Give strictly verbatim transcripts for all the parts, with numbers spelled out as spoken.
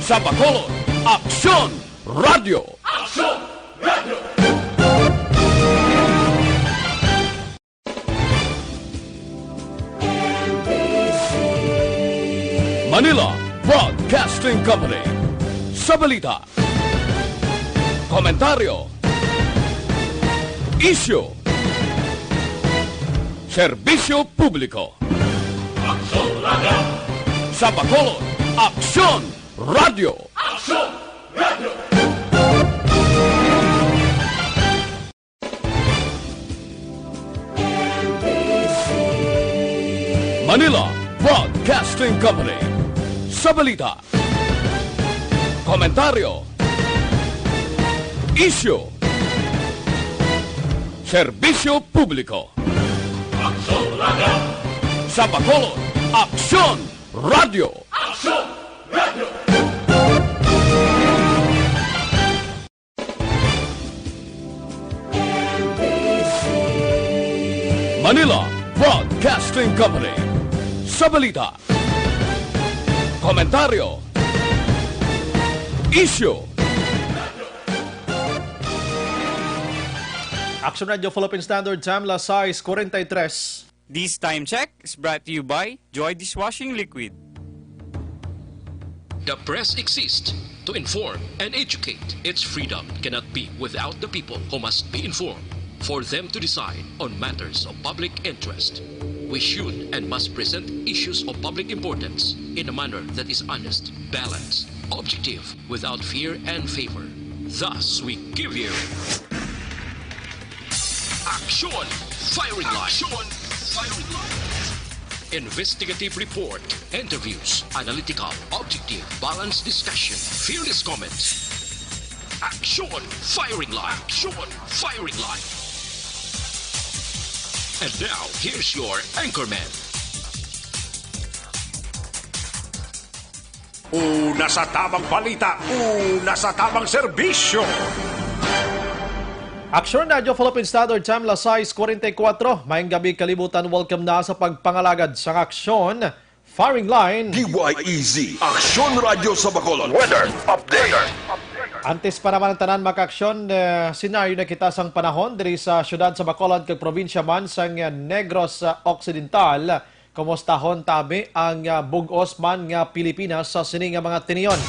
Sa Bacolod, Aksyon Radio. Manila Broadcasting Company. Sa balita, komentaryo, isyu, serbisyo publiko. Sa Bacolod, Aksyon Radio. Manila Broadcasting Company. Sa balita, komentaryo, isyu, serbisyo publiko. Sa Bacolod, Aksyon Radio. Manila Broadcasting Company. Sa balita, komentaryo, isyu, Action Radio Philippine Standard Time, las sais cuarenta y tres. This time check is brought to you by Joy Dishwashing Liquid. The press exists to inform and educate. Its freedom cannot be without the people, who must be informed for them to decide on matters of public interest. We should and must present issues of public importance in a manner that is honest, balanced, objective, without fear and favor. Thus, we give you Action Firing Line. Action Firing Line. Investigative report, interviews, analytical, objective, balanced discussion, fearless comments. Action Firing Line. Action Firing Line. And now, here's your anchorman. Una sa tamang balita, una sa tamang serbisyo. Aksyon Radyo Philippine Standard Time, las sais cuarenta y cuatro. Maayong gabi, kalibutan. Welcome na sa pagpangalagad sang Aksyon Firing Line. D Y E Z, Aksyon Radyo sa Bacolod. Weather update. Antes pa naman ang tanan, mga kaaksyon, eh, senaryo na kita sang panahon diri sa siyudad sa Bacolod kag probinsya man sang, eh, Negros, eh, Occidental. Kumustahon tabi ang, ah, bug-os man nga Pilipinas sa sini nga mga tinion.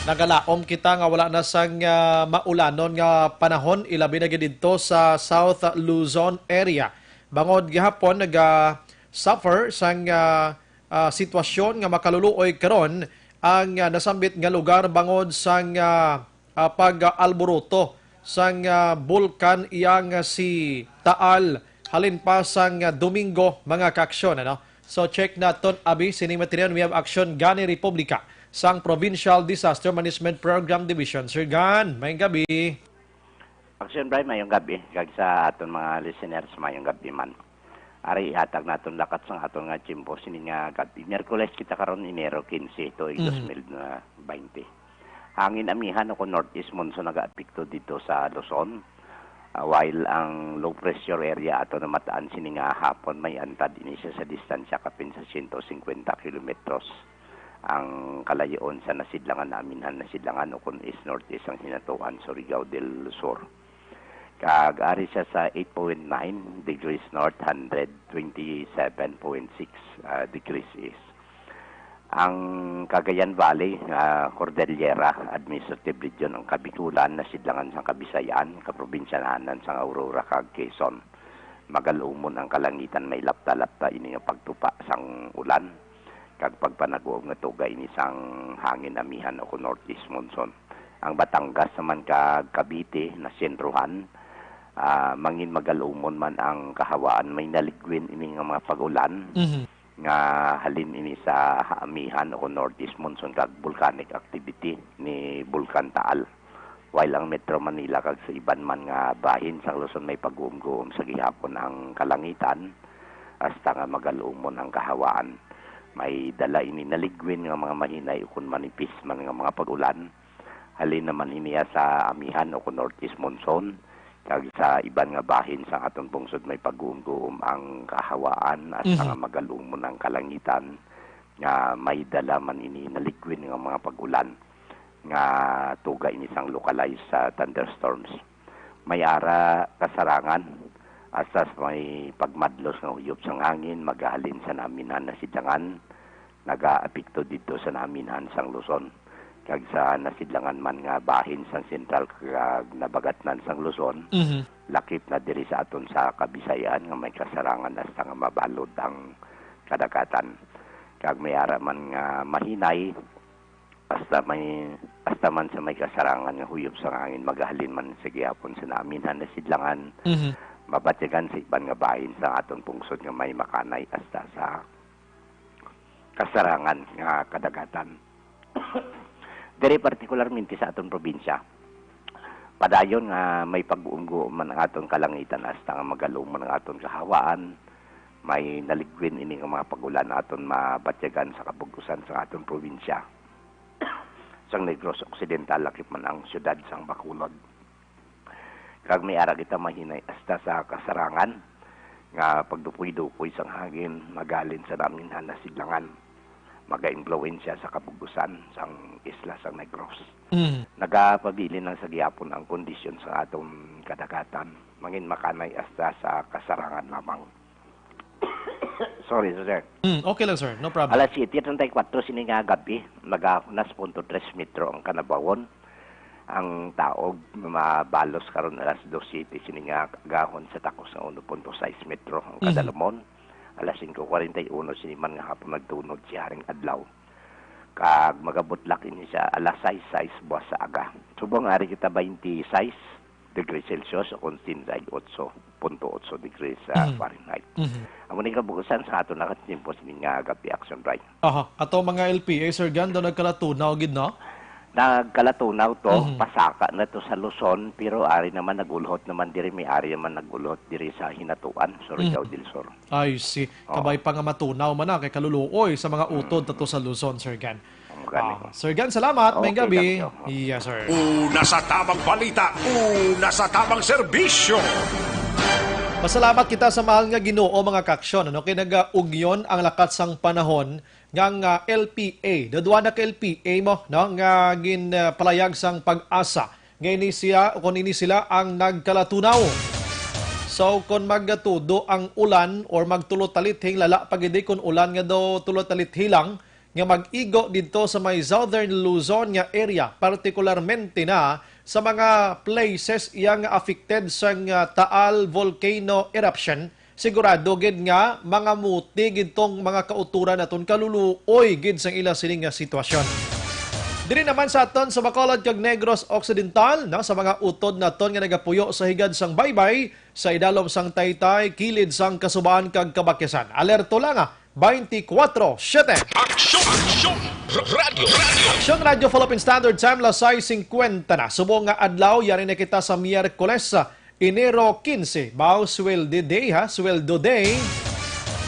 Nagalaom kita nga wala na sang, ah, maulanon nga panahon, ilabi na gid didto sa South Luzon area. Bangod gihapon naga-suffer sang, ah, ah, sitwasyon nga makaluluoy karon ang, ah, nasambit nga lugar bangod sang, ah, ah, pag-alboroto sang, ah, bulkan iyang, ah, si Taal halin pa sang, ah, Domingo, mga kaaksyon, ano? So, check naton abi sini material. We have action gani Republika sang Provincial Disaster Management Program Division. Sir Gan, maayong gabi. Action Brian, mayong gabi. Kag sa aton mga listeners, mayong gabi man. Ari, ihatag naton lakat sang aton nga tiyempo sini nga gabi. Miyerkules kita karon, Enero quince, tuig Mhm. dos mil baynte. Hangin amihan o kon northeast monsoon nagaapekto didto sa Luzon. Ah, while ang low pressure area ato namataan sini nga hapon, may antad ini siya sa distansya kapin sa siyento singkwenta kilometros ang kalayoon sa Nasidlangan, Amihan, Nasidlangan, o kon east-northeast ang hinatuan, Surigao del Sur. Kag ari siya sa eight point nine degrees north, hundred twenty-seven point six, ah, degrees east. Ang Cagayan Valley, ah, Cordillera Administrative Region, ang Kabikulan, Nasidlangan sang Kabisayan, kaprobinsyanan sang Aurora kag Quezon. Magal-umon ang kalangitan, may lapta-lapta ini nga pagtupa sang ulan kag pagpanaguob nga tuga ini sang hangin amihan o kon northeast monsoon. Ang Batangas naman kag Cavite nasentruhan, ah, mangin magal-umon man ang kahawaan, may naligwin ini nga mga pag-ulan Mhm. nga halin ini sa amihan o kon northeast monsoon kag volcanic activity ni Bulkan Taal. While ang Metro Manila kag sa iban man nga bahin sa Luzon may pag-uumguom sa gihapon ang kalangitan, hasta nga magal-umon ang kahawaan. May dala ini naligwin nga mga mahinay ukon manipis man nga mga pag-ulan. Halin naman hiniya sa amihan o kon northeast monsoon, kag sa iban nga bahin sa aton pungsod may pag-uumguom ang kahawaan hasta Mhm. nga magal-umon ang kalangitan. nga may dala man ini naligwin nga mga pag-ulan nga tuga ini sang localized sa thunderstorms. May ara kasarangan hasta sa may pagmadlos nga huyop sang hangin magahalin sa naminhan na sidlangan, nagaapekto didto sa naminhan sang Luzon, kag sa nasidlangan man nga bahin sang sentral kag nabagatnan sang Luzon, Mhm. lakip na diri sa aton sa Kabisayan nga may kasarangan hasta nga mabalod ang kadagatan. Kag may ara man nga mahinay, hasta may, hasta man sa may kasarangan nga huyop sang hangin, magahalin man sa gihapon sa naminhan na sidlangan, Mhm. mabatyagan sa iban nga bahin sa aton pungsod nga may makanay hasta sa kasarangan nga kadagatan. Diri partikularmente sa aton probinsya, padayon nga may pag-uumgo man ang aton kalangitan hasta nga magalom man ang aton kahawaan, may naligwin ini nga mga pag-ulan aton mabatyagan sa kabug-usan sa aton probinsya sang Negros Occidental, lakip man ang siyudad sang Bacolod. Kag may ara kita mahinay hasta sa kasarangan nga pagdupoy-dupoy sang hangin magalin sa naminhan na sidlangan, magaimpluwensya sa kabug-usan sang isla sang Negros. Mm. Nagapabilin lang sa gihapon ang kondisyon sa aton kadagatan, mangin makanay hasta sa kasarangan lamang. Sorry, sir. Mm, okay lang, sir. No problem. Alas siyete treinta y cuatro sini nga gabi, nagahunas punto tres metro ang kanabawon. Ang taog mabalos karon alas dos siete sini nga agahon sa takos nga uno punto sais metro ang Mhm. kadalumon. Alas singko kwarenta y uno sini man nga hapon nagtunod si Haring Adlaw. Kag magabutlak ini sa alas sais sais buwas sa aga. Subong ari kita twenty-six degrees Celsius o kung sinsay otso punto otso degrees, ah, Mhm. Fahrenheit. Mhm. Amo ni kabuusan sa aton nakatimpo sini nga gabi, Action Brian. Aha, ato mga L P A, Sir Gan, daw nagkalatunaw gid, no? Nagkalatunaw to, Mhm. pasaka na to sa Luzon, pero ari naman nag-ulhot naman diri, may ari naman nag-ulhot diri sa Hinatuan, sa Rizal Mhm. del Sur. I see. Oo. Kabay pa nga matunaw man na kay kaluluoy sa mga utod Mm. tato sa Luzon, Sir Gan. Ang gani Ah, ko. Sir Gan, salamat. May Okay, gabi. thank you. Yes, sir. Una sa tamang balita, una sa tamang serbisyo. Masalamat kita sa mahal nga Ginoo, mga kaaksyon, ano, kay nagaugyon ang lakat sang panahon nga ang, ah, L P A. Dudwa na ka L P A mo, no, nga gin, ah, palayag sang PAGASA. Nga ini siya, o kung ini sila ang nagkalatunaw. So, kung magtudo ang ulan or magtulo talithing, lala pa gid kung ulan nga daw tulo talithing lang, nga mag-igo didto sa may Southern Luzon nga area, partikularmente na sa mga places iya nga affected sang, ah, Taal volcano eruption, sigurado gid nga mangamuti gid tong mga kautoran naton kaluluoy gid sang ila sining nga sitwasyon. Diri naman sa aton sa Bacolod kag Negros Occidental, no, sa mga utod naton nga nagapuyo sa higad sang baybay, sa idalom sang Taytay, kilid sang Kasubahan kag Kabakyasan. Alerto lang, ah, twenty-four seven. Aksyon! Aksyon! Radyo! Radyo! Aksyon Radyo Philippine Standard Time, alas sais singkwenta na. Subong nga adlaw, yari na kita sa Miyerkules, Enero quince. Baw, sweldo day, ha? Sweldo day.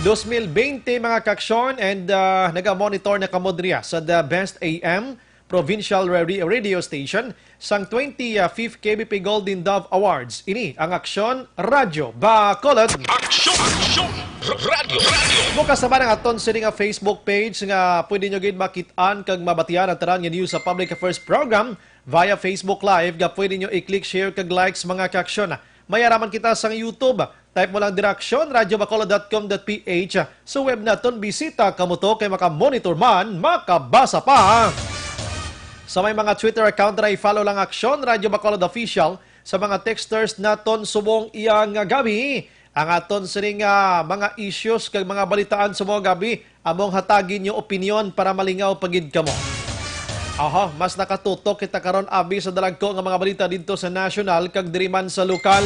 Dos mil bente, mga kaaksyon, and, ah, naga-monitor na kamo diri, ah, sa The Best A M Provincial Ra-, Radio Station sang twenty-fifth K B P Golden Dove Awards. Ini ang Aksyon Radyo Bacolod. Aksyon! Aksyon! Radyo! Radyo! Bukas naman ang aton sini nga Facebook page nga pwede nyo gid makit-an kag mabatian ang tanan nga news sa Public Affairs Program via Facebook Live nga pwede nyo i-click, share kag likes, mga kaaksyon. May ara man kita sang YouTube. Type mo lang dira aksyon radyo bacolod dot com dot P H. Sa web naton, bisita kamo to kay maka-monitor man, makabasa pa. Sa may mga Twitter account ra, i-follow lang Aksyon Radyo Bacolod Official. Sa mga texters naton subong iya nga gabi, ang aton sining, ah, mga issues kag mga balitaan sa mga gabi, among hatagi nyo opinyon para malingaw pa gid kamo. Aha, mas nakatutok kita karon abi sa dalagko nga mga balita didto sa national kag diri man sa lokal.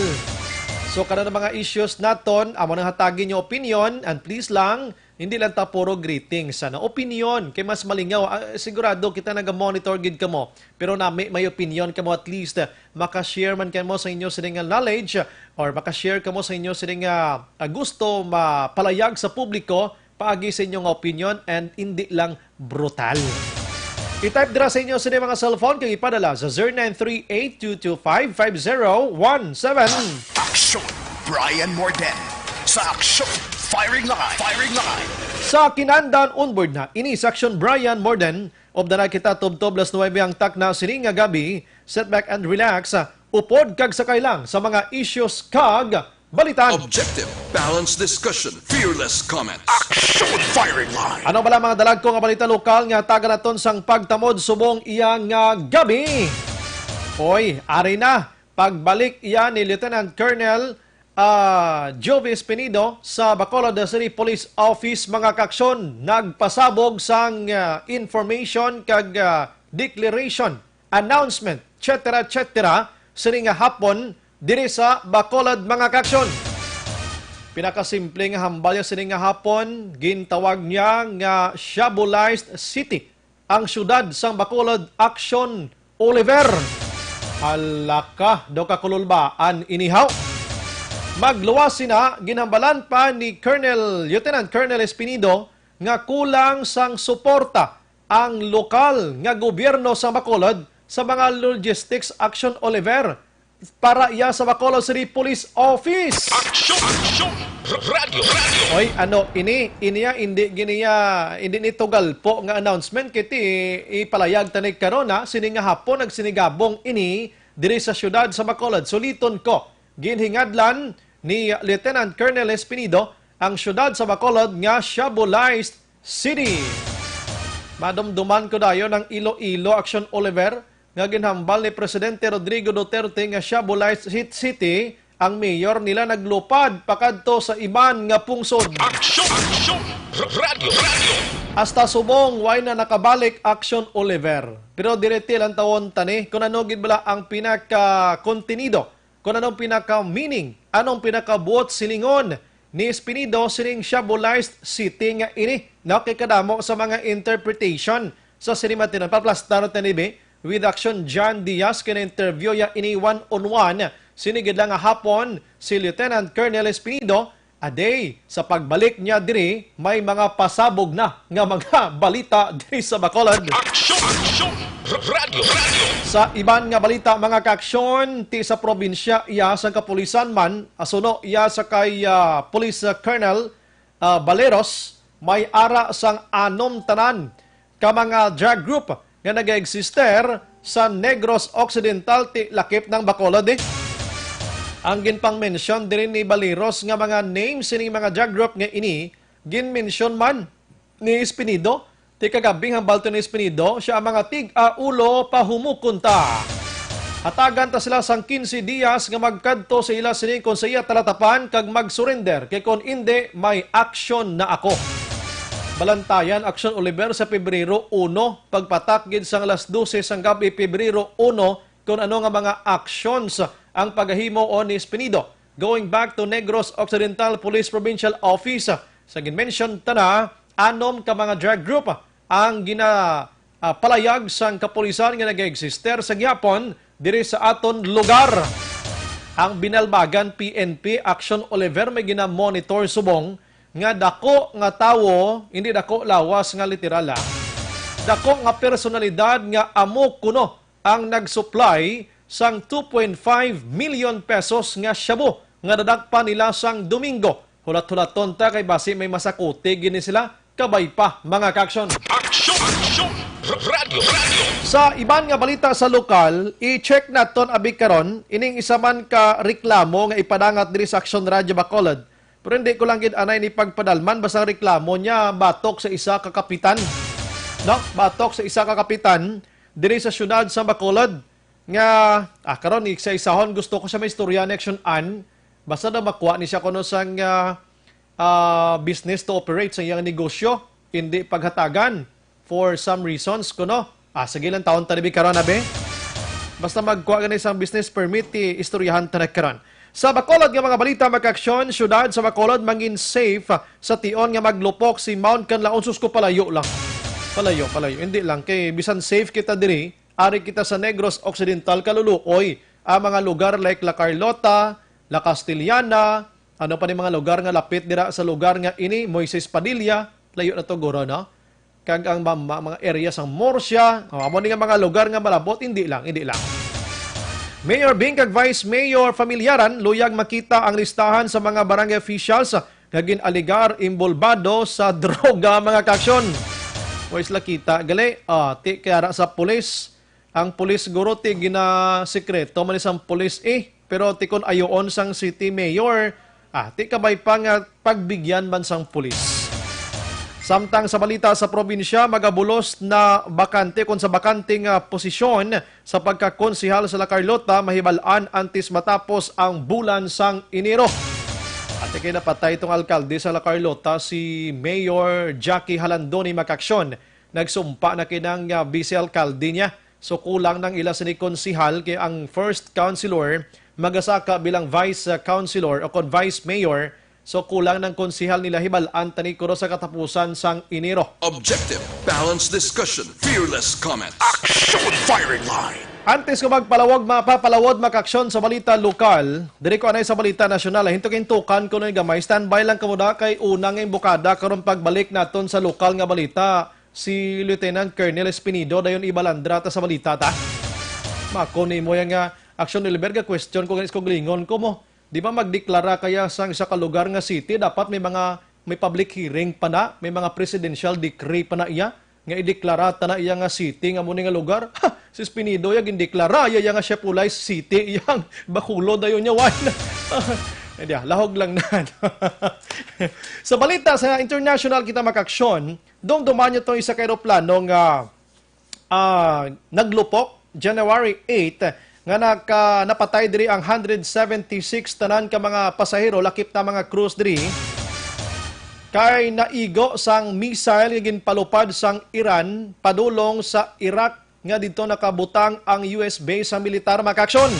So, karon ang mga issues naton, amo nang hatagi nyo opinyon, and please lang, hindi lang ta puro greetings, ano, opinyon, kay mas malingaw. Ah, sigurado kita naga-monitor gid kamo, pero nami may opinyon kamo, at least, ah, maka-share man kamo sa inyo sining nga knowledge, or maka-share kamo sa inyo sining nga, ah, gusto mapalayag sa publiko, paagi sa inyo nga opinyon and hindi lang brutal. I-type dira sa inyo sa inyong mga cellphone kag ipadala sa zero nine three eight two two five five zero one seven. Aksyon, Brian Morden. Sa Aksyon, Firing line! Firing line! Sa kinandan onward na, ini Section Brian Morden, updanay kita tubtob las nuwebe ang takna sini nga gabi. Sit back and relax. Upod kag sakay lang sa mga issues kag balita. Objective, balanced discussion, fearless comments. Action! Firing line! Ano bala mga dalagko nga balita lokal nga taga naton sang pagtamod subong iya nga gabi? Oy, ari na. Pagbalik iya ni Lieutenant Colonel, ah, Jovi Espinido sa Bacolod City Police Office, mga kaaksyon, nagpasabog sang, ah, information kag, ah, declaration, announcement, et cetera, et cetera, sini nga hapon diri sa Bacolod, mga kaaksyon. Pinakasimple nga hambal niya sini nga hapon, gintawag niya nga Shabulized City ang siyudad sang Bacolod, Action Oliver. Hala ka, daw kakululbaan inihaw. Magluwas sina, ginhambalan pa ni Colonel, Lieutenant Colonel Espinido nga kulang sang suporta ang lokal nga gobyerno sa Bacolod sa mga logistics, Action Oliver, para iya sa Bacolod City Police Office. Action! Action! Radyo! Radyo! Oy, ano, ini, iniya, hindi giniya, hindi ni tugalpo nga announcement, kiti ipalayag tani karon, ha, sini nga hapon nagsinigabong ini diri sa siyudad sa Bacolod. Suliton ko, ginhingadlan ni Lieutenant Colonel Espinido ang siyudad sa Bacolod nga Shabulized City. Madumduman ko dayon ang Iloilo, Action Oliver, nga ginhambal ni Presidente Rodrigo Duterte nga Shabulized City ang mayor nila naglupad pakadto sa iban nga pungsod. Aksyon! Aksyon! Radyo! Radyo! Hasta subong way na nakabalik, Action Oliver. Pero diri ti lantawon tani kung ano gid bala ang pinaka-kontenido, kung anong pinaka-meaning, anong pinakabuot silingon ni Espinido sining Shabulized City nga ini. No, kay kadamo sa mga interpretation sa sini matinon. Paplastar ta ni bi with Action John Diaz, kina-interview ya ini one on one. Sini gid lang nga hapon si Lieutenant Colonel Espinido, a day sa pagbalik niya diri, may mga pasabog na nga mga balita diri sa Bacolod. Aksyon! Aksyon! Radyo! Radyo! Sa iban nga balita, mga kaaksyon, ti sa probinsya iya sang kapulisan man, asuno iya sa kay, ah, Police, ah, Colonel, ah, Baleros, may ara sang anom tanan ka mga drug group nga nagaeksister sa Negros Occidental ti lakip ng Bacolod, eh. Ang ginpang-mention diri ni Baleros nga mga names sining mga drug group nga ini, ginmention man ni Espinido. Ti kagabing hambal to ni Espinido, siya ang mga tig-a ulo, pahumukon ta. Hatagan ta sila sang quince dias nga magkadto sa ila sini kon sa iya talatapan kag mag-surrender, kay kon indi, may aksyon na ako. Balantayan, Aksyon Oliver, sa Pebrero uno, pagpatak gid sang alas dose sang gab-i, Pebrero uno, kung ano nga mga actions ang pagahimo o ni Espinido. Going back to Negros Occidental Police Provincial Office, sa ginmention ta na, anom ka mga drug group ang gina, ah, palayag sang kapulisan nga nagaeksister sa gihapon diri sa aton lugar. Ang Binalbagan P N P, Action Oliver, may gina-monitor subong nga dako nga tawo, hindi dako lawas nga literal, ah. Dako nga personalidad nga amo kuno ang nag-supply sang two point five million pesos nga shabu nga nadakpan nila sang Domingo. Hulat-hulaton ta kay basi may masakuti gini sila. Kabay pa, mga kaaksyon. Aksyon! Aksyon! Radyo! Radyo! Sa iban nga balita sa lokal, i-check naton abi karon ining isa man ka reklamo nga ipadangat diri sa Aksyon Radyo Bacolod. Pero hindi ko lang gid anay ni pagpadalman, basta ang reklamo niya batok sa isa ka kapitan. No? Batok sa isa ka kapitan diri sa siyudad sa Bacolod nga, ah, karon isa-isahon, gusto ko siya maistorya ni Action Ann. Basta daw makuha ni siya kuno sang, ah, ah, business to operate sa iyang negosyo, hindi paghatagan for some reasons kuno. Ah, sige lang, taon ta dibi karon, abi. Basta magkuha gani sang business permit, ti istoryahan ta na karon. Sa Bacolod nga mga balita, mga kaaksyon, siyudad sa Bacolod mangin safe sa tion nga maglupok si Mount Kanlaon. Sus ko, palayo lang. Palayo, palayo. Hindi lang kay bisan safe kita diri, ari kita sa Negros Occidental, kaluluoy. Ang mga lugar like La Carlota, La Castellana, ano pa ni mga lugar nga lapit dira sa lugar nga ini, Moises Padilla, layo na to guro, no? Kag ang ma-, ma-, mga area sang Murcia, oh, amo ni nga mga lugar nga malabot, hindi lang, hindi lang. Mayor Bing kag Vice Mayor Familiaran, luyag makita ang listahan sa mga barangay officials nga gin-alegar involbado sa droga, mga kaaksyon. Wa sila kita gali, ah, ti kay ara sa pulis. Ang pulis siguro ti ginasikreto man ni sang pulis, eh. Pero ti kun ayoon sang city mayor, ah, ti kabay pa nga pagbigyan man sang pulis. Samtang sa balita sa probinsya, magabulos na bakante kon sa bakante nga posisyon sa pagkakonsehal sa La Carlota mahibal-an antes matapos ang bulan sang Enero. Ati kay napatay itong alkalde sa La Carlota, si Mayor Jackie Halandoni, mga kaaksyon. Nagsumpa na kinang, ah, vice alkalde niya. So kulang nang ila sini konsehal kay ang first councilor magasaka bilang vice, ah, councilor o kon vice mayor. So kulang nang konsehal nila hibal-an tani kuno sa katapusan sang Enero. Objective, balanced discussion, fearless comment. Action firing line! Antes ko magpalawag, mapapalawod, mga kaaksyon, sa balita lokal, diri ko anay sa balita nasyonal. Hinto-hintukan ko na gamay. Standby lang kamo da kay una nga imbukada karon pagbalik naton sa lokal nga balita. Si Lieutenant Colonel Espinido dayon ibalandra ta sa balita ta. Mako nimo yan nga aksyon, Oliver, ga question ko, ganis ko glingon ko mo. Di ba magdeklara kaya sang isa ka lugar nga city, dapat may mga, may public hearing pa na, may mga presidential decree pa na iya, nga ideklara ta na iya nga city nga mo ni nga lugar. Ha! Si Espinido ya gindeklara iya, iya nga siya pulay city, iyang bakulo dayon niya, why na? Hindi, ah, lahog lang na. Sa balita sa international kita, mga kaaksyon, dumduman niyo tong isa ka eroplano nga, ah, naglupok January eight, nga naka-, napatay diri ang hundred seventy-six tanan ka mga pasahero, lakip na mga crews diri. Kay naigo sang missile nga ginpalupad sang Iran padulong sa Iraq, nga didto nakabutang ang U S base sa militar, mga kaaksyon.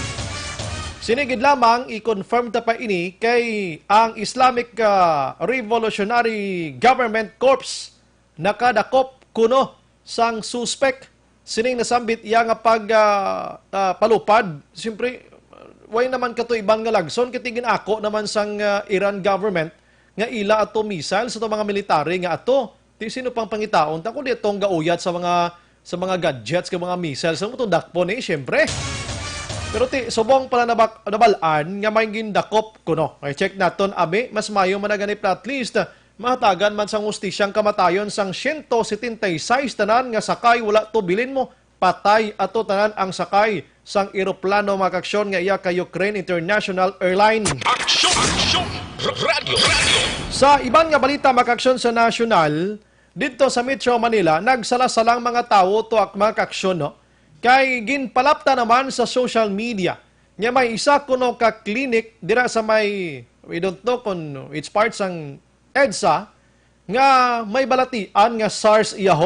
Sini gid lamang, i-confirm ta pa ini kay ang Islamic, ah, Revolutionary Government Corps nakadakop kuno sang suspek sining nasambit iya nga pag, ah, ah, palupad. Siyempre, way naman kato iban nga lagson, kay ti gin-ako naman sang, ah, Iran government nga ila ato missile sa ato mga military nga ato. Ti sino pang pangitaon ta kundi atong gauyat sa mga, sa mga gadgets, kag mga missiles, sa atong dakpon, eh, siyempre. Pero ti, subong pala nabak-, nabal-an nga may gindakop kuno. Ay, check naton, abi, mas mayo man na gani, at least, mahatagan man sang hustisya ang kamatayon sang siyento setenta y seis tanan nga sakay, wala to bilin mo. Patay ato tanan ang sakay sang eroplano, mga kaaksyon, nga iya ka Ukraine International Airline. Aksyon! Aksyon! Radyo! Radyo! Sa iban nga balita, mga kaaksyon, sa nasyonal, didto sa Metro Manila, nagsalasalang mga tawo to, ak-, mga kaaksyon, no? Kay ginpalapta naman sa social media nga may isa kuno ka clinic dira sa may, we don't know kung which part sang EDSA, nga may balatian nga SARS iyaho.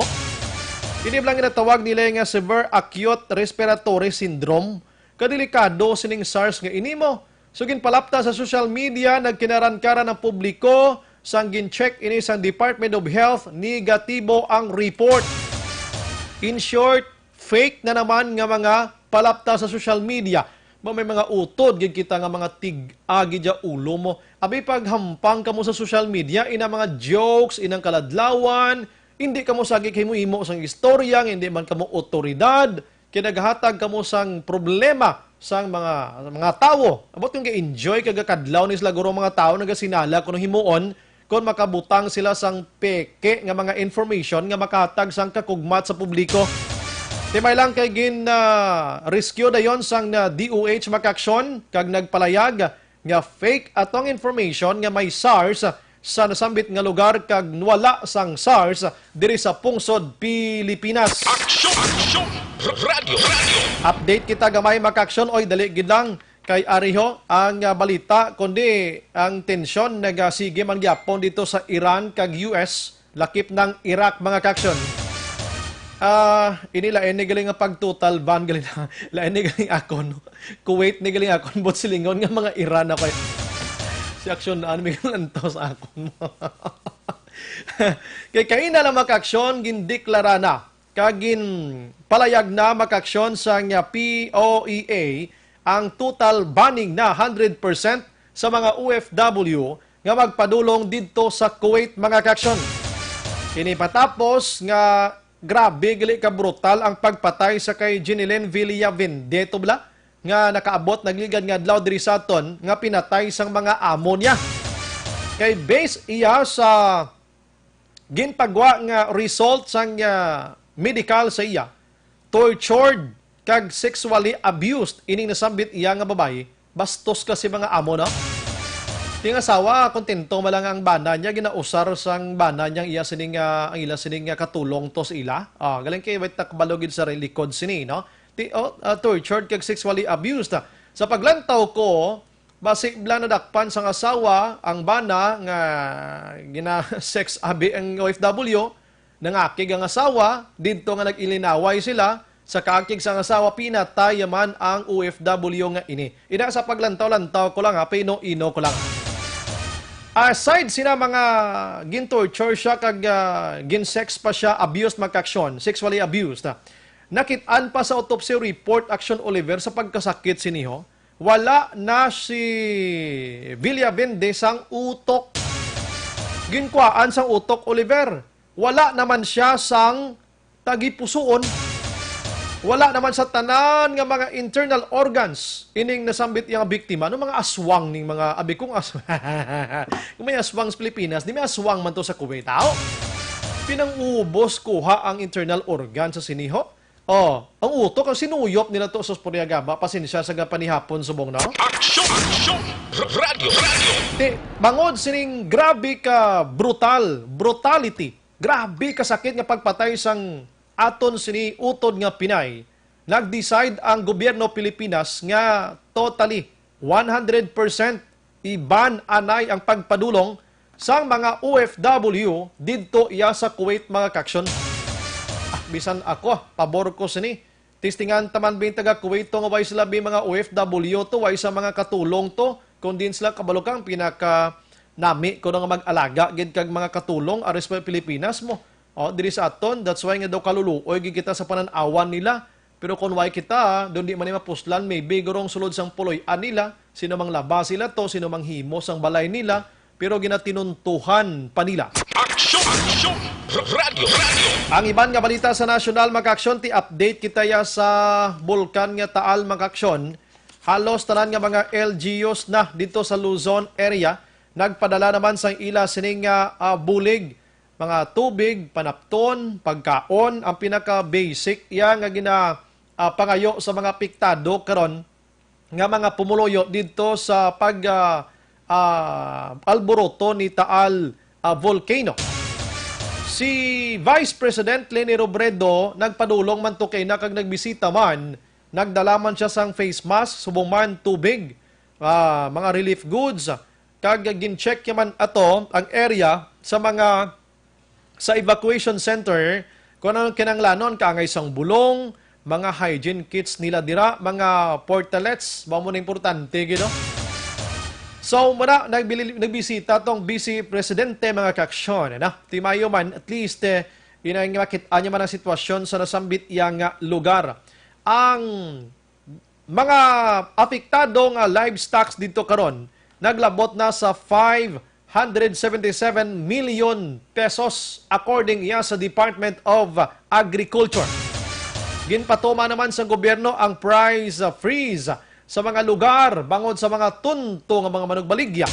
Ini lang ginatawag nila nga severe acute respiratory syndrome. Kadelikado sining SARS nga ini mo. So, ginpalapta sa social media, nagkinaran-karan ang publiko, sang gin-check ini sang Department of Health, negatibo ang report. In short, fake na naman nga mga palapta sa social media. Ba, may mga utod gid kita nga mga tig-a gid ya ulo mo. Abi, paghampang kamo sa social media, ina mga jokes, inang kaladlawan, hindi kamo sagi kahimo-himo sang istorya, nga hindi man kamo otoridad, kay naghatag kamo sang problema sang mga, mga tawo. About yung ga-enjoy kag gakadlaw ni sila guro mga tawo, nagasinala kuno himuon, kon makabutang sila sang peke nga mga information nga makahatag sang kakugmat sa publiko. Timay lang kay gin, ah, rescue dayon sang, ah, D O H, mga kaaksyon, kag nagpalayag nga fake atong information nga may SARS sa nasambit nga lugar kag wala sang SARS diri sa pungsod Pilipinas. Aksyon! Aksyon! Radyo! Radyo! Update kita gamay, mga kaaksyon. Oy, dali gid lang. Kay ariho ang, ah, balita, kundi ang tensyon nagasige man gyapon dito sa Iran kag U S, lakip ng Iraq, mga kaaksyon. Ah, ini lain ni galing nga pag-total ban, galing na, lain ni galing akon. Kuwait ni galing akon, but silingon nga mga Iran ako. Si aksyon na, ano, may galanto sa akon. Kay kaina lang, mga kaaksyon, gindeklara na kag ginpalayag na, mga kaaksyon, sang P O E A ang total banning na hundred percent sa mga O F W nga magpadulong didto sa Kuwait, mga kaaksyon. Ini patapos nga grabe gali ka brutal ang pagpatay sa kay Jenilyn Villavende, to bala, nga nakaabot nagligad nga adlaw diri sa aton nga pinatay sang mga amo niya. Kay base iya sa ginpagwa nga result sang, ah, medical sa iya, tortured kag sexually abused ining nasambit iya nga babayi. Bastos kasi mga amo, no? Ting asawa, kontento man lang ang bana niya, ginausar sang bana niya ang iya sining, ah, ang ila sining, ah, katulong to sa ila. Ah, galing kay wait takbalo gid sa likod sini, no? Ti, oh, ah, tortured kag sexually abused. Sa paglantaw ko, basi bala nadakpan sang asawa ang bana nga gina-sex abi ang O F W, nangakig ang asawa didto nga nag-ilinaway sila. Sa kaakig sang asawa, pinatay man ang O F W nga ini. Ina, sa paglantaw-lantaw ko lang, ha, paino-ino ko lang. Aside sina mga gin-torture siya kag, ah, gin-sex pa siya, abused, magkaaksyon, sexually abused, ha. Nakit-an pa sa autopsy report, Action Oliver, sa pagkasakit sini, ho, wala na si Villavende sang utok. Ginkuhaan sang utok, Oliver. Wala naman siya sang tagipusoon. Wala naman sa tanan nga mga internal organs ining nasambit yang biktima. Ano mga aswang ning mga abi kong as-, kung may aswang sa Pilipinas, di may aswang man to sa Kuwait, aw? Pinangubos kuha ang internal organ sa siniho. Oh, ang utok, ang sinuyop nila to sa Puriagaba. Pasensya sa panihapon subong, no? Aksyon! Aksyon! Radyo! Radyo! Ti, bangod sining grabe ka brutal, brutality, grabe ka sakit nga pagpatay sang aton sini utod nga Pinay, nag-decide ang gobyerno Pilipinas nga totally, one hundred percent i-ban anay ang pagpadulong sang mga O F W didto iya sa Kuwait, mga kaaksyon. Ah, bisan ako, pabor ko sini. Testingan ta man bing taga Kuwait to nga way sila bing mga O F W to, way sa mga katulong to, kung diin sila kabalo kang pinaka nami ko nga mag-alaga gid kag mga katulong aris pa Pilipinas mo. Oh, diri sa aton, that's why nga daw kaluluoy gid kita sa panan-awan nila. Pero kung way kita, doon di man ni mapuslan, maybe gurong sulod sang puloy-an nila, sino mang laba sila to, sino mang himo sang balay nila, pero ginatinuntuhan pa nila. Aksyon! Aksyon! Radyo! Radyo! Ang iban nga balita sa nasyonal, mga kaaksyon, ti update kita ya sa bulkan nga Taal, mga kaaksyon. Halos tanan nga mga L G Us na dito sa Luzon area, nagpadala naman sang ila sining, ah, ah, bulig, mga tubig, panapton, pagkaon, ang pinaka-basic iya nga gina, ah, pangayo sa mga apektado karon nga mga pumuluyo didto sa pag, ah, ah, alboroto ni Taal, ah, Volcano. Si Vice President Leni Robredo nagpadulong man to kay na kag nagbisita man, nagdala man siya sang face mask, subong man tubig, ah, mga relief goods, kag gin-check man ato ang area sa mga, sa evacuation center, kung anong kinahanglanon, kaangay sang bulong, mga hygiene kits nila dira, mga portalets, mao mo na importante gid, no? So, muna, nagbili-, nagbisita tong Vice Presidente, mga kaaksyon, ano? Timayo man, at least, eh, yun ang makit-an niya man ang sitwasyon sa nasambit iya nga lugar. Ang mga apektado nga livestocks didto karon naglabot na sa five hundred seventy-seven million pesos, according iya sa Department of Agriculture. Ginpatuman naman sa gobyerno ang price freeze sa mga lugar bangod sa mga tunto nga mga manugbaligya.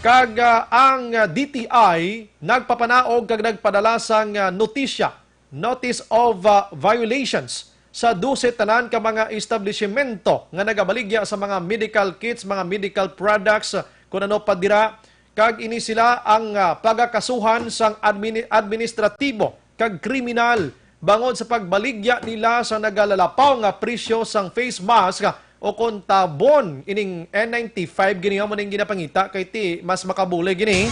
Kag, ah, ang D T I nagpapanaog kag nagpadala sang, ah, notisya, notice of, uh, violations sa dose tanan ka mga establishmento nga nagabaligya sa mga medical kits, mga medical products, uh, kun ano pa dira, kag ini sila ang, uh, pagakasuhan sang admini-, administratibo kag kriminal bangod sa pagbaligya nila sa nagalalapaw nga presyo sang face mask, uh, o kon tabon ining N ninety-five gini nga mo ning ginapangita kay ti mas makabulig gini.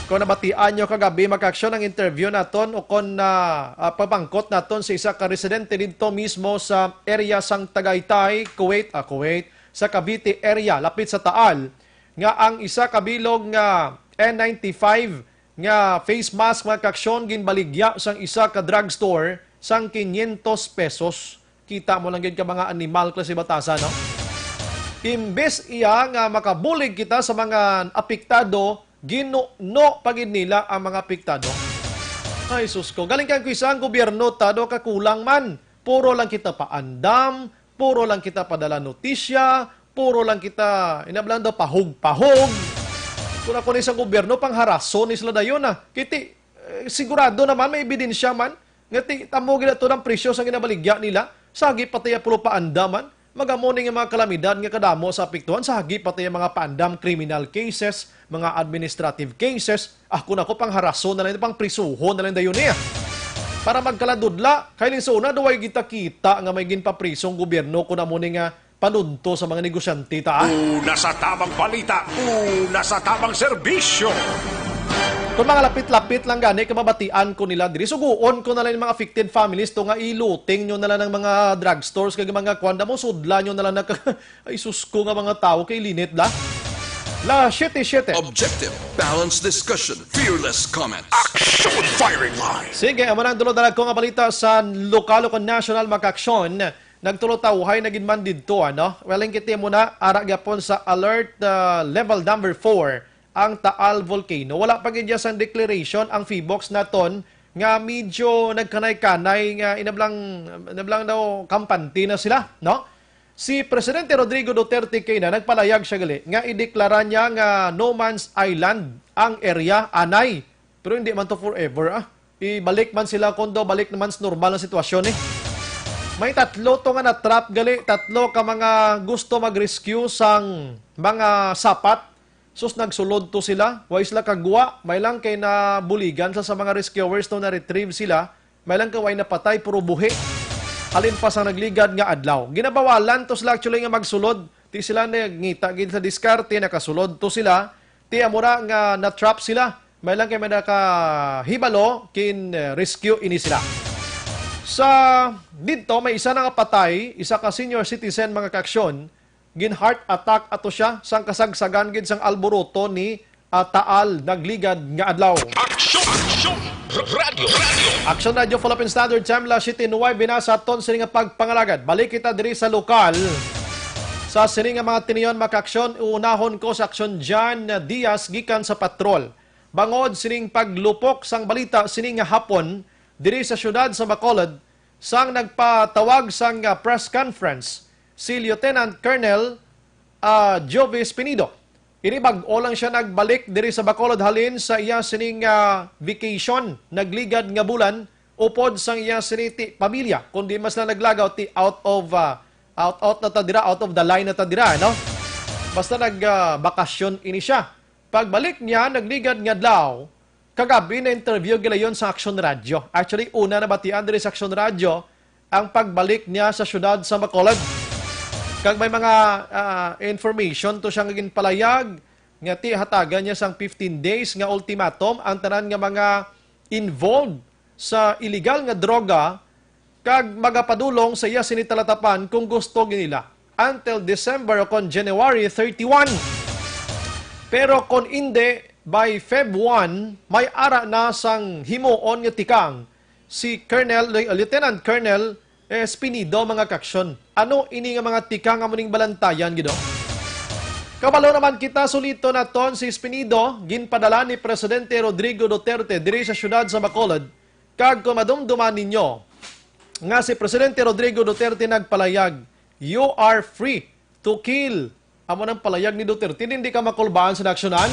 Kung nabatian nyo kagabi, mga kaaksyon, ang interview naton o kon na, ah, pabangkot naton sa isa ka residente didto mismo sa area sang Tagaytay, Kuwait, ah, Kuwait, sa Cavite area, lapit sa Taal, nga ang isa ka bilog nga N ninety-five nga face mask, mga kaaksyon, ginbaligya sang isa ka drugstore sang quinientos pesos. Kita mo lang gid ka mga animal, klase batasan, no? Imbes iya nga makabulig kita sa mga apektado, ginuno pa gid nila ang mga apektado. Ay, sus ko. Galing kang kuisa ang gobyerno, ta, do, kakulang man. Puro lang kita paandam, puro lang kita padala notisya, puro lang kita, inablan daw, pahog-pahog. Kung ako ni sa gobyerno, pangharason ni sila dayon, ah. Kiti, eh, sigurado naman, may ebidensya man. Nga ti, tamo gid ato ang presyo sa ginabaligya nila. Sagi pati ang pulupa anda man. Magamo ni nga mga kalamidad nga kadamo sa apektuhan, sagi pati ang mga paandam criminal cases, mga administrative cases. Ah, kung ako, pangharason na lang, pangprisuhon na lang dayon niya. Para magkaladudla, kay linsuna, duway kita kita nga may ginpaprisong gobyerno kung amo ni nga panunto sa mga negosyante ta, ah. Una sa tamang balita, una sa tamang serbisyo. Kung mga lapit-lapit lang gani, kamabatian ko nila diri, suguon ko na lang yung mga affected families to nga iluting nyo na lang ng mga drugstores kag mga kuan, damo sudla nyo na lang na. Ay, sus ko nga mga tao kay linit la. La siete siete. Objective, balanced discussion, fearless comments. Action firing line. Sige, amo na ang dulo na ko nga balita sa lokal o national, mga kaaksyon. Nagtulotawhay na gid man didto, ano? Well, ang kiti mo na, ara gyapon sa alert, ah, level number four ang Taal Volcano. Wala pa gid sang declaration ang PHIVOLCS naton nga medyo nagkanay-kanay nga inablang, inablang daw kampante na sila, no? Si Presidente Rodrigo Duterte kay na nagpalayag siya gali nga ideklara niya nga no man's island ang area anay. Pero hindi man to forever, ah. Ibalik man sila, kundo balik naman sa normal na sitwasyon, eh. May tatlo to nga na-trap gali, tatlo ka mga gusto mag-rescue sang mga sapat. Sus, nagsulod to sila. Way sila kagwa, may lang kay nabuligan sa, sa mga rescuers to na-retrieve sila. May lang kay way napatay, puro buhi. Halin pa sang nagligad nga adlaw. Ginabawalan to sila actually nga magsulod. Ti sila nagngita gid sa diskarte, nakasulod to sila. Ti amo ra nga na-trap sila. May lang kay may nakahibalo, kin, eh, rescue ini sila. Sa didto, may isa na nga patay, isa ka senior citizen, mga kaaksyon, gin heart attack ato siya sang kasagsagan gid sang alboroto ni, ah, Taal nagligad nga adlaw. Aksyon! Aksyon! R-, Radyo! Radyo! Aksyon Radyo Philippine Standard Time, la siete nuwebe na sa aton sini nga pagpangalagad. Balik kita diri sa lokal. Sa sini nga mga tiniyon, mga kaaksyon, uunahon ko sa Aksyon John Diaz gikan sa Patrol. Bangod sining paglupok sang balita sini nga hapon diri sa siyudad sa Bacolod, sang nagpatawag sang, ah, press conference si Lieutenant Colonel, ah, Jovis Pinido. Ini bag-o lang siya nagbalik diri sa Bacolod halin sa iya sining, ah, vacation, nagligad nga bulan, upod sang iya sini ti pamilya, kundi mas na naglagaw ti out of, ah, out, out na ta dira, out of the line na ta dira, no? Basta nag, ah, bakasyon ini siya. Pagbalik niya, nagligad nga adlaw, kagabi na-interview gilayon sa Aksyon Radyo. Actually, una nabatian diri sa Aksyon Radyo ang pagbalik niya sa siyudad sa Bacolod. Kag may mga, ah, information to siya nga ginpalayag nga ti hatagan niya sang fifteen days nga ultimatum ang tanan nga mga involved sa iligal nga droga kag magapadulong sa iya sini talatapan kung gusto gid nila until December o kon January thirty-one. Pero kon indi, by Feb one, may ara na sang himuon nga tikang si Colonel, Lieutenant Colonel, eh, Espinido, mga kaaksyon. Ano ini nga mga tikang amo ning balantayan, gid, oh? Kabalo naman kita, sulito naton si Espinido, ginpadala ni Presidente Rodrigo Duterte diri sa siyudad sa Bacolod. Kag kung madumduman ninyo nga si Presidente Rodrigo Duterte nagpalayag, "You are free to kill." Amo nang palayag ni Duterte, hindi ka makulbaan sa naksyonan.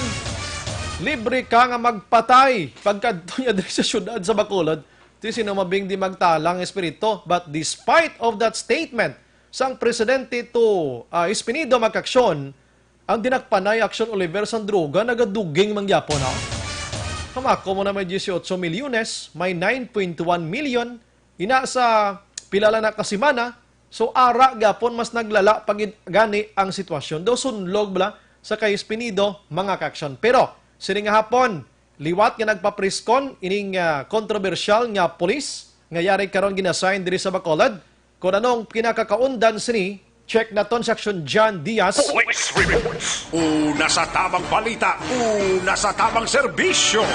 Libre ka nga magpatay pagkadto niya diri sa siyudad sa Bacolod. Ti sino mabing di magtalang espiritu? But despite of that statement sang presidente to, ah, Espinido, mga kaaksyon, ang dinakpanay Aksyon Oliver sang droga nagaduging man gyapon, ha? Kamako mo na may dieciocho milyones, may nine point one million, ina sa pila lang na ka semana, so ara gyapon mas naglala pa gid gani ang sitwasyon. Daw sunlog bala sa kay Espinido, mga kaaksyon. Pero, sini nga hapon, liwat nga nagpapriskon ining, ah, kontrobersyal nga pulis nga yari karon gin-assign diri sa Bacolod. Kung anong kinakakaundan sini, check naton sa Aksyon John Diaz. Police reports. Una sa tamang balita, una sa tamang serbisyo.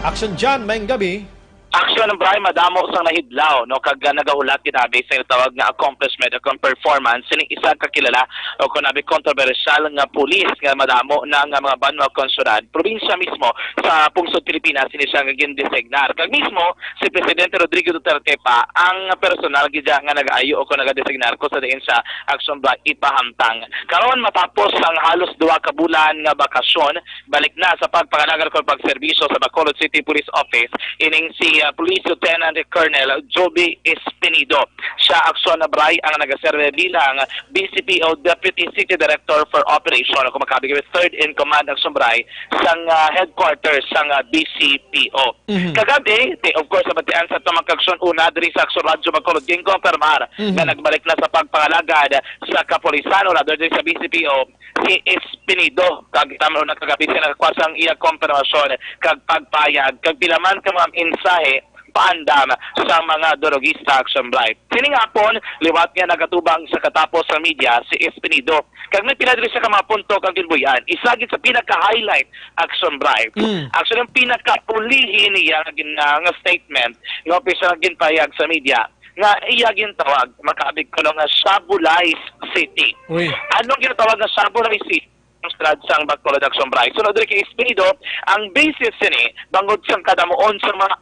Aksyon John, maayong gabi. Aksyon, Bri, madamo sang nahidlaw, no, kag, ah, nagahulat gid abi sa tawag nga accomplishment o kon performance sining isa ka kilala o kon abi kontrobersyal nga pulis nga madamo na nga mga banwa kon syudad, probinsya mismo sa pungsod Pilipinas ini siya nga gindesignar. Kag mismo si Presidente Rodrigo Duterte pa ang personal gid siya nga nag-ayo o kon nagadesignar ko sa diin sa Aksyon, Bri, ipahamtang. Karon, matapos ang halos duha ka bulan nga bakasyon, balik na sa pagpangalaga o pagserbisyo sa Bacolod City Police Office ining si, ah, Police Lieutenant Colonel Joby Espinido. Siya, Aksyon, Bri, ang nagaserve bilang B C P O Deputy City Director for Operation o kon makabig third in command, Aksyon, Bri, sang, ah, headquarters sang, ah, B C P O. Mhm. Kagabi, ti-, of course, sa batian sa tumang kaksyon una diri sa Aksyon Radyo Bacolod, ginkonfirmar Mhm. nga nagbalik na sa pagpangalagad sa kapulisan o rather diri sa B C P O si Espinido. Kag tama na kagabi siya nakakuha sang iya konfirmasyon kag pagpayag kag pila man ka mga mensahe paandam sa mga durugista, Aksyon, Bri. Sining hapon, liwat nga nagatubang sa katapos sa media si Espinido. Kag may pila diri siya ka mga punto kang ginbuy-an. Isa gid sa pinaka-highlight, Aksyon, Bri. Mm. Actually, ang pinakapulihi niya nga gin-, ah, nga statement nga opisyal nga ginpahayag sa media nga iya gintawag, makaabig ko nga Shabulay City. Uy. Anong ginatawag nga Shabulay City? Ang siyudad sang Bacolod, Aksyon, Bri. Sunod diri kay Espinido, ang basis sini bangod sang kadamuon sa mga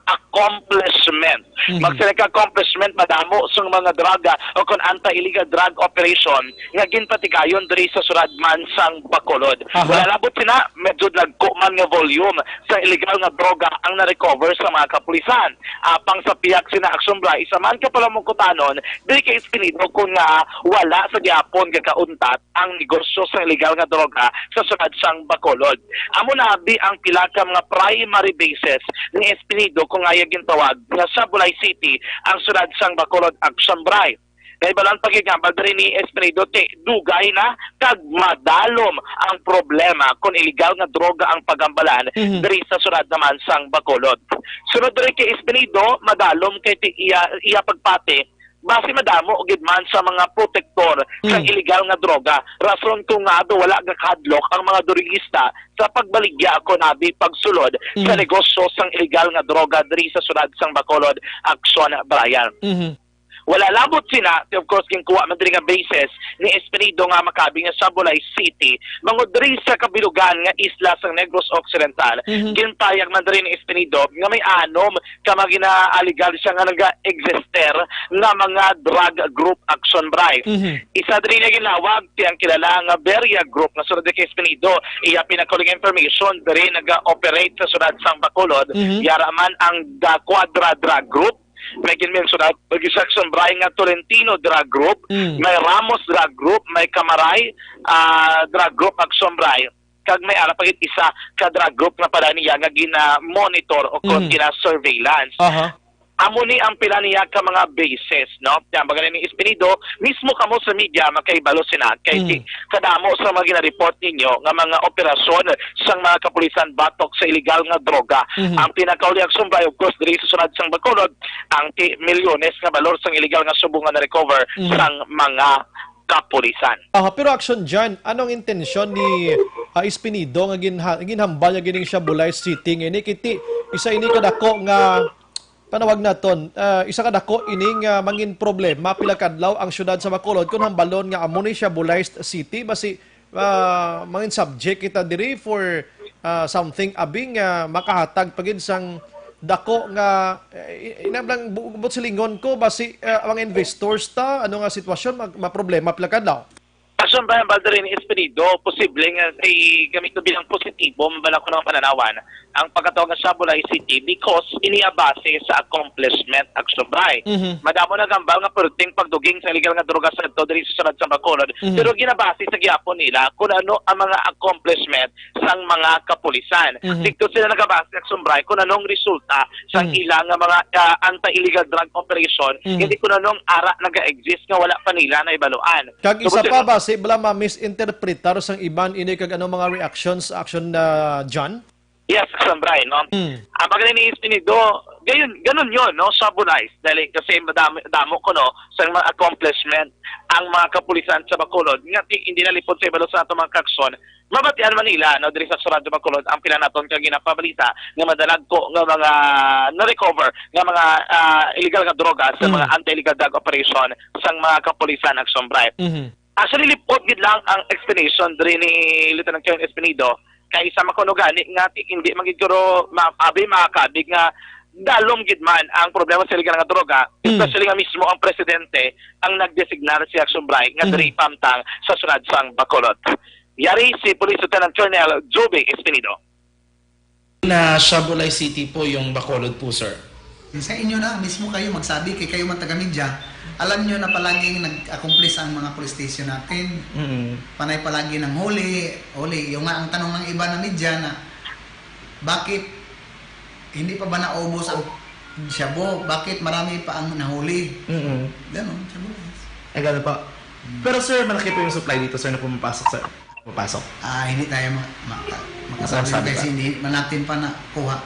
accomplishment. Mhm. Magsiling ka accomplishment, madamo sang mga droga o kon anti-illegal drug operation nga ginpatigayon diri sa siyudad man sang Bacolod. Aha. Wala labot sina, medyo dagko man nga volume sa illegal nga droga ang na-recover sa mga kapulisan. Apang sa pihak sina, Aksyon, Bri, isa man ka palamukutanon diri kay Espinido kon nga wala sa gihapon gakauntat ang negosyo sa illegal nga droga sa siyudad sang Bacolod. Amo na abi ang pila ka mga primary bases ni Espinido kung iya gintawag nga Shabulay City ang siyudad sang Bacolod, Aksyon, Bri. Nahibaluan pa gid nga hambal diri ni Espinido ti dugay na kag madalom ang problema kon illegal nga droga ang pagambalan Mhm. diri sa siyudad naman sang Bacolod. Sunod diri kay Espinido, madalom kay ti iya, iya pagpati basi madamo gid man sa mga protektor sang Mm. illegal nga droga. Rason kung nga do wala gakahadlok ang mga durugista sa pagbaligya kon abi pagsulod sa Mm. negosyo sang illegal nga droga diri sa siyudad sang Bacolod, Aksyon, Brian. Mhm. Wala labot sina, of course, ginkuha man diri nga bases ni Espinido nga makaabig nga Shabulay City, bangod diri sa kabilugan nga isla sang Negros Occidental. Mhm. Ginpayag man diri ni Espinido nga may anom ka mga ginaaligar siya nga naga-existe nga mga drug group, Aksyon, Bri. Mhm. Isa diri nga ginawag ti ang kilala nga Beria Group nga sunod kay Espinido. Iya pinakauling information diri naga-operate sa siyudad sang Bacolod. Mhm. Yara man ang The Quadra Drug Group. May ginmensyona pag isa, Aksyon, Bri, nga Tolentino Drug Group, Mm. may Ramos Drug Group, may Kamaray, ah, Drug Group, Aksyon, Bri. Kag may ara pa gid isa ka drug group nga pala niya nga gina-monitor o kon Mm. gina-surveillance. Aha. Amo ni ang pila niya ka mga bases, no? Yan, baga ni Espinido, mismo kamo sa media, makahibalo sina. Kay Mm. ti-, kadamo sa mga ginareport ninyo nga mga operasyon sang mga kapulisan batok sa illegal nga droga. Mhm. Ang pinakauli, Aksyon, Bri, of course, diri sa siyudad sang Bacolod, ang ti-, milyones nga balor sang illegal nga subong nga na-recover Mhm. sang mga kapulisan. Aha, pero Aksyon, John, anong intensyon ni, ah, Espinido nga ginha-, ginhambal niya gining Shabulay City nga ini? Kay ti-, isa ini kadako nga panawag naton, ah, isa ka dako ining, ah, mangin problema pila kadlaw ang siyudad sa Bacolod kon hambalon nga amo ni Shabulay City, basi, ah, mangin subject kita diri for, ah, something abing, ah, makahatag pa gid sang dako nga, eh, inam lang bu-, buot silingon ko, basi, ah, mga investors ta, ano nga sitwasyon, mag-, maproblema pila kadlaw. Aksyon, Brian, hambal diri ni Espinido, posible nga kay gamit bilang positibo man bala ko nga pananawan ang pagkatawag nga Shabulay City because ini a base sa accomplishment, Aksyon, Bri. Mhm. Madamo naghambal nga perting pagduging sa illegal nga droga sa ato diri sa siyudad sa Bacolod, Mhm. pero ginabase sa gihapon nila kung ano ang mga accomplishment sang mga kapulisan. Mhm. Dito sila nagabase, Aksyon, Bri, kung anong resulta sa Mhm. ila nga mga, ah, anti-illegal drug operation, Mhm. hindi kung anong ara naga-exist nga wala pa nila naibaluan. Kag isa pa, basi bala ma-misinterpretar sang iban ini kag ano mga reactions, Aksyon, ah, John? Yes, Aksyon, Bri, no? Mm. Ang pagkali ni Espinido, Gayon, ganun yun, no, sa Bulay. Dahil kasi madami, damo ko, no, sa mga accomplishment ang mga kapulisan sa Bacolod. Nga ti-, hindi nalipod sa iba sa ato mga kaksyon. Mabatian man nila, no, diri sa Surad sa Bacolod, ang pila naton ka ginapabalita nga madalagko nga mga na-recover nga mga, ah, illegal nga droga sa mga Mm. anti-illegal drug operation sang mga kapulisan, Action Bright. Mhm. Actually, lipot gid lang ang explanation diri ni Lieutenant Colonel Espinido, kay sa makuno gani nga ti-, hindi man gid kuro ma-, abi makakabig nga dalom gid man ang problema sa illegal nga droga, Mm. especially nga mismo ang presidente ang nagdesignar si Action Bright nga Mhm. diri pamtang sa Surad sang Bacolod. Yari si Police Lieutenant Colonel Joby Espinido. Na Shabulay City po yung Bacolod po, sir. Sa inyo na, mismo kayo magsabi, kay kayo man taga-media, alam nyo na palaging nag-accomplish ang mga police station natin. Mm. Panay palagi ng huli, huli. Yung nga, ang tanong ng iba na media na, bakit hindi pa ba naubos ang shabu? Bakit marami pa ang nahuli? Mm. Ganon, shabu. Ay, gano'n po. Mm. Pero, sir, malaki po yung supply dito, sir, na pumapasok, sir. Pumapasok. Ah, hindi tayo ma-, maka-, makasabi Masabi kasi pa. Hindi man natin pa nakuha.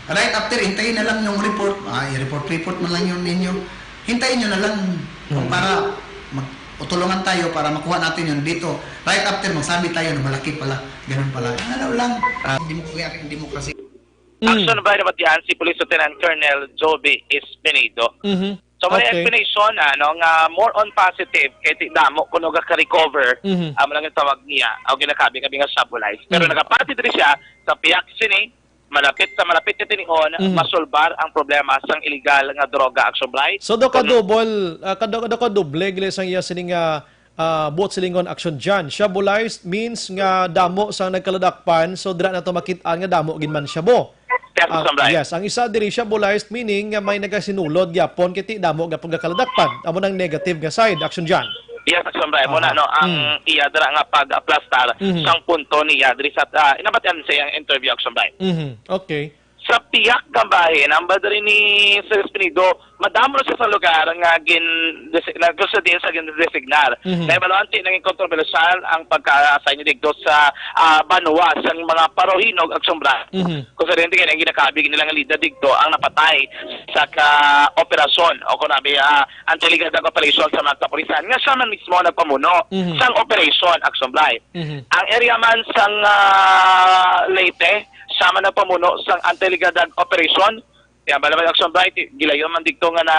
Right after, hintayin na lang yung report. Ah, i-report, report man lang yun ninyo. Hintayin nyo na lang kung Mm. para mag-, o tulungan tayo para makuha natin yun dito. Right after, magsabi tayo na malaki pala, ganun pala. Ano lang, Ah. Demo-, kaya demokrasi. Mm. Action Bright, nabatian si Police Lieutenant Colonel Joby Espinido. Mhm. So, may Okay. explanation, ano, nga more on positive, kay ti damo kuno ga ka-recover, Mhm. amo lang yung tawag niya, o ginakabi-kabi nga shabulize. Pero Mm. nagapati diri siya, sa piyak sini, malapit sa malapit na tinihon, Mhm. masulbar ang problema sang illegal nga droga, Action Bright. So, do ka Kung double, ah, ka do, do ka doble, gili sang iya sini nga, ah, buot silingon, Action John. Shabulized means nga damo sang nagkaladakpan, so dira nato makit-an nga damo gid man shabu. Yes, Ang, Action Bright. Yes, ang isa diri, shabulized, meaning nga may nagasinulod gyapon, kay ti damo gyapon gakaladakpan. Amo nang negative nga side, Action John. Yes, Action Bright. Mo na, Aha. no, ang Mm. iya dira nga pag-aplastar Mhm. sang punto niya diri sa, ah, inabatian sa iyang interview, Action Bright. Mhm. Okay. Sa piyak nga bahin, ang ba diri ni Sir Espinido, madamo na siya sa lugar nga gin-, desi-, na gusto din sa gin-designar. Mhm. Na ibalwante naging kontrobersyal ang pagka-assign niya dito sa, ah, banwa sang mga Parohinog, Action Bright. Mhm. Kung sa rin, tingin, ang ginakabig nila nga leader dito, ang napatay sa ka-operasyon o kung nabi, ah, anti-illegal drug operation sa mga kapulisan, nga siya man mismo nagpamuno Mhm. sang operation, Action Bright. Mhm. Ang area man sang, ah, Leyte, siya man nagpamuno sang anti-illegal drug operation. Kaya ba naman, Action Bright, gilayon man dito nga na,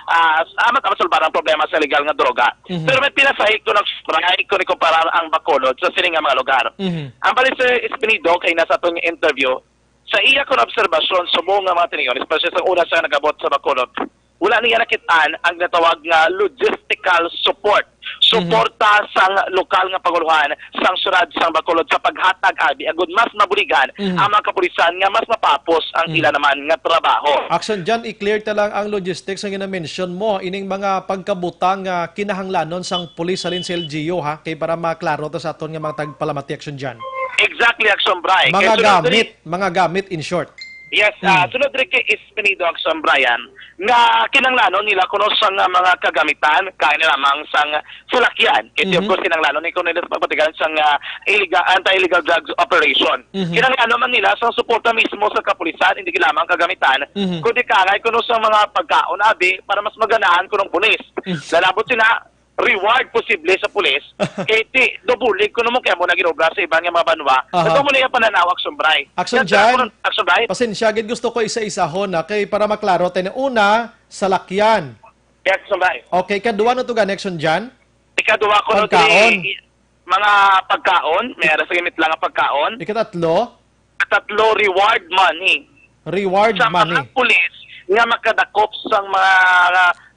ah, amat, amat sulbar ang problema sa legal nga droga. Mhm. Pero may pinasahig ko ng Bright kung ikumparar ang Bacolod sa sini nga mga lugar. Mhm. Ang bali sa Espinido kay nasa aton nga interview, sa iya kon obserbasyon, subong nga mga tiniyon, especially sa una siya nagabot sa Bacolod, wala niya nakit-an ang natawag nga logistical support. Mhm. Suporta sang lokal nga panguluhan sang syudad sang Bacolod sa paghatag abi agud mas mabuligan Mhm. ang mga kapulisan nga mas mapapos ang Mhm. ila naman nga trabaho. Action John, i-clear ta lang ang logistics nga gina-mention mo, ining mga pagkabutang nga kinahanglanon sang pulis halin sa L G U, ha, kay para maklaro to sa aton nga mga tagpalamati, Action John. Exactly, Action Bright. Kay Mga sunod diri, gamit, mga gamit, in short. Yes, ah, Mm. sunod diri kay Espinido, Action Brian, nga kinanglanon nila kuno sang, ah, mga kagamitan, kain na lamang sang salakyan. Kay Mhm. of course, kinanglanon ni kuno nila sa pagpatigalan sang, ah, illegal, anti-illegal drugs operation. Mhm. Kinanglanon man nila sang suporta mismo sa kapulisan, hindi lamang kagamitan, Mhm. kundi kangay kuno sa mga pagkaon, abi, para mas maganahan kuno ang pulis. Mhm. Lalabot sila, reward posible sa pulis, kay ti, do bulig kuno mo kaya mo na ginobra sa iban nga mga banwa. Aha. Ito mo na yung pananaw, Action Bright. Action Yan, John, ako, Action Bright. Pasensya, gid gusto ko isa-isahon na kay para maklaro tayo na una, salakyan. Yes, Action Bright. Okay, kadwa na to gani, Action John? Ikaduha ko no, Pagkaon. Di, mga pagkaon, may ara sa gamit lang ang pagkaon. Ikatatlo? Tatlo, reward money. Reward Sa money. mga pulis nga makadakop sa mga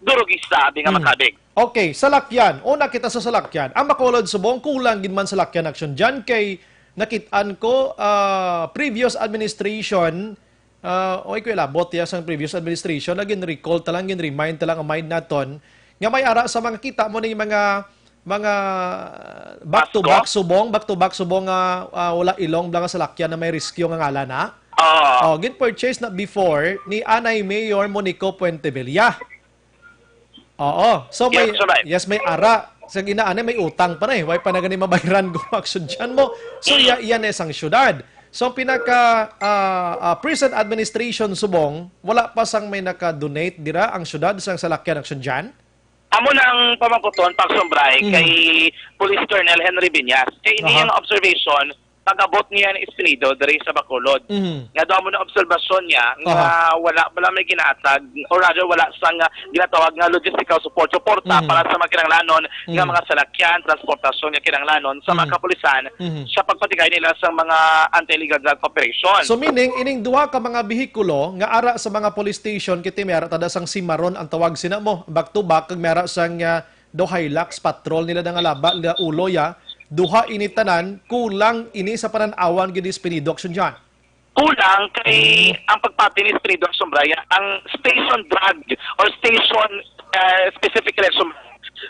durugista, abi nga Hmm. makabig. Okay, salakyan. Una kita sa salakyan. Ang Bacolod subong, kulang gid man salakyan, Action John, kay nakit-an ko, ah, previous administration, ah, oy, ko ilabot ya sang previous administration, na gin-recall ta lang, gin-remind ta lang ang mind naton, nga may ara sa mga kita mo ni mga, mga back to back Pasko? subong, back to back subong nga, ah, wala ilong bala nga salakyan na may rescue nga ngalan, ha? Oo. Oh, gin-purchase na before ni anay Mayor Monico Puentevilla. Oo. So, may, Yes, sir, right. yes, may ara. Sa ginaanay, may utang pa na eh. Way pa na gani mabayran, go, Action John mo. So, Mm. iya, iya na isang syudad. So, pinaka, ah, ah, prison administration subong, wala pa sang may naka-donate dira ang syudad sang salakyan, Action Jan? Amo na ang pamangkuton, Pax Sombray, Mhm. kay Police Colonel Henry Viñas. Kay ini Aha. ang observation, pag-abot niya ni Espinido diri sa Bacolod. Mhm. Nga daw mo na obserbasyon niya nga Aha. wala, wala may ginahatag, or rather, wala sang, ah, ginatawag nga logistical support, suporta Mhm. para sa mga kinahanglanon nga Mhm. mga salakyan, transportasyon nga kinahanglanon sa mga Mhm. kapulisan Mhm. sa pagpatigay nila sa mga anti-illegal drug operation. So, meaning, ining duha ka mga behikulo nga ara sa mga police station, kiti may ara tada sang Cimarron ang tawag sina mo, back to back, kag may ara sang, ah, daw Hilux patrol nila nga laba, nila ulo, ya. Duha ini tanan, kulang ini sa panan-awan gid ni Espinido, Action Jan. Kulang kay Mm. ang pagpati ni Espinido, Action Brian, ang station drug or station, ah, specific election,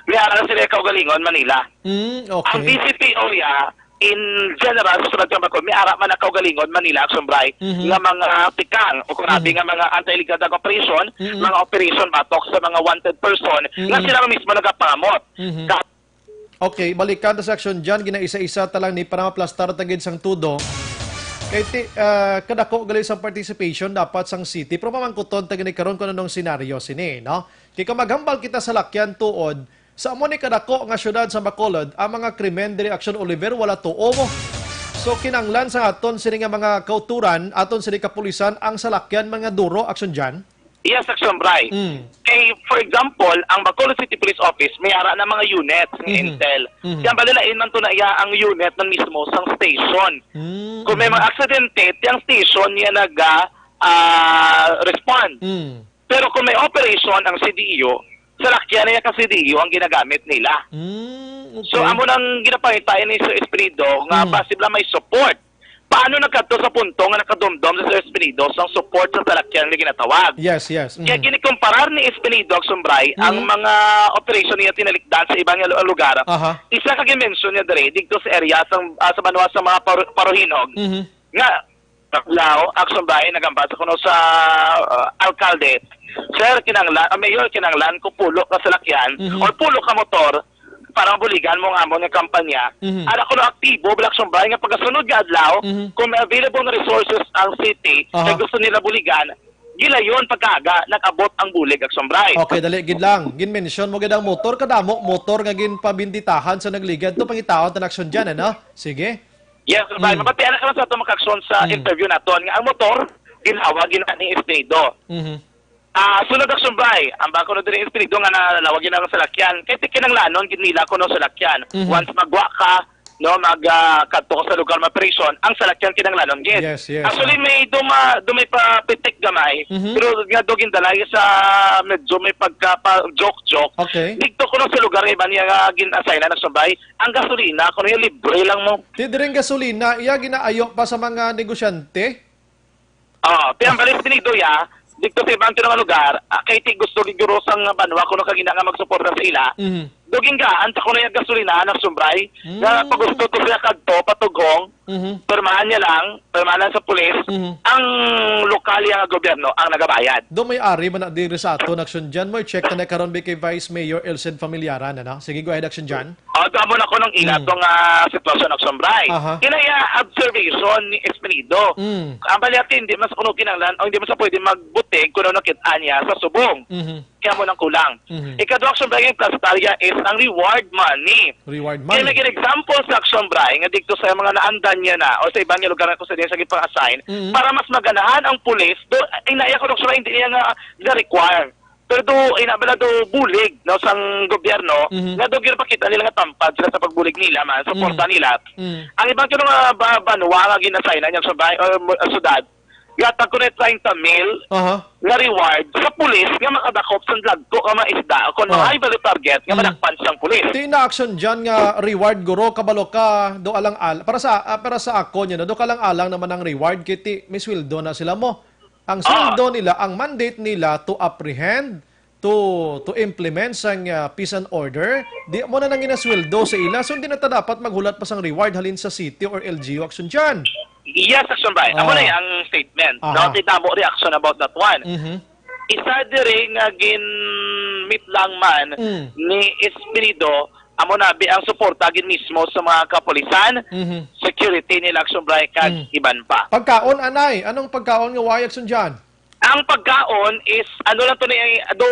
may ara sila kaugalingon, Manila. Mm, okay. Ang D C P O ya, in general, sa Surat Kambakol, may ara man ang kaugalingon, Manila, Action Brian, Mhm. nga mga tikang o kurabi Mhm. nga mga anti-illegal drug operation, Mhm. mga operation batok sa mga wanted person, nga Mhm. sila mismo nagapangamot. Mhm. Ka- Okay, balikan ta sa Action Jan, ginaisa-isa ta lang ni para maplastar ta gid sang tudo. Kay ti, ah, kadako gali sang participation dapat sang city. Pero mamangkuton ta gani karon kung anong senaryo sini, no? Kay kung maghambal kita sa lakyan tuod, sa amo ni kadako nga syudad sa Bacolod, ang mga krimen diri, Action Oliver, wala tuo mo. So, kinanglan sa aton sini nga mga kauturan, aton sini kapulisan, ang salakyan man nga duro, Action Jan? Yes, Action Bray. Mm. Kay, for example, ang Bacolod City Police Office, may ara na mga units ng Mhm. intel. Mhm. Kaya balilain man to na iya ang unit ng mismo sang station. Mm, Kung may mhm. mga aksidente, tiyang station niya naga, ah, respond. Mm. Pero kung may operation ang C D E O, salakyan niya ka C D E O ang ginagamit nila. Mm, So, okay. amo nang ginapangitain ni Sir Espirido nga Mm. basi bala may support. Paano nagkadto sa punto nga nakadumdom sa Sir Espirido sang support sa salakyan nga ginatawag? Yes, yes. Kaya Mm. ginikumparar ni Espirido, Action Bray, ang Mm. mga operation niya tinalikdan sa ibang lu-, lugar. Aha. Isa ka gimension niya diri, dito sa area, sa, ah, sa banwa sa mga paru-, paruhinog. Mhm. Nga, Lao, Action Bray, nagambasa kuno sa, ah, alkalde, "Sir, kinanglan, ah, Mayor, kinanglan ko pulo ka salakyan Mhm. or pulo ka motor para mabuligan mo ang amon nga kampanya." Mhm. Ara kuno aktibo, Black Sumbay, nga pagkasunod nga adlaw, Mhm. kung may available na resources ang city, Aha. kay gusto nila buligan, gilayon pagkaaga, nag-abot ang bulig, Action Bray. Okay, dali gid lang. Gin-mention mo gid ang motor, kadamo motor nga ginpabinditahan sa nagligad. To pangitaon ta na, Action, dyan, ano? Sige. Yes, Action Bray. Mm. Mabatian na ka lang sa atong mga aksyon sa Mm. interview naton nga ang motor, ginhawa, gina ni Espirido. Mhm. Ah, sunod, Action Bray, ang bako na diri Espirido nga nalawag yun ang salakyan. Kay ti kinanglanon gid nila kuno salakyan. Mhm. Once magwa ka, no, mag, ah, kadto ka sa lugar ng operasyon, ang salakyan kinanglanon gid. Yes, yes, Actually, ah. may duma-, dumay pa pitik gamay, Mhm. pero nga do gindalay sa medyo may pagka pa joke-joke. Okay. Dito kuno sa lugar nga iba niya nga gin-assign na, Action Bray, ang gasolina kuno yung libre lang mo. Ti diring gasolina, iya ginaayo pa sa mga negosyante? Oo, ti ang balis ni Doya, dito sa ibang nga lugar, ah, kay ti gusto gid guro sang banwa kuno kagina nga magsuporta sa ila. Mhm. Duging gaan ta kuno yung gasolina, Action Bray, nga Mm. pag gusto to siya kadto, patughong, Mhm. pirmahan niya lang, pirmahan lang sa pulis, Mhm. ang lokal nga gobyerno ang nagabayad. Do may ari man na diri sa aton, Action Jan. Mo i-check na na karon, B K Vice Mayor Elcid Familiaran, ano? Sige, go ahead, Action Jan. O, amo na kuno ang ila Mm. tong, ah, sitwasyon, Action Bray. Aha. Kinaya observation ni Espinido. Mm. Ang balyati, hindi man sa kuno kinanglan, o hindi man sa pwede magbutig kuno nakit-an niya sa subong. Mhm. Kaya mo nang kulang. Mhm. Ikaduha, Action Bray, yung plastarya is ang reward money. Reward Kaya money. may example sa Action Bray, nga dito sa mga naandan niya na, o sa ibang lugar na kung sa niya sa gipang-assign, Mhm. para mas maganahan ang pulis, do, ay naiya ko, Action Bray, hindi niya nga, nga require. Pero do, ina bala do bulig, no, sang gobyerno, Mhm. nga do ginapakita nila nga tampad sila sa pagbulig nila man, suporta Mhm. nila. Mhm. Ang ibang kuno nga ba-, banwa nga ginasign na niya sa bay-, or mo-, syudad, yata ko na treinta mil Aha. nga reward sa pulis nga makadakop sa lagko nga mga isda, kung Oh. high value target nga Mhm. madakpan sang pulis. Ti na, Action Jan, nga reward guro, kabalo ka, do alang-al-, para sa, ah, para sa ako niya, no, do kalang-alang naman ang reward, kiti may sweldo na sila mo. Ang Ah. sweldo nila, ang mandate nila to apprehend, to, to implement sang, ah, peace and order, di mo na nang ginasweldo sa ila. So, hindi na ta dapat maghulat pa sang reward halin sa city or L G U, Action Jan. Yes, Action Bray. Amo Ah. na ang statement. Aha. No? Ti damo reaction about that one. Mhm. Isa diri nga gin-meet lang man Mm. ni Espirido Amo na bi ang suporta gid mismo sa mga kapulisan, Mhm. security nila, Action Bright, kag Mm. iban pa. Pagkaon, anay? Anong pagkaon nga way, Action John? Ang pagkaon is, ano lang to ni, do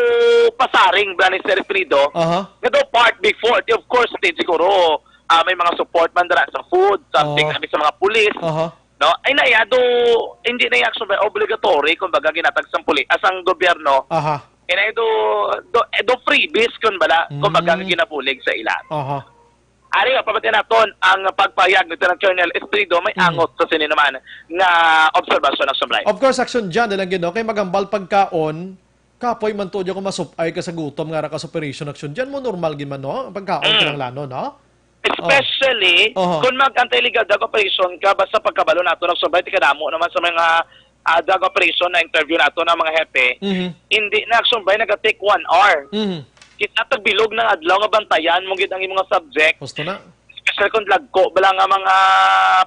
pasaring, Brani Sir Frido, Aha. nga do part before. Di, of course, di siguro, ah, may mga support man dira sa food, something Oh. kami sa mga pulis. Aha. No? Ay, na iya, do, hindi na iya, actually, obligatory, kumbaga, ginatag sang puli-, ah, sang gobyerno. Aha. Inay do, do, eh, do freebies, kun bala, Mm. kumbaga, nga ginabulig sa ila. Aha. Ari, pamati naton ang pagpahayag ni Lieutenant Colonel Estrido, may Mm. angot sa sini naman nga obserbasyon, Action Bright. Of course, Action John, nilang gino, kay magambal pagkaon, kapoy man to, di ako masupay ka sa gutom nga ara ka sa operation, Action John, mo normal gid man, no? Ang pagkaon, Mm. kinahanglanon, no? Especially, Oh. Oho. kung mag-anti-illegal drug operation ka, basta pagkabalo nato, Action Bright, kadamo naman sa mga, ah, drug operation na interview nato ng mga hepe, Mhm. hindi na, Action Bright, naga-take one hour. Mhm. Kita tagbilog ng adlaw nga bantayan mo gid ang imong subject. Gusto na. Especially kung lagko bala nga mga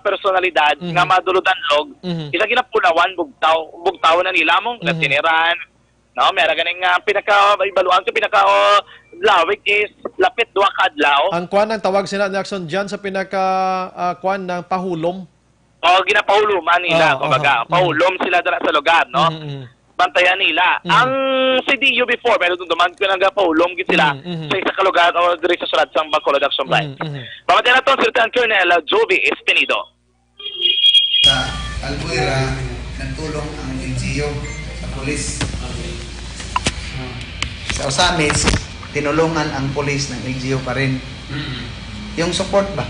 personalidad Mhm. nga madulod-anlog, Mhm. isa ginapulawan, bugtaw, bugtaw na nila mo, Mhm. natineran, no? May ara ganing, ah, pinaka, ibaluan ko, pinaka, oh, lawig is lapit duha ka adlaw. Ang kwan, ang tawag sila ni Action John sa pinaka, ah, kwan, ng pahulom. O, ginapahuluman nila, Ah, kumbaga, aha. Mm. pahulom sila dira sa lugar, no? Mm, mm. Bantayan nila. Mm. Ang C D U before, pero dumdumag ko nagapahulom gid sila Mm, mm. sa isa ka lugar o diri sa sulod sang Bacolod, Action Bright. Mm, mm. Pamati naton si Lieutenant Colonel Jovi Espinido. Sa Albuera, nagtulong ang L G U sa pulis. Sa Ozamiz, tinulungan ang pulis ng L G U pa rin. Mm. Yung support ba?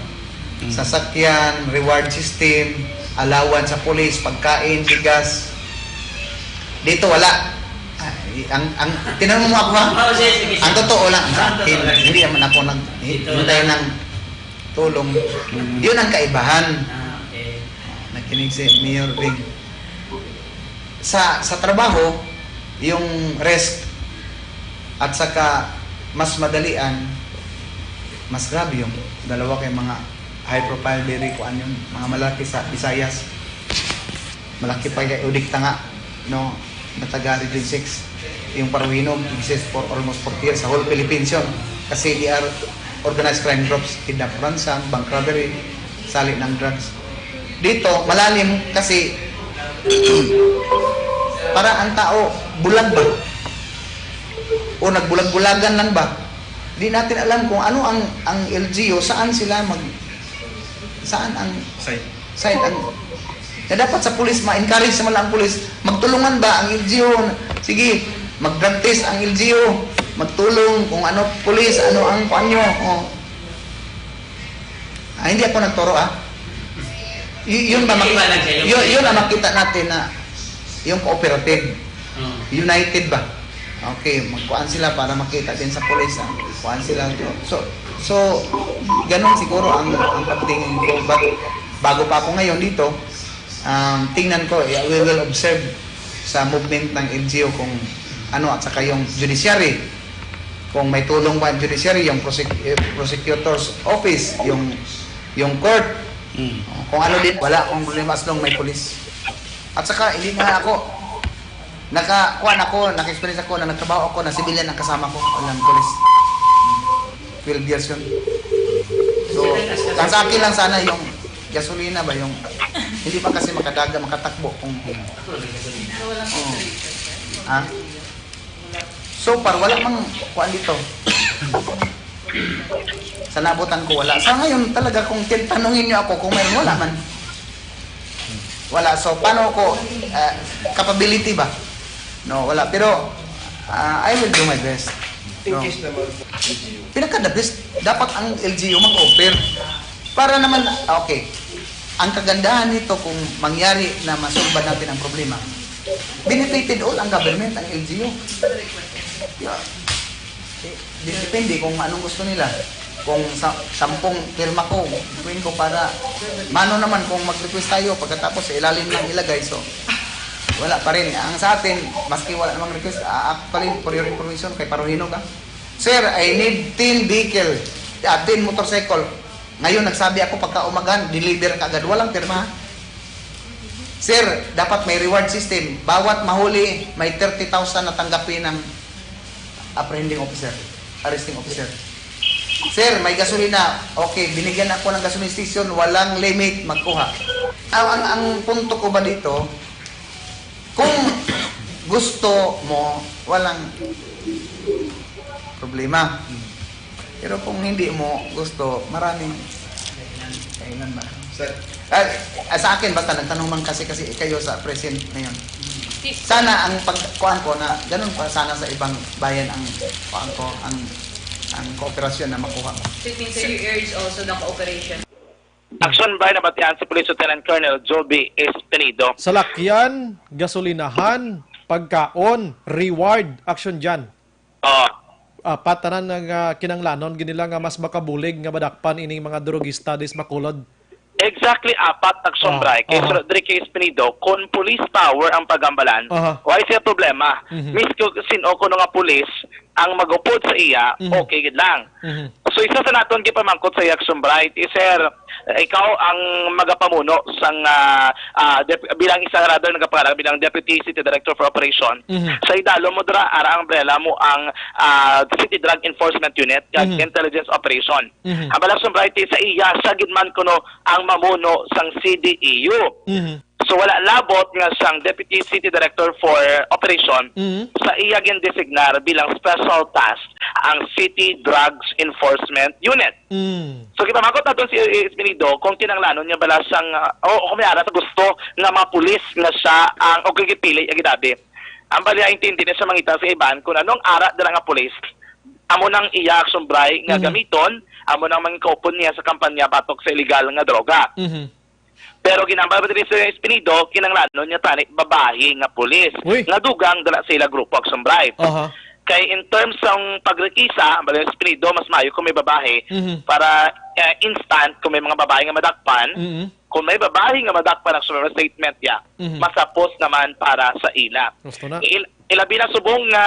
Mm. Sasakyan, reward system, allowance sa pulis, pagkain, bigas. Dito wala. Ay, ang, ang, tinanong mo ako, ha? Oh, sige, sige, sige. Ang totoo lang, sa Ang totoo akin, lang. hindi naman ako nag-, Dito hintay wala. ng tulong. Mm. Yun ang kaibahan. Ah, okay. Nakinig si Mayor Ring. Sa, sa trabaho, yung risk at saka mas madalian, mas grabe yung dalawa kay mga high profile, very kuan yun, mga malaki sa Visayas. Malaki pa yung udikta nga, no, na taga Region six. Yung Paruhinog, exist for almost forty years sa whole Philippines yun. Kasi they are organized crime groups, kidnap, ransom, bank robbery, sali ng drugs. Dito, malalim kasi para ang tao bulag ba? O nagbulag-bulagan lang ba? Di natin alam kung ano ang, ang L G U, saan sila mag-, saan ang Side. side ang, na dapat sa pulis, ma-encourage naman lang ang pulis, magtulungan ba ang L G U? Sige, mag-drug test ang L G U, magtulong kung ano, pulis, ano ang kuan nyo? Oh. Ah, hindi ako nagturo, ah. Y-, yun ba, Hindi ba mak-, lang kayo? yun, yun ang makita natin na yung cooperative, Oo. united ba? Okay, magkuan sila para makita din sa pulis, ah. Kuan sila. So, so, ganun siguro ang, ang pagtingin ko. But, bago pa ako ngayon dito, um, tingnan ko, eh, we will observe sa movement ng L G U kung ano, at saka yung judiciary. Kung may tulong ba ang judiciary, yung prosec-, eh, prosecutor's office, yung, yung court. Mm. Kung ano din, wala akong problema as long may pulis. At saka, hindi nga ako, naka, kuwan ako, naka-experience ako na nagtrabaho ako na civilian ang kasama ko, walang pulis. Twelve years yun. So, ang sa akin lang sana yung gasolina ba, yung hindi pa kasi makadaga, makatakbo kung, So, walang Oo. Ha? So far, wala mang kuan dito. Sa nabutan ko, wala. Sa ngayon, talaga, kung tin-, tanungin niyo ako kung mayroon, wala man. Wala. So, paano ko, ah, capability ba? No, wala. Pero, ah, I will do my best. In No. case naman, Pinaka the best, dapat ang L G U mag-offer. Para naman, okay. Ang kagandahan nito, kung mangyari na masulba natin ang problema, benefited all ang government, ang L G U. Yeah. Eh, depende kung anong gusto nila. Kung sa, sampung pirma ko, gawin ko para, mano naman kung mag-request tayo, pagkatapos sa ilalim lang ilagay, so, wala pa rin. Ang sa atin, maski wala namang request, ah, actually, for your information, kay Paruhinog, ah. "Sir, I need ten vehicle, ah, ten motorcycle." Ngayon, nagsabi ako, pagka umaga, deliver ka agad. Walang pirma. "Sir, dapat may reward system. Bawat mahuli, may thirty thousand na tanggapin ng apprehending officer, arresting officer." Sir, may gasolina. Okay, binigyan ako ng gasoline station, walang limit magkuha. Ang, ang, ang punto ko ba dito, kung gusto mo, walang problema. Pero kung hindi mo gusto, maraming dahilan ba? Sir. Ah, ah, sa akin, basta nagtanong man kasi, kasi kayo sa present ngayon. Sana ang pagkuan ko na ganun pa sana sa ibang bayan ang kuan ko, ang, ang kooperasyon na makuha ko. So it means that you urge also the cooperation. Action by nabatian si Police Lieutenant Colonel Joby Espinido. Salakyan, gasolinahan, pagkaon, reward, action dyan. Oh. Apat tanan nga kinanglanon gid nila nga mas makabulig nga madakpan ining mga drugista dis Bacolod. Exactly, apat, Action Bray. Kay Sir Rodrigue Espinido, kung police power ang pagambalan, Aha. wala siya problema. Mhm. Miski sin-o kuno nga police ang magupod sa iya, Mhm. okay gid lang. Mhm. So, isa sa naton gipamangkot sa iya, Action Bray, ti, "Sir, ikaw ang magapamuno sang, ah, ah, dep-, bilang isa rather nagapangalan bilang Deputy City Director for Operation. Mhm. Sa idalom mo dira, ara ang umbrella mo ang, ah, City Drug Enforcement Unit, kag Mhm. Intelligence Operation." Mhm. Ang balang Action Bray, ti, sa iya, siya gid man kuno ang mamuno sang C D E U. Mhm. So, wala labot nga sang Deputy City Director for Operation Mhm. sa iya gindesignar bilang special task ang City Drugs Enforcement Unit. Mm. So, gipamangkot naton si Espinido kung kinanglanon niya bala sang, ah, o, o kung may ara sa gusto nga mga pulis nga siya ang, o kung gipili ang gidabi. Ang bali, intindi niya sa mangita sa iban kung anong ara dala nga pulis, amo nang iya, Action Bray, nga Mhm. gamiton, amo nang mangkaupon niya sa kampanya batok sa illegal nga droga. Mhm. Pero ginambal pa diri si Espinido, kinanglanon niya tani babayi nga pulis Uy. nga dugang dala sa ila grupo, Action Bray. Aha. Kay in terms sang pagrekisa, ang bali ni Espinido, mas maayo kung may babayi Mhm. para, eh, instant kung may mga babayi nga madakpan. Mhm. Kung may babayi nga madakpan ang sumara statement niya, Mhm. masapos naman para sa ila. Gusto na. Il-, ilabi na subong nga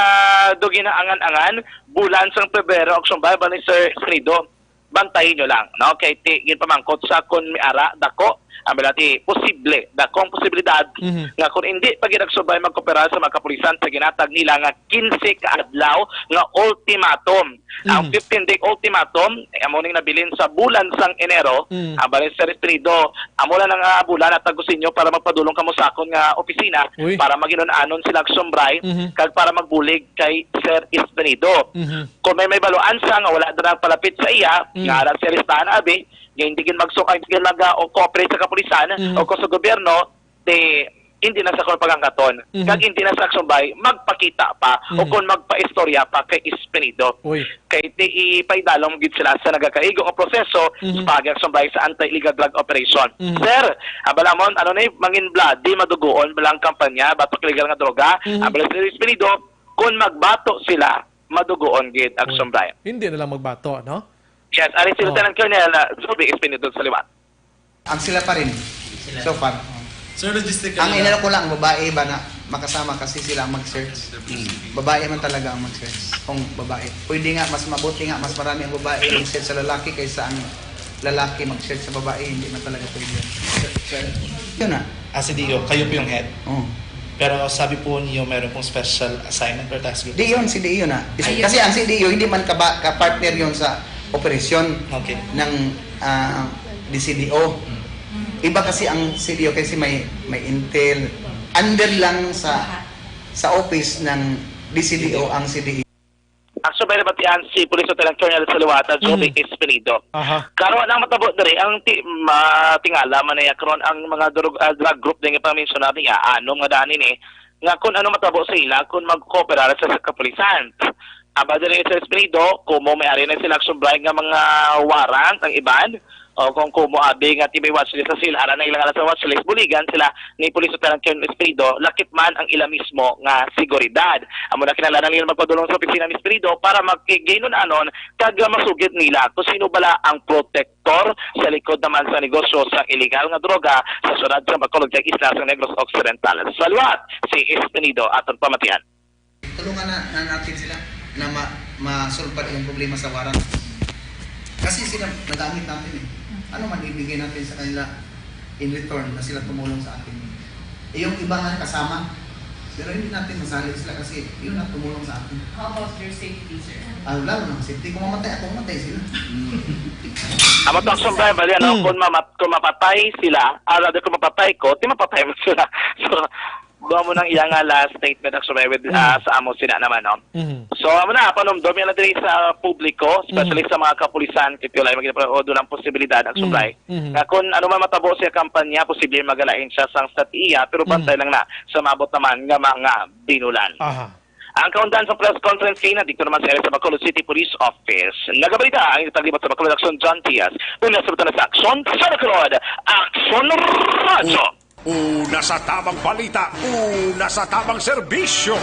do ginaangan-angan, bulan sang Pebrero, Action Bray, bali ni Sir Espinido. Bantayi nyo lang, no? Kay ti, ginpamangkot sa kun may ara, dako, ang bala ti, posible, dako ang posibilidad Mhm. nga kun hindi pa gid Action Bray magkooperar sa mga kapulisan sa ginatag nila nga quince ka adlaw nga ultimatum. Ang Mhm. fifteen-day ultimatum, eh, amo ning nabilin sa bulan sang Enero, Mhm. ang bali ni Sir Espinido, amo na nga bulan at tago sa inyo para magpadulong kamo sa akon nga opisina Uy. para maginon-anon sila Action Bray Mhm. kag para magbulig kay Sir Espinido. Mhm. Kung may, may baluan sa nga wala na nagpalapit sa iya, Mm. nga ara siya listahan, abi, nga hindi gid magsukay, hindi gid nag-, o cooperate sa kapulisan Mhm. o kung sa gobyerno, di, hindi na sa kon pagangkaton. Mhm. Kag hindi na sa Action Bray, magpakita pa o Mhm. kung magpaistorya pa kay Espinido. Uy. Kay ti, ipaidalom gid sila sa nagakaigo nga proseso Mhm. sa pag-Action Bray sa anti-illegal drug operation. Mhm. Sir, abala mo, ano na yung mangin bloody, madugoon, balang kampanya, batok illegal nga droga, Mhm. abala si Espinido, kung magbato sila, madugoon gid, Action Bray. Hindi na lang magbato, no? Yes, ari si Oh. Lieutenant Colonel, uh, Joby Espinido sa liwat. Ang sila pa rin, so far. Sir, logistical Ang lang. Inano ko lang, ang babae ba na makasama kasi sila ang mag-search. Mm. Babae man talaga ang mag-search. Kung babae. Pwede nga, mas mabuti nga, mas marami ang babae mag-search sa lalaki kaysa ang lalaki mag-search sa babae. Hindi man talaga pwede. Sir, sir. Yun na. Ah, si D O, kayo po yung head. Oo. Pero sabi po niyo, meron pong special assignment or task group. Di yun, si D E O na. Is-, Ayun. Kasi ang C D E O, hindi man kaba-, ka-partner yun sa operasyon Okay. ng, ah, D C D O. Mm. Iba kasi ang C D O kasi may, may intel. Under lang sa, sa office ng D C D O ang C D E O. Action Bray, nabatian si Police Lieutenant Colonel Saluata, Joby Mm. Espinido. Aha. Karon ang matabo diri, ang ti-, matingala man niya karon ang mga drug, ah, drug group din nga pamensyonar niya, anom nga daan ini, nga kung ano matabo sa ila kung magkooperar sa, sa kapulisan. Aba diri sa Espinido, kumo may ari na sila Action Bray nga mga warrant ang iban, o kung kumo abi nga ti may watchlist sa sila, ara na ilang ara sa watchlist, buligan sila ni Police Lieutenant Colonel Espirido, lakip man ang ila mismo nga seguridad. Amo na kinahanglan nila magpadulong sa opisina ni Espirido para makigaynon-anon kag masugid nila kung sino bala ang protektor sa likod naman sa negosyo sa illegal nga droga sa syudad sa Bacolod kag isla sa Negros Occidental. Sa liwat, si Espirido aton pamatian. Tulungan na, na natin sila na ma-, ma-solve pa yung problema sa warrant. Kasi sila nagamit natin eh. Ano man ibigay natin sa kanila in return na sila tumulong sa atin? Eh, yung iba nga kasama, Pero hindi natin masali sila kasi yun ang tumulong sa akin. How about your safety, sir? Ah, lalo na safety. Kung mamatay ako, mamatay sila. Amo to, action, Brian, bali, ano, Mm. kung, mamat, kung mapatay sila, ah, rather, kung mapatay ko, di mapatay mo sila. So, doon mo nang iya nga last statement, action, Brian, with, ah, sa amo sila naman, no? Mhm. So, amo na, panumdom yan na diri sa publiko, especially sa mga kapulisan, kay wala maging o doon ang posibilidad, action, Mhm. Brian, Mhm. nga kung ano man matabo sa kampanya, posible magalain siya sang sa iya, pero bantay lang na sa maabot naman nga mga binulan. Aha. Ang kaundan sa press conference kay na dito naman sa area sa Bacolod City Police Office. Nagabalita ang taglibot sa Bacolod Action, John Diaz. Una sa sa Action sa Bacolod, Action Radio. Una sa tabang balita, una sa tabang serbisyo.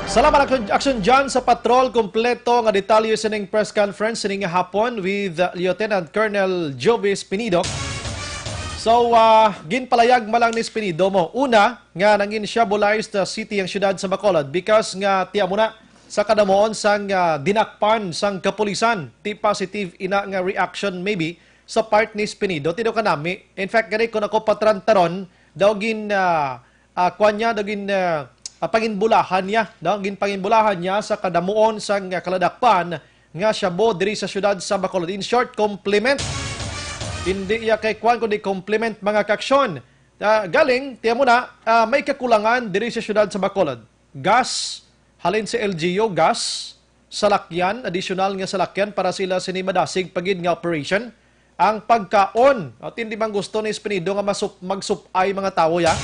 Salamat, Action, Action John, sa patrol. Kompleto nga detalye sining press conference sining hapon with, uh, Lieutenant Colonel Jovis Pinido. So, ah, ginpalayag man lang ni Pinido mo. Una, nga nangin siya bulay sa city ang siyudad sa Bacolod because nga tiya mo na sa kadamuon sang, ah, dinakpan sang kapulisan. Ti positive ina nga reaction maybe sa part ni Spinido. Tido kanami. In fact, gani kung ako patrantaron, daw gin, ah, ah, kwan niya, daw gin, ah, ah, panginbulahan niya, daw gin panginbulahan niya sa kadamuon sang, ah, kaladakpan nga siya bo diri sa siyudad sa Bacolod. In short, compliment. Hindi iya kay kwan, kundi compliment, mga kaksyon. Ah, galing, tiyan mo na, ah, may kakulangan diri sa siyudad sa Bacolod. Gas, halin sa L G U, gas, salakyan, additional nga salakyan para sila sini madasig pagid nga operation. Ang pagkaon, at hindi man gusto ni Espinido nga masup, magsupay mga tawo ya,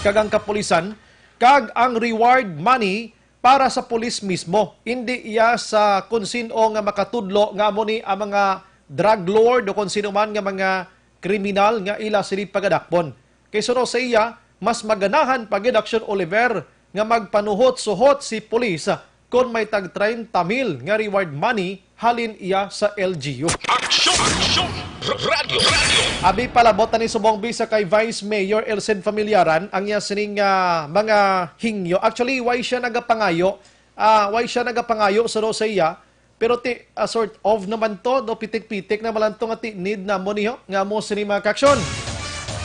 kag ang kapulisan, kag ang reward money para sa pulis mismo, hindi iya sa kung sino nga makatudlo nga amo ni ang mga drug lord o kung sino man nga mga kriminal nga ila sini pagadakpon. Kay suno sa iya, mas maganahan pa gid, Action Oliver, nga magpanuhot-suhot si pulis kon may tag treinta mil nga reward money halin iya sa L G U. Action! Action! Radyo! Radyo! Abi, palabot na ni subong bisa kay Vice Mayor Elsen Familiaran ang iya sining, ah, mga hingyo. Actually, why siya nagapangayo? Ah, why siya nagapangayo suno sa iya? Pero ti, ah, sort of naman to, no, pitik-pitik na malanto nga ti need na mo niyo, nga mo sini mga kaksyon.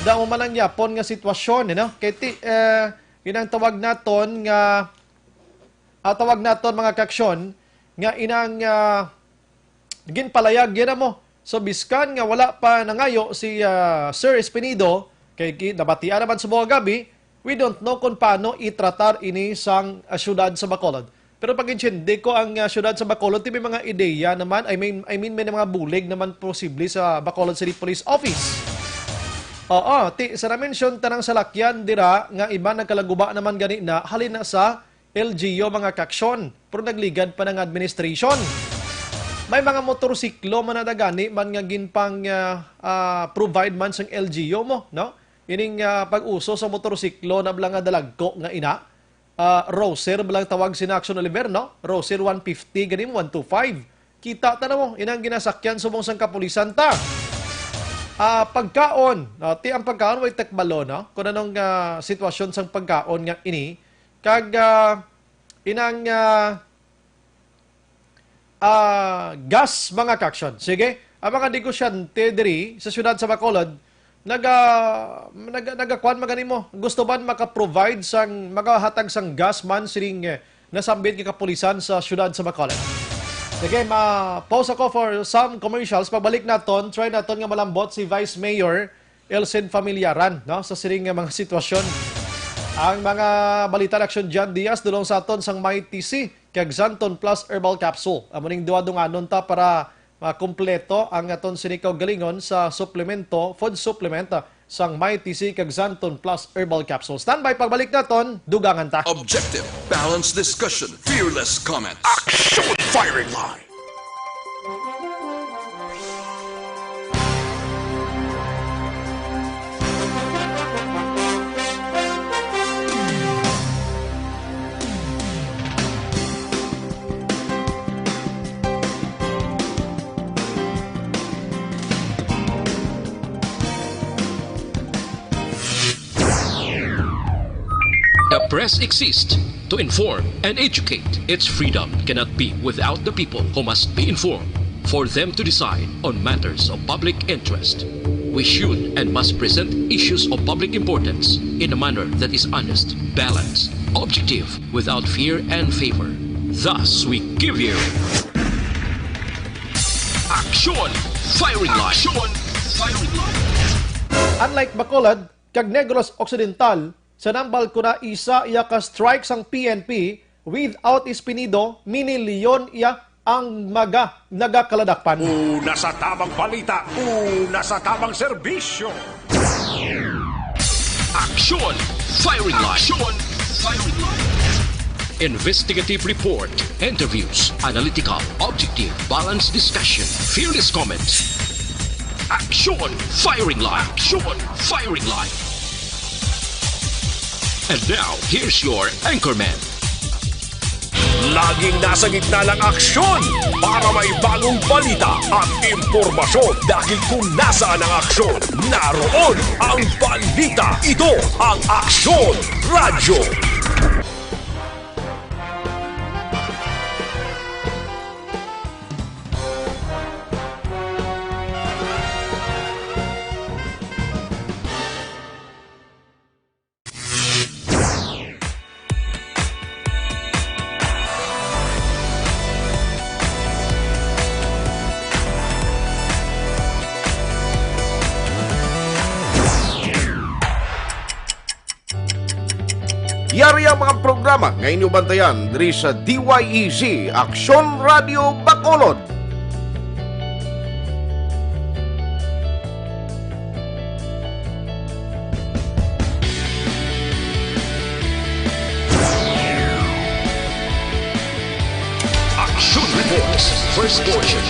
Damo man ang yapon nga sitwasyon, you know? Kay ti, eh, inang tawag naton nga, ah, tawag naton mga kaksyon, nga inang, ah, ginpalayag yan mo. So, biskan nga wala pa nangayo si, ah, Sir Espinido, kay ki-, nabatian naman sa mga gabi, we don't know kung paano itratar ini sang, ah, syudad sa Bacolod. Pero pag-intindi ko ang, ah, syudad sa Bacolod, ti may mga ideya naman, I mean, I mean, may mga bulig naman posible sa Bacolod City Police Office. Oo, ti, sa na-mention tanang salakyan dira nga iba nagkalaguba naman gani na halin na sa L G U mga kaksyon, pero nagligad pa ng administration. May mga motorsiklo man na gani man nga ginpang, ah, ah, provide man sang L G U mo, no? Ining, ah, pag-uso sa motorsiklo na bala nga dalagko nga ina, ah, Roser bala ang tawag sina, Action Oliver, no? Roser one fifty, gani mo, one two five. Kita ta na mo, inang ginasakyan subong sang kapulisan ta. Ah, pagkaon, no? Ti ang pagkaon, way tekbalo, no? Kung anong, ah, sitwasyon sang pagkaon nga ini. Kag, ah, inang, ah, ah, gas, mga kaksyon. Sige, ang mga negosyante diri sa siyudad sa Bacolod, naga, naga, nagakuan man gani mo. Gusto man maka-provide sang, makahatag sang gas man sining, eh, nasambit nga kapulisan sa siyudad sa Bacolod. Sige, ma-pause ako for some commercials. Pagbalik naton, try naton nga malambot si Vice Mayor Elsen Familiaran, no, sa sining nga mga sitwasyon. Ang mga balita, Action John Diaz, dulong sa aton sang Mighty C kag Xanthone Plus Herbal Capsule. Amo ning duha dunganon ta para makumpleto ang aton sini kaugalingon sa suplemento, food supplement, ah, sang Mighty C kag Xanthone Plus Herbal Capsule. Standby, pagbalik naton, dugangan ta. Objective, balanced discussion, fearless comment. Action! Firing line! The press exists to inform and educate. Its freedom cannot be without the people, who must be informed for them to decide on matters of public interest. We should and must present issues of public importance in a manner that is honest, balanced, objective, without fear and favor. Thus, we give you Action Firing Line. Action Firing Line. Unlike Bacolod kag Negros Occidental, sa nang balkona isa iya ka strike sang P N P, without Espinido, mini Leon iya ang mga nagakaladakpan. Una sa tamang balita, una sa tamang serbisyo. Action Firing Line. Action Firing Line. Investigative report, interviews, analytical, objective, balanced discussion, fearless comments. Action Firing Line. Action Firing Line. And now, here's your anchorman. Laging nasa gitna ng aksyon para may bagong balita at impormasyon, dahil kung nasaan ang aksyon, naroon ang balita. Ito ang Aksyon Radyo. Yari ang mga programa nga inyo bantayan diri sa D Y E Z, Aksyon Radio Bacolod. Action Reports, first portion.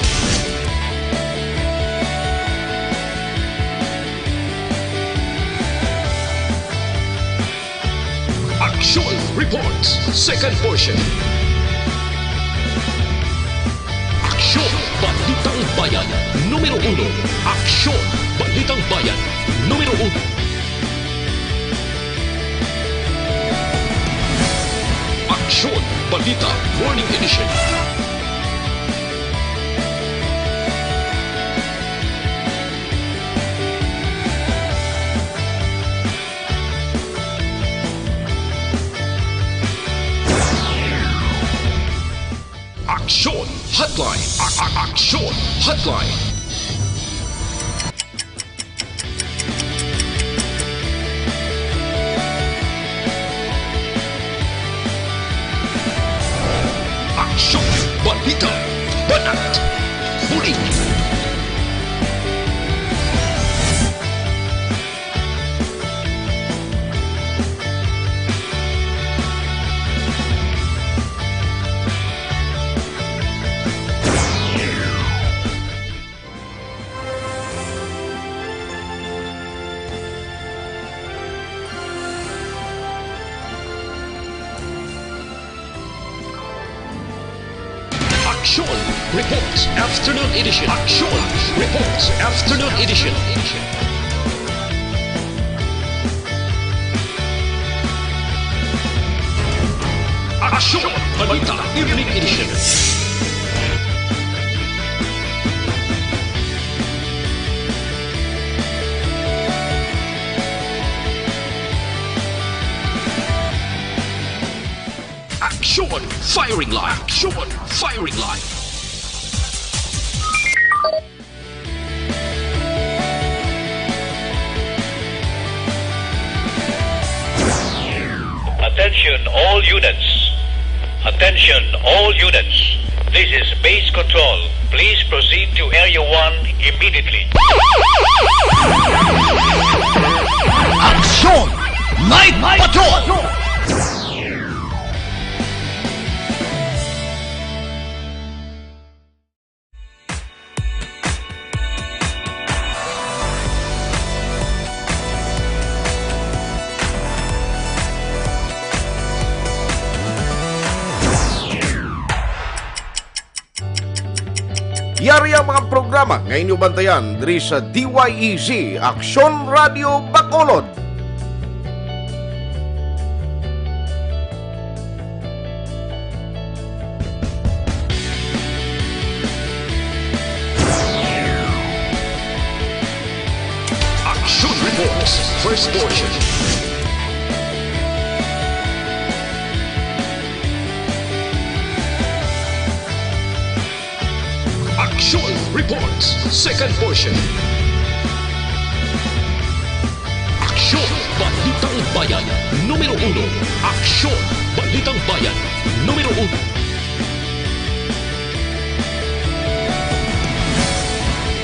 Action Reports, second portion. Aksyon, Balitang Bayan, numero uno. Aksyon, Balitang Bayan, numero uno. Aksyon, Balita, Morning Edition. Aksyon Hotline. A- a- Aksyon Hotline. Aksyon, balita, banat, bulig. Aksyon Reports Afternoon Edition. Aksyon Reports Afternoon Edition. Aksyon Balita Evening Edition. Aksyon Firing Line. Aksyon Firing Line. Attention all units. Attention all units. This is Base Control. Please proceed to Area one immediately. Aksyon! Night Patrol! Yari ang mga programa nga inyo bantayan diri sa D Y E Z, Aksyon Radio Bacolod. First portion. Aksyon Reports, second portion. Aksyon, Balitang Bayan, numero uno. Aksyon, Balitang Bayan, numero uno.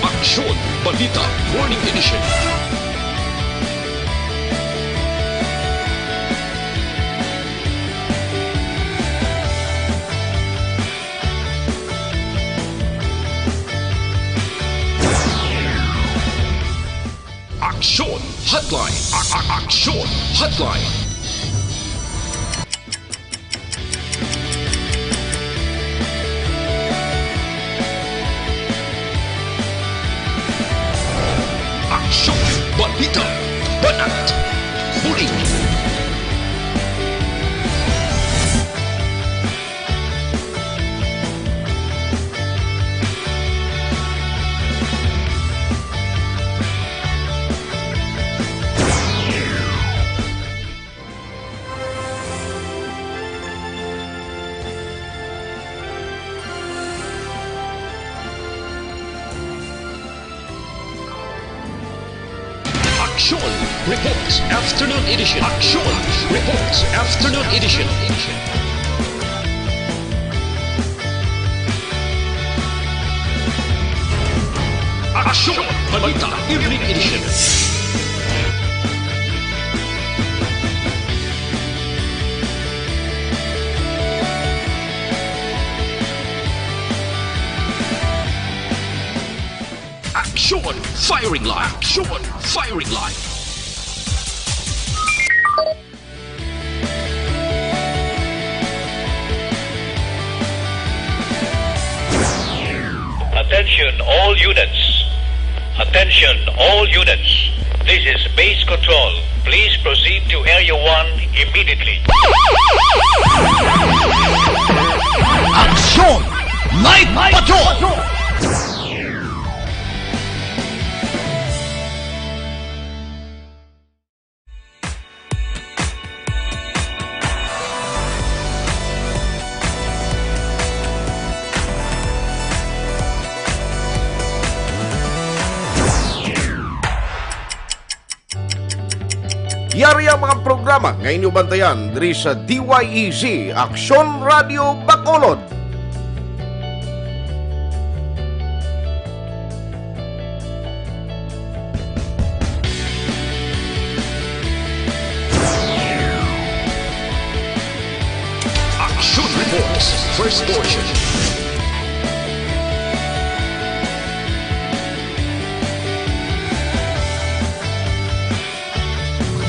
Aksyon, Balita, Morning Edition. Aksyon Hotline. A- a- Aksyon Hotline. Aksyon, balita, banat, bulig. Aksyon Reports Afternoon Edition. Aksyon Reports Afternoon Edition. Aksyon Balita Evening Edition. Aksyon Firing Line. Aksyon Firing Line. Attention all units. Attention all units. This is base control. Please proceed to Area one immediately. Aksyon! Night Patrol! Yari ang mga programa nga inyo bantayan diri sa D Y E Z Aksyon Radio Bacolod. Action Reports, first portion.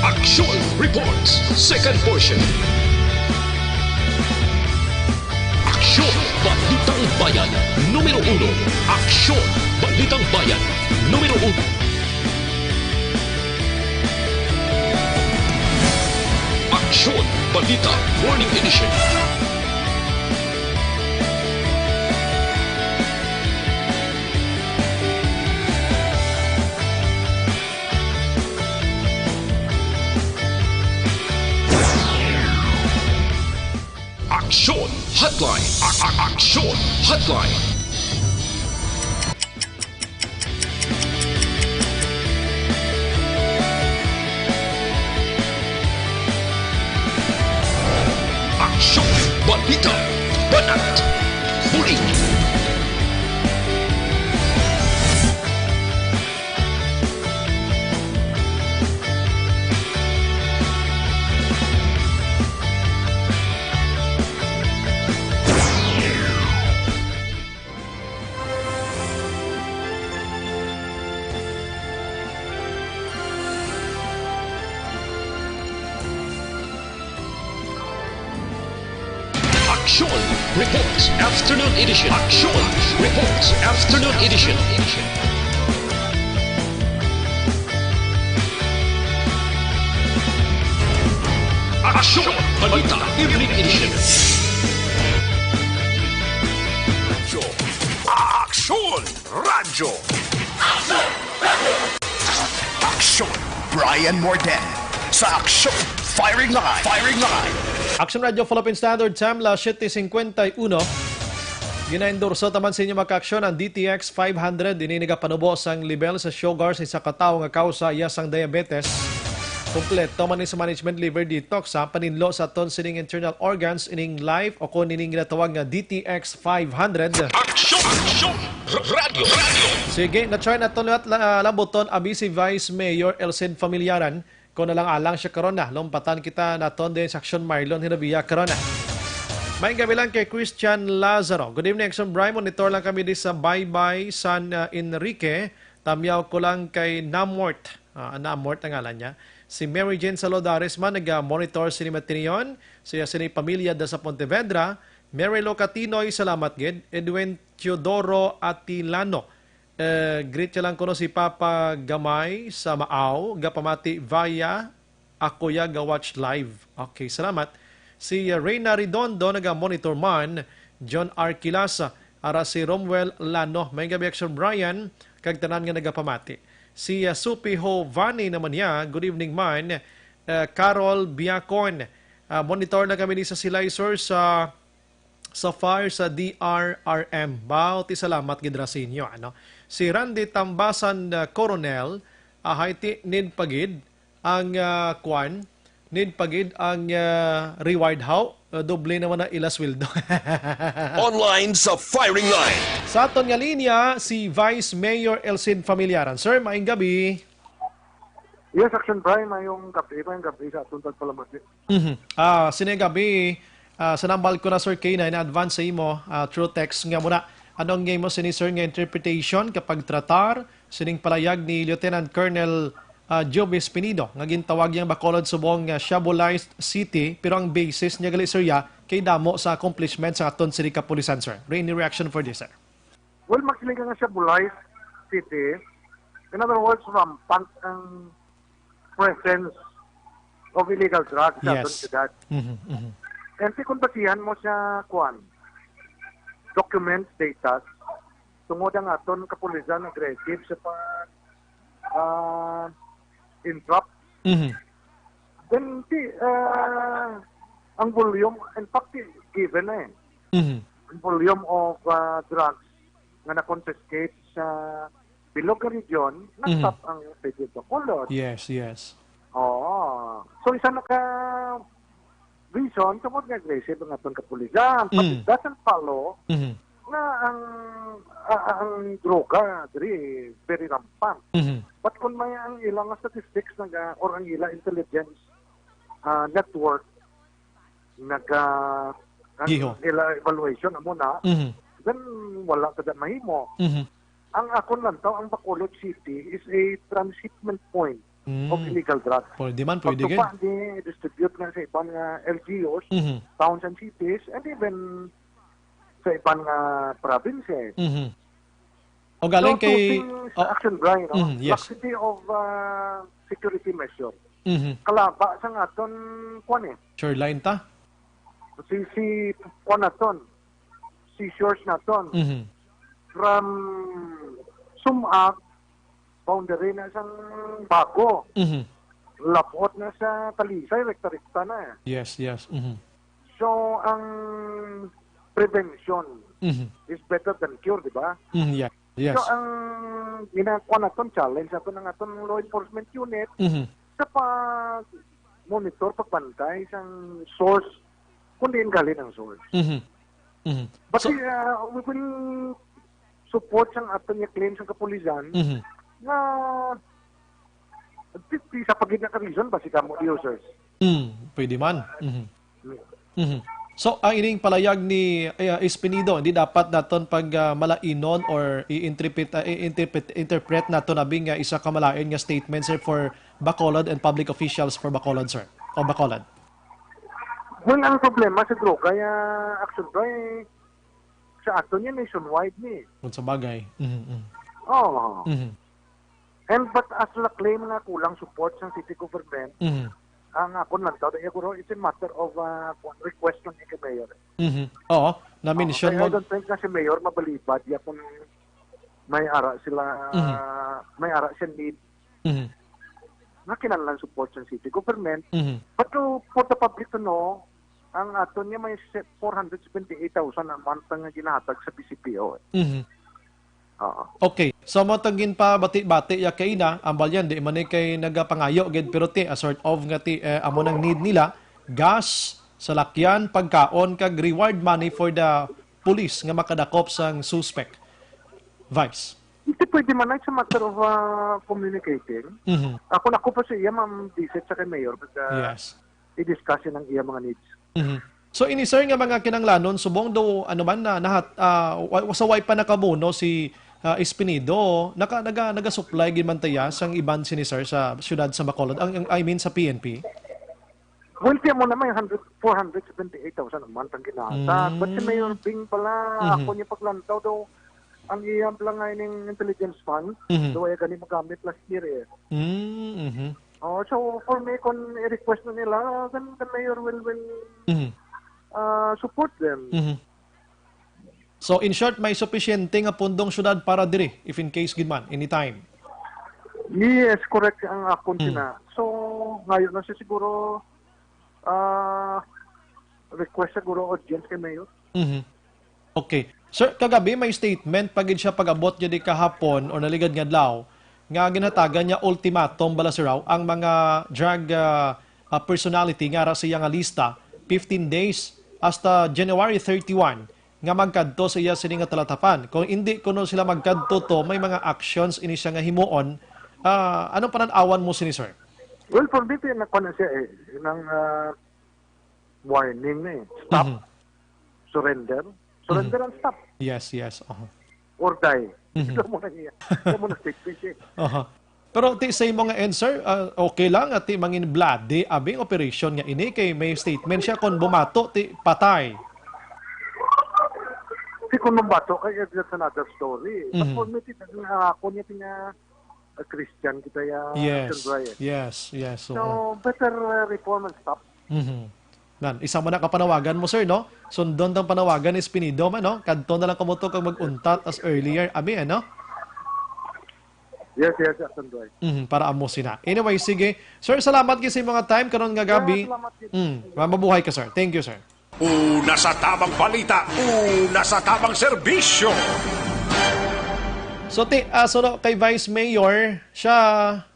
Action Reports, second portion. Aksyon, Balitang Bayan, numero uno. Aksyon, Balitang Bayan, numero uno. Aksyon, Balita, Morning Edition. Aksyon Hotline. A- a- Aksyon Hotline. Aksyon, balita, banat, bulig. Aksyon Reports Afternoon Edition. Aksyon Reports Afternoon Edition. Aksyon Balita Evening Edition. Aksyon Radyo. Aksyon Brian Morden sa Aksyon Firing Line. Firing Line. Action Radio Philippine Standard Time, las siete cincuenta y uno. Ginaendorso taman sa inyo, mga kaaksyon, ang D T X five hundred. Ini nagapanubo sang level sa sugar sa isa ka tawo nga kausa iya sang diabetes. Kompleto man ni sa management liver detox, ha, paninlo sa aton sining internal organs, ining life o kon ining ginatawag nga D T X five hundred. Aksyon! Aksyon! Radyo! Radyo! Sige, na-try naton liwat la-, labuton, abi si Vice Mayor Elcid Familiaran. Kon alang-alang siya karon na, lumpatan kita naton din sa Aksyon Marlon Hinabia karon na. May gabi lang kay Christian Lazaro. Good evening, Aksyon Bri. Monitor lang kami di sa Baybay, San, uh, Enrique. Tamyaw ko lang kay Namort. Ah, Namort ang ngalan niya. Si Mary Jane Salodares man, naga-monitor sini matinion. Siya sini pamilya da sa Pontevedra. Mary Locatinoy, salamat gid. Edwin Teodoro Atilano. Eh, greet niya lang kuno si Papa Gamay sa Maaw, gapamati via ako ya ga-watch live. Okay, salamat. Si, uh, Reyna Redondo naga-monitor man, John Arquilas, ara si Romuel Lano. May gabi, Action Brian, kag tanan nga nagapamati. Si, uh, Supi Ho Vani naman niya, good evening man, uh, Carol Biacon. Uh, monitor na kami ni sa Silay Sur sa sa fire sa D R R M. Bao ti salamat gid ra sa inyo, ano? Si Randy Tambasan, uh, Coronel, ahay ti need pa gid ang, uh, kwan, need pa gid ang, uh, reward, how? Uh, doble naman ang ila sweldo. Online sa firing line. Sa aton nga linya, si Vice Mayor Elcid Familiaran. Sir, maayong gabi. Yes, Action Brian, maayong gabi, maayong gabi sa aton tagpalamati. Mhm. Ah, sini gabi, ah, sa nambal ko na, Sir Kay, na in advance sa imo, ah, through text nga muna. Anong imo sini, sir, nga interpretation kapag tratar sining palayag ni Lieutenant Colonel, ah, Jovis Pinido nga gintawag yang Bacolod subong nga Shabualized City, pero ang basis niya gali, sir, ya, kay damo sa accomplishment sa aton sini kapulisan, sir? Any reaction for this, sir? Well, magsiling ka nga Shabualized City. In other words, rampant ang presence of illegal drugs sa aton Yes. syudad. Mhm, mhm. And ti kung basihan mo sa, kuan, documents, data, tungod ang aton kapulisan aggressive sa pag, ah, entrap, Mhm. then ti, ah, ang volume, in fact, ti, given na eh. Mhm. Ang volume of, ah, drugs nga na-confiscate sa bilog nga region, Mhm. nag-top ang City of Bacolod. Yes, yes. Oo. So, isa na ka reason tungod nga aggressive ang aton kapulisan. But Mm. it doesn't follow Mhm. nga ang, a-, a-, ang droga diri very rampant. Mhm. But kung may ang ilang statistics naga, or ang ila intelligence, ah, network naga, ang Giho. ila evaluation amo na, Mhm. then wala ka mahimo. Mhm. Ang akon lantaw, ang Bacolod City is a transshipment point Mm. of illegal drugs. Pwede man, pwede Pagtupa gid. Ni distribute nga sa iban nga L G Us, Mhm. towns and cities, and even sa iban nga provinces. Mhm. O galing So, kay, two things, oh. Action Brian, no? Mhm, yes. Laxity of, uh, security measure. Mhm. Kalaba sa nga aton, kwan eh. Sure line ta? Si, si, kwan naton. Seizures naton. Mhm. From Sumac, boundary na sang Bago. Mhm. Labot na sa Talisay, rekta-rekta na. Yes, yes. Mhm. So, ang prevention Mhm. is better than cure, di ba? Mhm, yeah. Yes. So, ang ginagawa naton, challenge naton ang aton law enforcement unit Mhm. sa pag-monitor, pagbantay sang source, kung diin galing ang source. Mhm. Mhm. But, So uh, we will support sang aton nga claim sang kapulisan Mhm. nga di, di sa pagid na ka reason ba si kamo users? Mm, pwede man. Mhm. Mhm. So, ang ining palayag ni, eh, Espinido, hindi dapat naton pag, ah, malainon or i-interpret, ah, i-interpret, interpret naton abi nga isa ka malain nga statement, sir, for Bacolod and public officials for Bacolod, sir? O Bacolod? Well, ang problema sa droga, ya, Action Brian, sa aton yan, nationwide ni. Kung sa bagay. Mhm, mhm. Oo. Mhm. And but as la claim nga kulang support sa city government, Mhm. ang akon lang daw, siguro, it's a matter of, uh, request ng ika mayor. Mhm. Oo, na-mention Oo, kaya mo. I don't think na si mayor mabalibad ya kung may ara sila, Mhm. may ara siya need. Mhm. nga kinahanglan support sa city government. Mhm. But to, for the public to know, ang aton nga may se-, four hundred seventy-eight thousand a month ang ginahatag sa B C P O. Mhm. Oo. Okay. So, mo tong ginpabati-bati ya kaina, ang balyan, di man ni kay nagapangayo gid, pero ti, a sort of nga ti, eh, amo nang need nila, gas, salakyan, pagkaon, kag reward money for the police nga makadakop sang suspect. Vice. Hindi pwede man, it's a matter of, ah, communicating. Mhm. Ako na ko pa sa iya, Ma'am Vice, sa kay Mayor, but, ah, Yes. i-discuss yun ang iya mga needs. Mhm. So, ini, sir, nga mga kinanglanon, subong do, ano man, na, nahat-, ah, wa-, sa way pa nakamuno si, ah, Espinido, naka-, naga-, naga-supply gid man tiya sang iban sini, sir, sa siyudad sa Bacolod, ang, ang, I mean, sa P N P? Well, tiyan mo naman yung hundred, four hundred seventy-eight thousand a month ang ginahatag. But si Mm. Mayor Bing pala, Mhm. ako niya paglantaw daw, ang iya lang nga ining intelligence fund, Mhm. daw ay gani magamit last year eh. Mm, mhm. Oh, so for me, kung i-request na nila, then the mayor will, will, Mhm. uh, support them. Mhm. So, in short, may supisyente nga pundong syudad para diri, if in case gid man, anytime. Yes, correct ang akon Hmm. sina. So, ngayon na siya siguro, ah, request siguro audience kay Mayor. Mhm. Okay. Sir, kagabi may statement pa gid siya pag-abot gid kahapon o naligad nga adlaw nga ginhatagan niya ultimatum bala, sir, raw, ang mga drug, ah, ah, personality nga ara sa iya nga lista, fifteen days hasta January thirty-one nga magkadto sa iya sini nga talatapan. Kung hindi kuno sila magkadto to, may mga actions ini siya nga himuon. Ah, anong panan-awan mo sini, sir? Well, for me, pina-, kuwan na siya eh, ng, ah, warning na eh. Stop. Mhm. Surrender. Surrender Mhm. and stop. Yes, yes. Uh-huh. Or die. Mhm. Ito mo na niya. Ito mo na statement siya eh. Uh-huh. Pero ti sa imo nga end, sir, ah, okay lang at ti mangin bloody abing operation nga ini kay may statement siya kon bumato ti patay. Ti kon bumato kay that's another story. But Mhm. for me, ti, nga ako niya ti nga, ah, Christian kita ya, Yes. Sir Brian. Yes, yes. So, Oo. better, uh, reform and stop. Mhm. Nan, isa man na kapanawagan mo, sir, no? Sundon tang panawagan ni Espinido man, no? Kadto na lang kamo to kag mag-untat as earlier. Abi, ano? Yes, yes, yes, Sir Brian. Mhm, para amo sina. Anyway, sige. Sir, salamat gid sa imong time karon nga gabi. Salamat gid. Mm, mabuhay ka, sir. Thank you, sir. Una sa tamang balita, una sa tamang serbisyo. So, ti, ah, suno kay Vice Mayor, siya,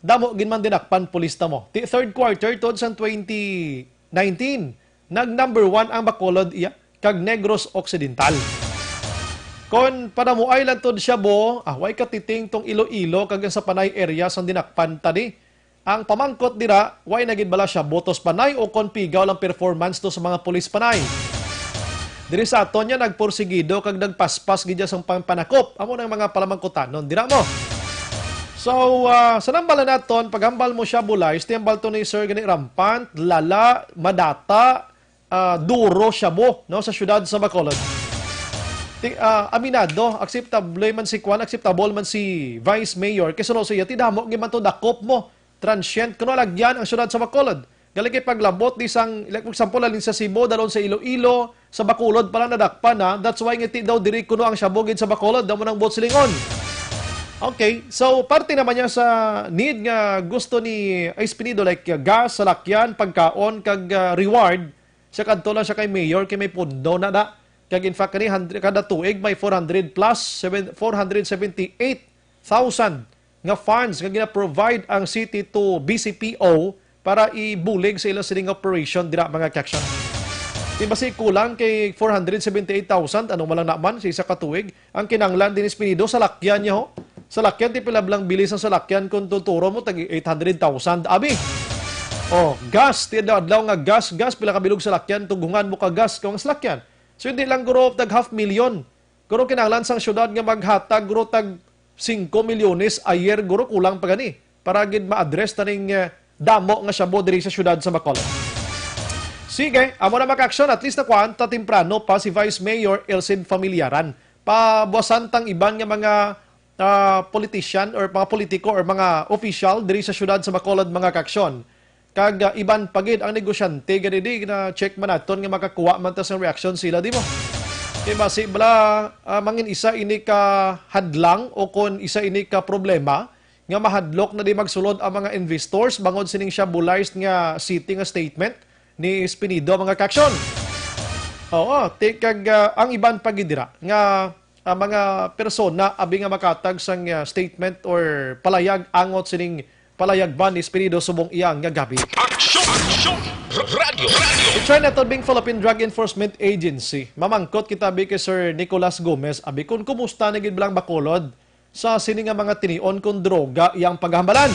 damo gid man dinakpan pulis ta mo. Ti, third quarter, tuod sang twenty nineteen, nag number one ang Bacolod iya, kag Negros Occidental. Kon panamuay lang tod siya bo, ah, way katiting tong Iloilo kag ang sa Panay area sang dinakpan ta di. Ang pamangkot dira, way na gid bala siya botos Panay o kon pigaw lang performance to sa mga pulis Panay? Diri sa aton niya, nagporsigido kag nagpaspas gid siya sang pampanakop. Amo nang mga palamangkutanon dira mo. So, ah, sa nambal na naton, paghambal mo siya, bulay, sa tiyambal to ni Sir gani rampant, lala, madata, ah, duro siya mo, no, sa siyudad sa Bacolod. Ti, ah, aminado, akseptable man si Kwan, akseptable man si Vice Mayor, kay suno sa iya, ti damo gid man to dakop mo. Transient kuno lagyan ang siyudad sa Bacolod. Gali kay paglabot di sang, like, for example, halin sa Cebu, dalon sa Iloilo, sa Bacolod pala nadakpan na. That's why ngiti daw diri kuno ang shabu gid sa Bacolod, damo nang buot silingon. Okay, so parte naman niya sa need nga gusto ni Espinido, like, uh, gas, salakyan, pagkaon, kag, uh, reward. Siya kadto lang siya kay mayor kay may pundo na na. Kag in fact, kani hundred, kada tuig may four hundred plus, seven, four hundred seventy-eight thousand nga funds nga gina-provide ang city to B C P O para ibulig sa ila sining operation dira, mga kaksyon. Di ba si kulang kay four hundred seventy-eight thousand, ano man lang naman sa isa ka tuig, ang kinanglan din Espinido, salakyan niya ho. Salakyan, ti pila blang bilis ang salakyan kung tuturo mo, tag eight hundred thousand, abi. Oh, gas, ti adlaw nga gas, gas, pila ka bilog salakyan, tugungan mo ka gas, kung salakyan. So, hindi lang guro tag half million. Guro kinahanglan sang syudad nga maghatag guro tag singko milyones a year, guro kulang pa gani para gid ma-address taning, eh, damo nga shabu diri sa syudad sa Bacolod. Sige, amo na, mga aksyon, at least nakuhaan ta temprano pa si Vice Mayor Elcid Familiaran. Pabuasan tang iban nga mga, ah, politician or mga politiko or mga official diri sa syudad sa Bacolod, mga kaaksyon. Kag, ah, iban pa gid ang negosyante, gani di na-check man naton nga makakuha man ta sang reaksyon sila, di mo? Kay basi bala, ah, mangin isa ini ka hadlang o kon isa ini ka problema nga mahadlok na di magsulod ang mga investors bangod sining shabulized nga city nga statement ni Espinido, mga kaaksyon. Oo, ti-, kag, ah, ang iban pa gid dira nga, ah, mga persona abi nga makatag sang, ah, statement or palayag angot sining palayag ban ni Espinido subong iya nga gabi. Aksyon! Aksyon! Radyo! Radyo! I-try naton bing Philippine Drug Enforcement Agency. Mamangkot kita bi kay Sir Nicolas Gomez, abi, kung kumusta na gid bala ang Bacolod sa sini nga mga tinion kung droga iyang paghambalan.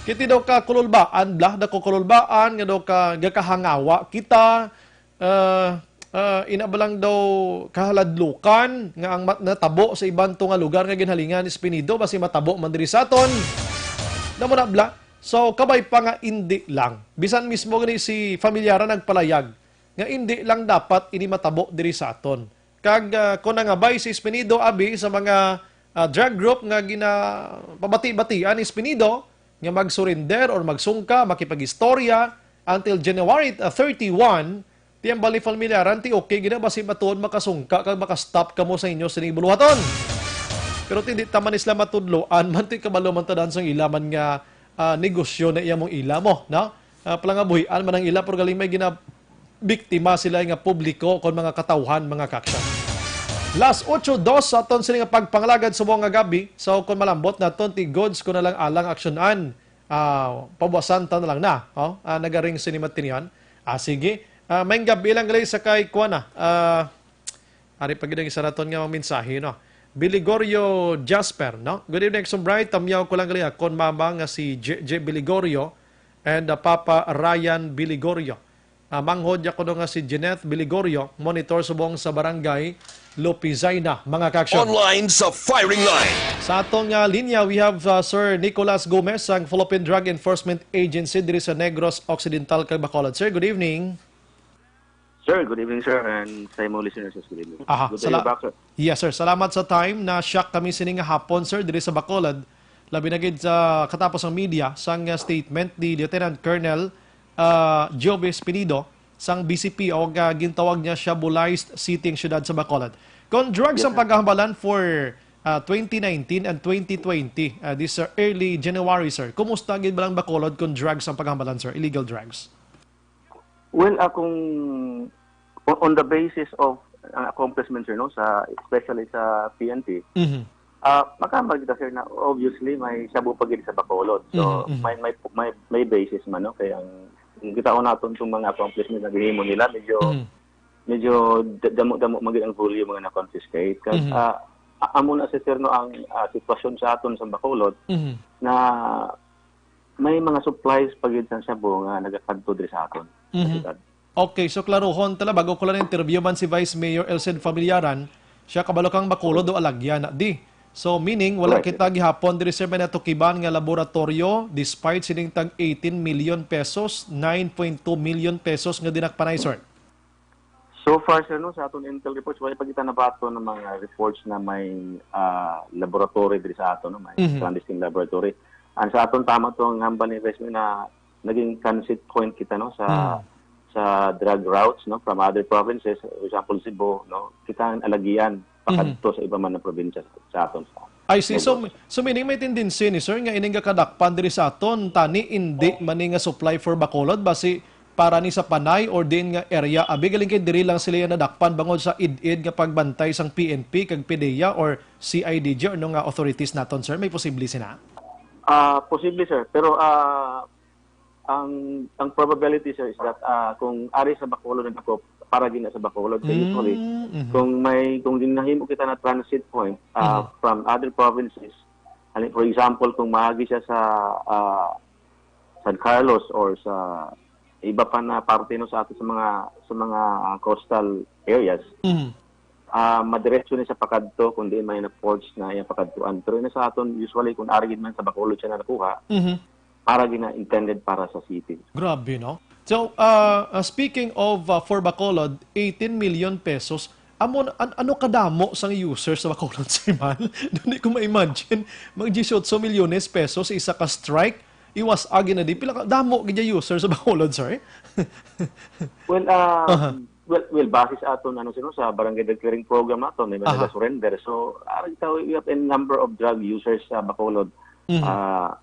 Kiti daw ka kululbaan, bla, daw ka kululbaan, nga daw ka gakahangawa kita, ah, ah, ina ba lang daw kahaladlukan nga ang mat-, natabo sa iban to nga lugar nga ginhalingan ni Espinido, basi matabo man diri sa aton. Namo na, bla. So, kabay pa nga indi lang. Bisan mismo gani si Familiaran nagpalayag nga indi lang dapat ini matabo diri sa aton. Kag, ah, kung nangabay si Espinido abi sa mga, ah, drug group nga ginapabati-batian ni Espinido nga mag-surrender or magsungka, makipag-istorya until January, ah, thirty-one, ti ang bali familiaran, ti okay gid na basi matuod makasungka kag makastop kamo sa inyo sining buluhaton. Pero ti di ta man isla matudloan man, ti kabalo man ta dan sang ila man nga, ah, negosyo na iya mong ila mo, no? Ah, palangabuhian man ang ila, pero galing may gina-, biktima sila nga publiko kon mga katawhan, mga kaaksyon. Las ocho dos sa aton sini nga pagpangalagad subong nga gabi. So, kon malambot naton, ti goods ko na lang alang aksyonan. Ah, pabuasan ta na lang na, oh. Ah, nagaring sini matinian. Ah, sige. Ah, may gabi lang gali sa kay kuan na. Ah, ari pa gid ang isa naton nga mensahe, no? Biligorio Jasper, no? Good evening, Exum Bright. Tamyaw ko lang gali akon mama nga si J J Biligorio and, ah, Papa Ryan Biligorio. Ah, manghod niya kuno nga si Jeanette Biligorio, monitor subong sa barangay Lupizayna, mga kaaksyon. Online sa firing line. Sa atong, ah, linya, we have, ah, Sir Nicolas Gomez, ang Philippine Drug Enforcement Agency diri sa Negros Occidental, kag Bacolod. Sir, good evening. Sir, good evening, sir, and sa imo listeners, good evening. Aha, Good to sala-, hear back, sir. Yes, sir. Salamat sa time. Na-shock kami sini nga hapon, sir, diri sa Bacolod. Labi na gid sa katapos ang media sang, uh, statement ni Lieutenant Colonel, uh, Joves Pinido sang B C P o, uh, gintawag niya shabulized city ang siyudad sa Bacolod. Kung drugs Yes, ang sir. pagkahambalan for, uh, twenty nineteen and twenty twenty, uh, this, uh, early January, sir, kumusta gid ba lang Bacolod kung drugs ang pagkahambalan, sir? Illegal drugs? Well, ah, kung on, on the basis of, ah, accomplishment, sir, no, sa, especially sa P N P, Mhm. ah, makahambal kita, sir, na obviously may shabu pa gid sa Bacolod. So, Mhm, mhm. may, may, may, may basis man, no, kay ang, kung kita naton itong mga accomplishment na gihimo nila, medyo, Mhm. medyo da-, damo-damo man gid ang volume nga na-confiscate. Kag, Mhm. ah, a-, amo na, sir, no, ang, ah, sitwasyon sa aton sa Bacolod Mhm. na may mga supplies pa gid sa shabu nga nagakadto diri sa aton, sa Mhm. syudad. Okay, so klaruhon tala, bago ko lang interview man si Vice Mayor Elcid Familiaran, siya kabalo kang Bacolod o Alagya na di. So, meaning, wala Correct. kita gihapon diri, sir, may natukiban nga laboratoryo, despite sining tag eighteen million pesos, nine point two million pesos nga dinakpanay, sir. So far, sir, no, sa aton intel reports, wala pa kita nabaton ng mga reports na may, ah, laboratory diri sa aton, no, may Mhm. clandestine laboratory. And sa aton, tama to ang hambal ni Vice Mayor na naging transit point kita, no, sa, Mhm. sa drug routes, no, from other provinces, for example, Cebu, no, kita ang alagian, Mhm. pakadto sa iba man na probinsya sa aton. I see. So, Negros. so meaning may tendency ni, sir, nga ining gakadakpan diri sa aton, tani indi man ni nga supply for Bacolod, basi para ni sa Panay or din nga area, abi galing kay diri lang sila nadakpan bangod sa id-id nga pagbantay sang P N P kag PDEA or C I D G or no nga authorities naton, sir? May posible sina? Ah, posible, sir. Pero, ah, ang, ang probability, sir, is that, ah, kung ari sa Bacolod ang dakop, para gina sa Bacolod. So, usually, Mm, mhm. kung may, kung ginahimo kita na transit point, ah, Mhm. from other provinces, hali-, for example, kung maagi siya sa, ah, San Carlos or sa iba pa na parte, no, sa ato sa mga, sa mga, ah, coastal areas, Mhm. ah, madiretso ni sa pakadto, kundi may na ports na iyang pakadtuan. Pero ina sa aton, usually, kung ari gid man sa Bacolod siya na nakuha, Mhm. para gina intended para sa city. Grabe, no? So, ah, ah, speaking of, ah, for Bacolod, eighteen million pesos, amo na, an-, ano kadamo sang user sa Bacolod, sir, man? Hindi ko ma-imagine, mag diyesyoto milyones pesos sa isa ka strike, iwas agi na di. Pila ka damo gid yung user sa Bacolod, sir? Well, ah, Aha. well, well, base sa aton, ano, sino, sa barangay drug clearing program nato, may mga Aha. nag-surrender. So, ah, we have a number of drug users sa Bacolod. Mhm. Ah,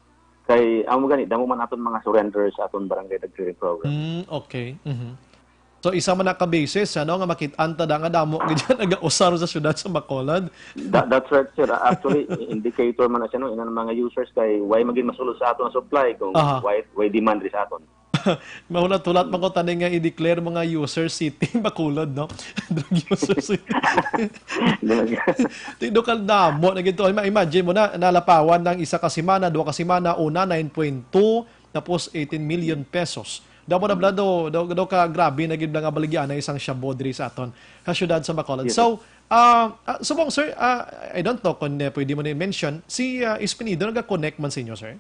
kay, amo gani, damo man aton mga surrenders sa aton barangay drug clearing program. Mm, okay. Mhm. So, isa man na ka basis, ano, nga makit-an ta da nga damo gid yan nagausar sa siyudad sa Bacolod. That, that's right, sir. Ah, actually, indicator man na siya, no, inang mga users kay why magin masulod sa aton ang supply kung Aha. why, why demand rin sa aton. Mahulat-hulat man ko tani nga i-declare mga user city Bacolod, no? Drug user city. Talaga. Tindo ka damo na gito. Ima-, imagine mo na, nalapawan ng isa ka semana, dua ka semana, una, nine point two, tapos eighteen million pesos. Daw mo na bala, daw, daw, daw ka grabe na gid nga baligya na isang shabu diri sa aton, sa siyudad sa Bacolod. Yes, So, sir. ah, ah, subong, sir, ah, I don't know kung, eh, pwede mo na i-mention, si, ah, Espinido nag-connect man sa inyo, sir?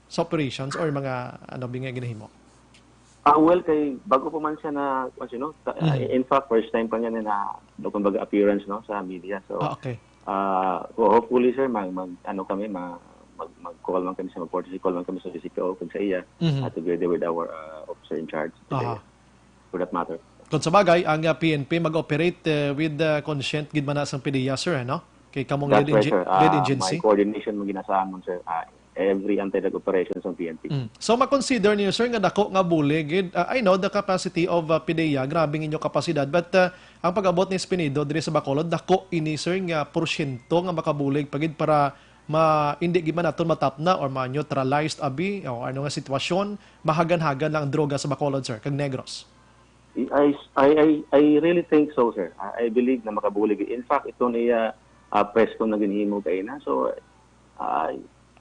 Sa operations or mga, ano, bingi ginahimo? Ah, well, kay bago pa man siya na, kung sino, ta-, Mhm. in fact, first time pa niya na, na, kumbaga, appearance, no, sa media. So, Ah, okay. ah, ho-, hopefully, sir, mag, mag, ano kami, ma-, mag, mag-call man kami sa, mag-courtesy call man kami sa C C P O kung sa iya, Mhm. ah, together with our, ah, officer in charge today, Aha. for that matter. Kung sa bagay, ang, ah, P N P mag-operate, eh, with, ah, consent gid man na sang PDEA, sir, ano? Kay kamong That's lead right, engi-, sir. lead Ah, agency? may coordination mo ginasahan mo, sir. Ah, every anti-drug operation sa P N P. Mm. So, makonsider niyo, sir, nga dako nga bulig gid. Ah, I know the capacity of, ah, PDEA, grabe ang inyo kapasidad, but, ah, ang pag-abot ni Espinido diri sa Bacolod, dako ini, sir, nga porsyento nga makabulig pa gid para ma-, hindi gid man naton matapna or ma-neutralized abi o ano nga sitwasyon, mahagan-hagan lang ang droga sa Bacolod, sir, kag Negros. I, I, I, I really think so, sir. I, I believe na makabulig. In fact, ito niya, ah, press con na ginhimo kaina. So, ah,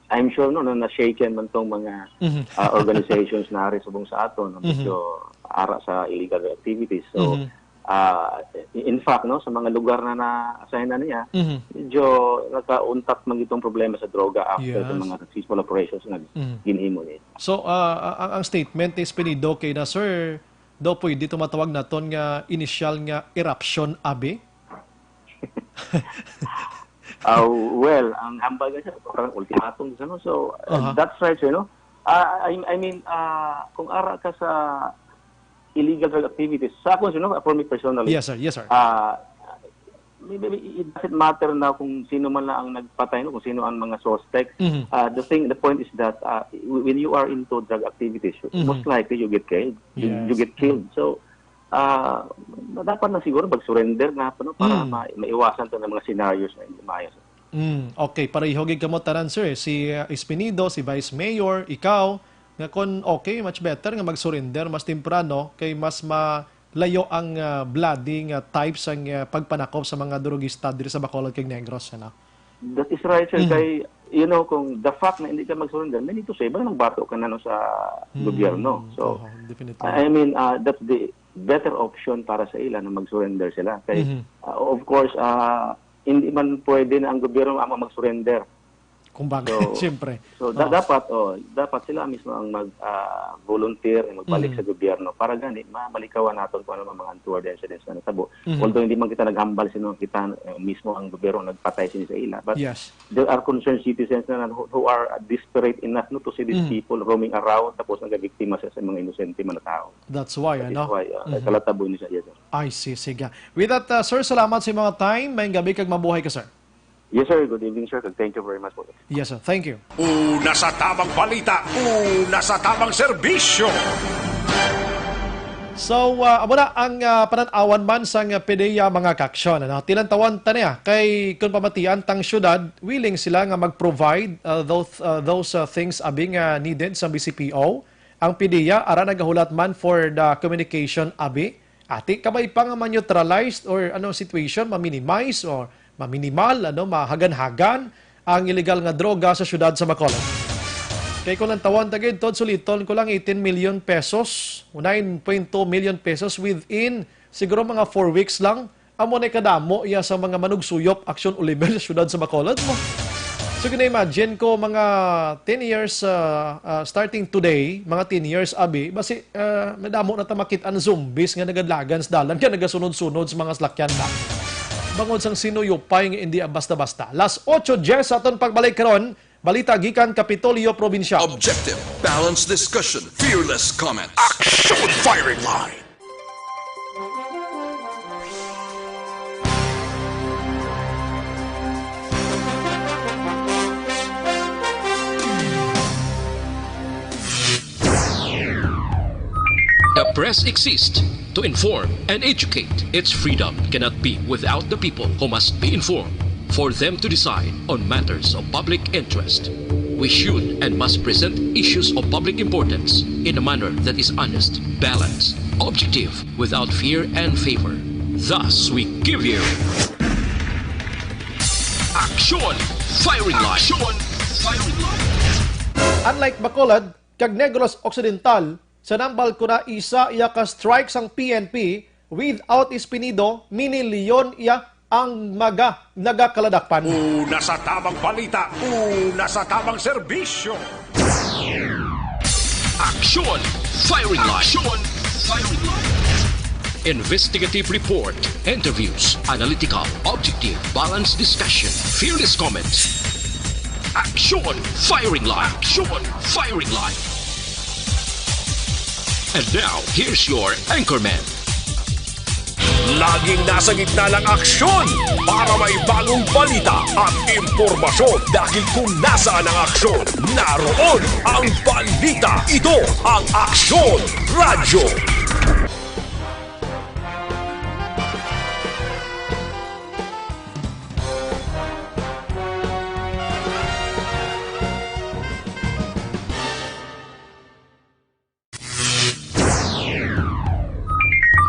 I'm sure, no, na na-shaken man tong mga, Mhm. ah, organizations na ari subong sa aton, no, Mhm. medyo ara sa illegal activities. So, Mhm. ah, in fact, no, sa mga lugar na na-assign na niya, Mhm. medyo nakauntat man itong problema sa droga after sa Yes. mga successful operations na Mhm. ginhimo niya. So, ah, a-, ang, ang statement ni Espinido kay na, sir, daw pwede ito matawag naton nga initial nga eruption, abi? Ah, well, ang hambal nga siya, parang ultimatum siya, no? So, uh, Aha. that's right, sir, no? Ah, I, I mean, ah, kung ara ka sa illegal drug activities, sa akon, sir, no? For me personally, Yes, sir. Yes, sir. ah, maybe it doesn't matter na kung sino man lang ang nagpatay, no? Kung sino ang mga suspect. Mhm. Ah, the thing, the point is that, ah, w-, when you are into drug activities, Mhm. most likely you get killed. You, you Yes. get killed. So, ah, dapat na siguro mag-surrender na, ano, para Mm. ma-, maiwasan to ng mga scenarios na hindi maayos. Mm, okay, pareho gid kamo tanan, sir. Si, uh, Espinido, si Vice Mayor, ikaw, nga kon okay, much better nga mag-surrender mas temprano kay mas malayo ang, uh, bloody nga type sang, uh, pagpanakop sa mga drugista diri sa Bacolod kag Negros, ano? That is right, sir. Mhm. Kay, you know, kung the fact na hindi ka mag-surrender, may nito sa iba nang bato ka na, no, sa Mm, gobyerno. So, oho, definitely. I mean, uh, that's the better option para sa ila na mag-surrender sila. Kay, Mhm. uh, of course, uh, hindi man pwede na ang gobyerno ang mag-surrender. Kumbaga, So, siyempre. so, da-, Oo. dapat, oh, dapat sila mismo ang mag, ah, volunteer, magbalik Mhm. sa gobyerno para gani ma-, malikawan naton kung ano man mga untoward incidents na natabo. Mhm. Although hindi man kita naghambal sino kita, eh, mismo ang gobyerno nagpatay sini sa ila, but Yes. there are concerned citizens na who, who are desperate enough, no, to see these Mhm. people roaming around tapos nagabiktima sa, sa mga inosente man na tao. That's why, That is ano? why, ah, Mhm. nagkalatabo ni sa iya, sir. I see. Sige. With that, uh, sir, salamat sa mga time. Mayong gabi kag mabuhay ka, sir. Yes, sir. Good evening, sir. Thank you very much po. Yes, sir. Thank you. Una sa tamang balita, una sa tamang serbisyo. So, uh, amo na ang, uh, panan-awan man sang, uh, PDEA mga kaaksyon, ano? Tilantawan ta niya kay kun pamatian tang syudad, willing sila nga mag-provide, uh, those, uh, those, uh, things abi nga needed sa B C P O. Ang PDEA ara nagahulat man for the communication abi. Ati, kabay pa nga ma-neutralized or anong situation, ma-minimize or ma-minimal, ano, mahagan-hagan ang illegal nga droga sa siyudad sa Bacolod. Kay kung lantawan ta gid, Tod, suliton ko lang eighteen million pesos, nine point two million pesos within siguro mga four weeks lang. Amo na kadamo iya sa mga manugsuyop, Action Oliver, sa siyudad sa Bacolod mo. So, gina-imagine ko, mga ten years, ah, ah, starting today, mga ten years, abi, basi, ah, madamo na ta makit-an zombies nga nagadlagan sa dalan, nga nagasunod-sunod sa mga salakyan na. Bangod sang sinuyopay nga hindi basta-basta. Las ocho diez sa aton pagbalik karon, balita gikan Kapitolyo Provincial. Objective, balanced discussion, fearless comment. Action Firing Line. Press exists to inform and educate. Its freedom cannot be without the people, who must be informed for them to decide on matters of public interest. We should and must present issues of public importance in a manner that is honest, balanced, objective, without fear and favor. Thus, we give you Action Firing Line. Action Firing Line. Unlike Bacolod kag Negros Occidental, sa Nambal Kuna isa iya ka strike sang P N P, without Espinido, mini-leon iya ang mga nagakaladakpan. Una sa tamang balita, una sa tamang serbisyo. Action Firing Line. Action Firing Line. Investigative report, interviews, analytical, objective, balanced discussion, fearless comments. Action Firing Line. Action Firing Line. And now, here's your anchorman. Laging nasa gitna ng aksyon para may bagong balita at impormasyon. Dahil kung nasaan ang aksyon, naroon ang balita. Ito ang Aksyon Radyo.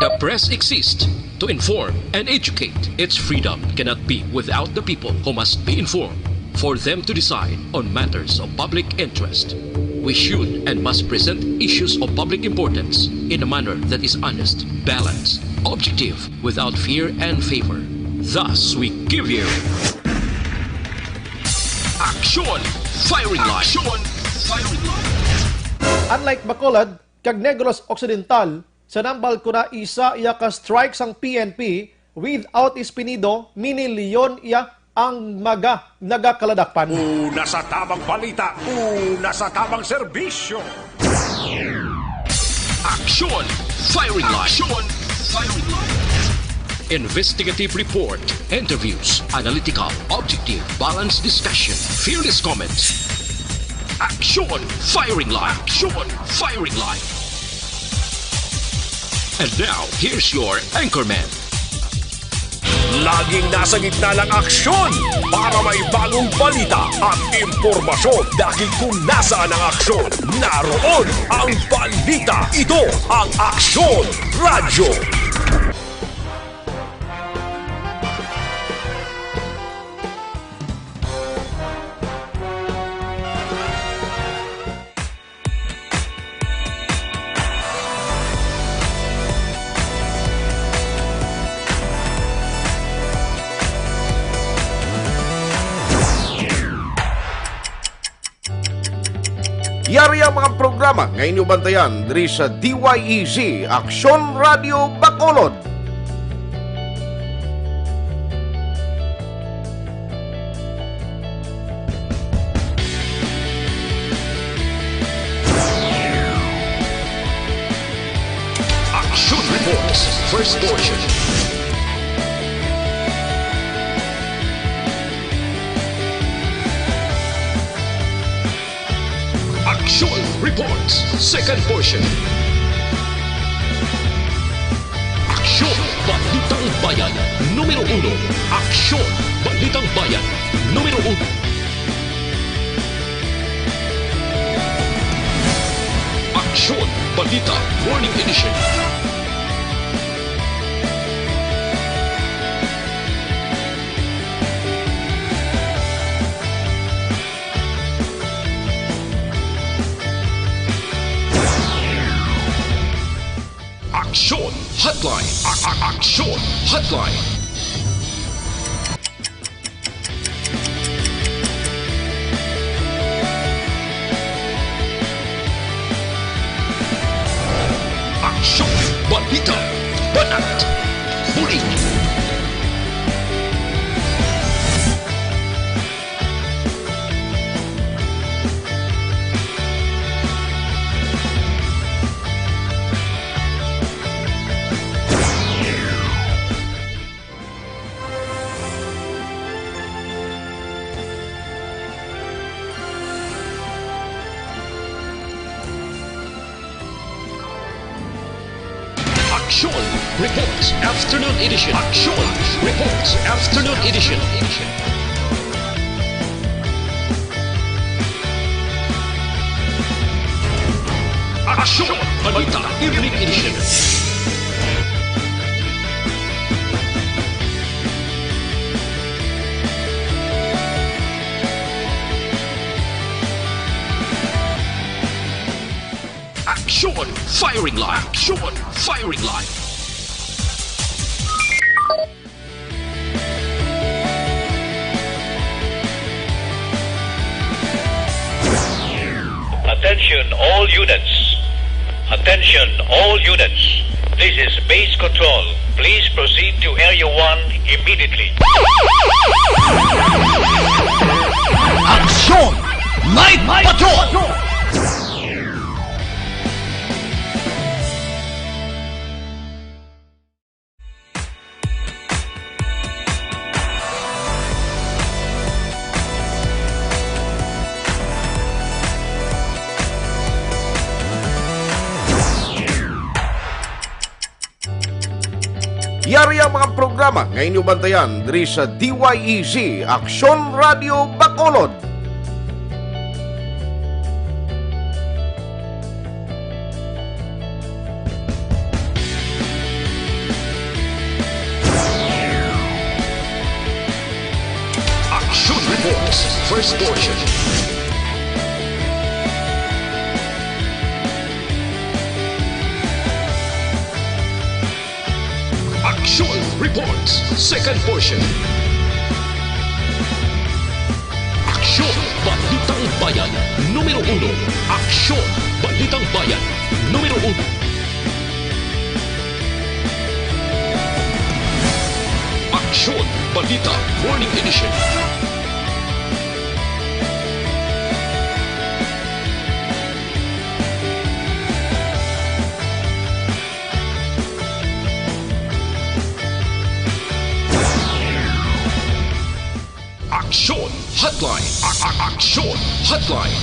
The press exists to inform and educate. Its freedom cannot be without the people, who must be informed for them to decide on matters of public interest. We should and must present issues of public importance in a manner that is honest, balanced, objective, without fear and favor. Thus, we give you Action Firing Line. Action Firing Line. Unlike Bacolod kag Negros Occidental, sa Nambal Kuna isa iya ka strike sang P N P, without Espinido, mini-leon iya ang mga nagakaladakpan. Una sa tamang balita, una sa tamang serbisyo. Action Firing Line. Action Firing Line. Investigative report, interviews, analytical, objective, balanced discussion, fearless comments. Action Firing Line. Action Firing Line. And now, here's your anchorman. Laging nasa gitna ng aksyon para may bagong balita at impormasyon. Dahil kung nasaan ang aksyon, naroon ang balita. Ito ang Aksyon Radyo. Yari ang mga programa nga inyo bantayan diri sa D Y E Z, Aksyon Radio Bacolod. Action Reports, first portion. Action Reports, second portion. Aksyon, Balitang Bayan, numero uno. Aksyon, Balitang Bayan, numero uno. Aksyon, Balita, Morning Edition. Aksyon Hotline. A- a- Aksyon Hotline. Aksyon, balita, banat, bulig. Reports Afternoon Edition. Aksyon Reports Afternoon Edition. Aksyon Balita Evening Edition. Aksyon Firing Line. Aksyon Firing Line. Attention all units. Attention all units. This is base control. Please proceed to Area one immediately. Aksyon! Night Patrol! Yari ang mga programa nga inyo bantayan diri sa D Y E Z Aksyon Radio Bacolod. Action Reports, first portion. Action Reports, second portion. Aksyon, Balitang Bayan, numero uno. Aksyon, Balitang Bayan, numero uno. Aksyon, Balita, Morning Edition. Aksyon Hotline. A- a- Aksyon Hotline.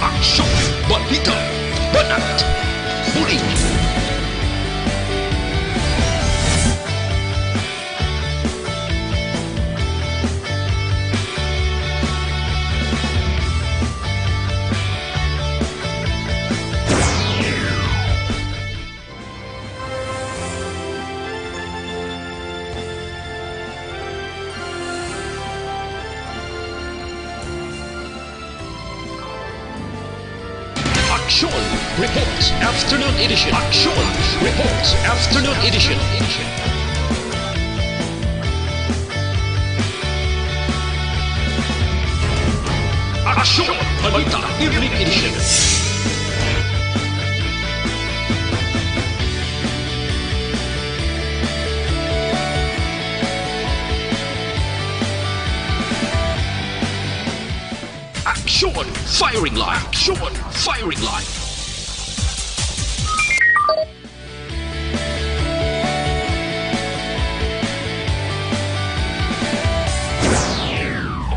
Aksyon, balita, banat, huli. Aksyon Reports Afternoon Edition. Aksyon Reports Afternoon Edition. Aksyon Balita Evening Edition. Aksyon! Firing line! Aksyon! Firing line!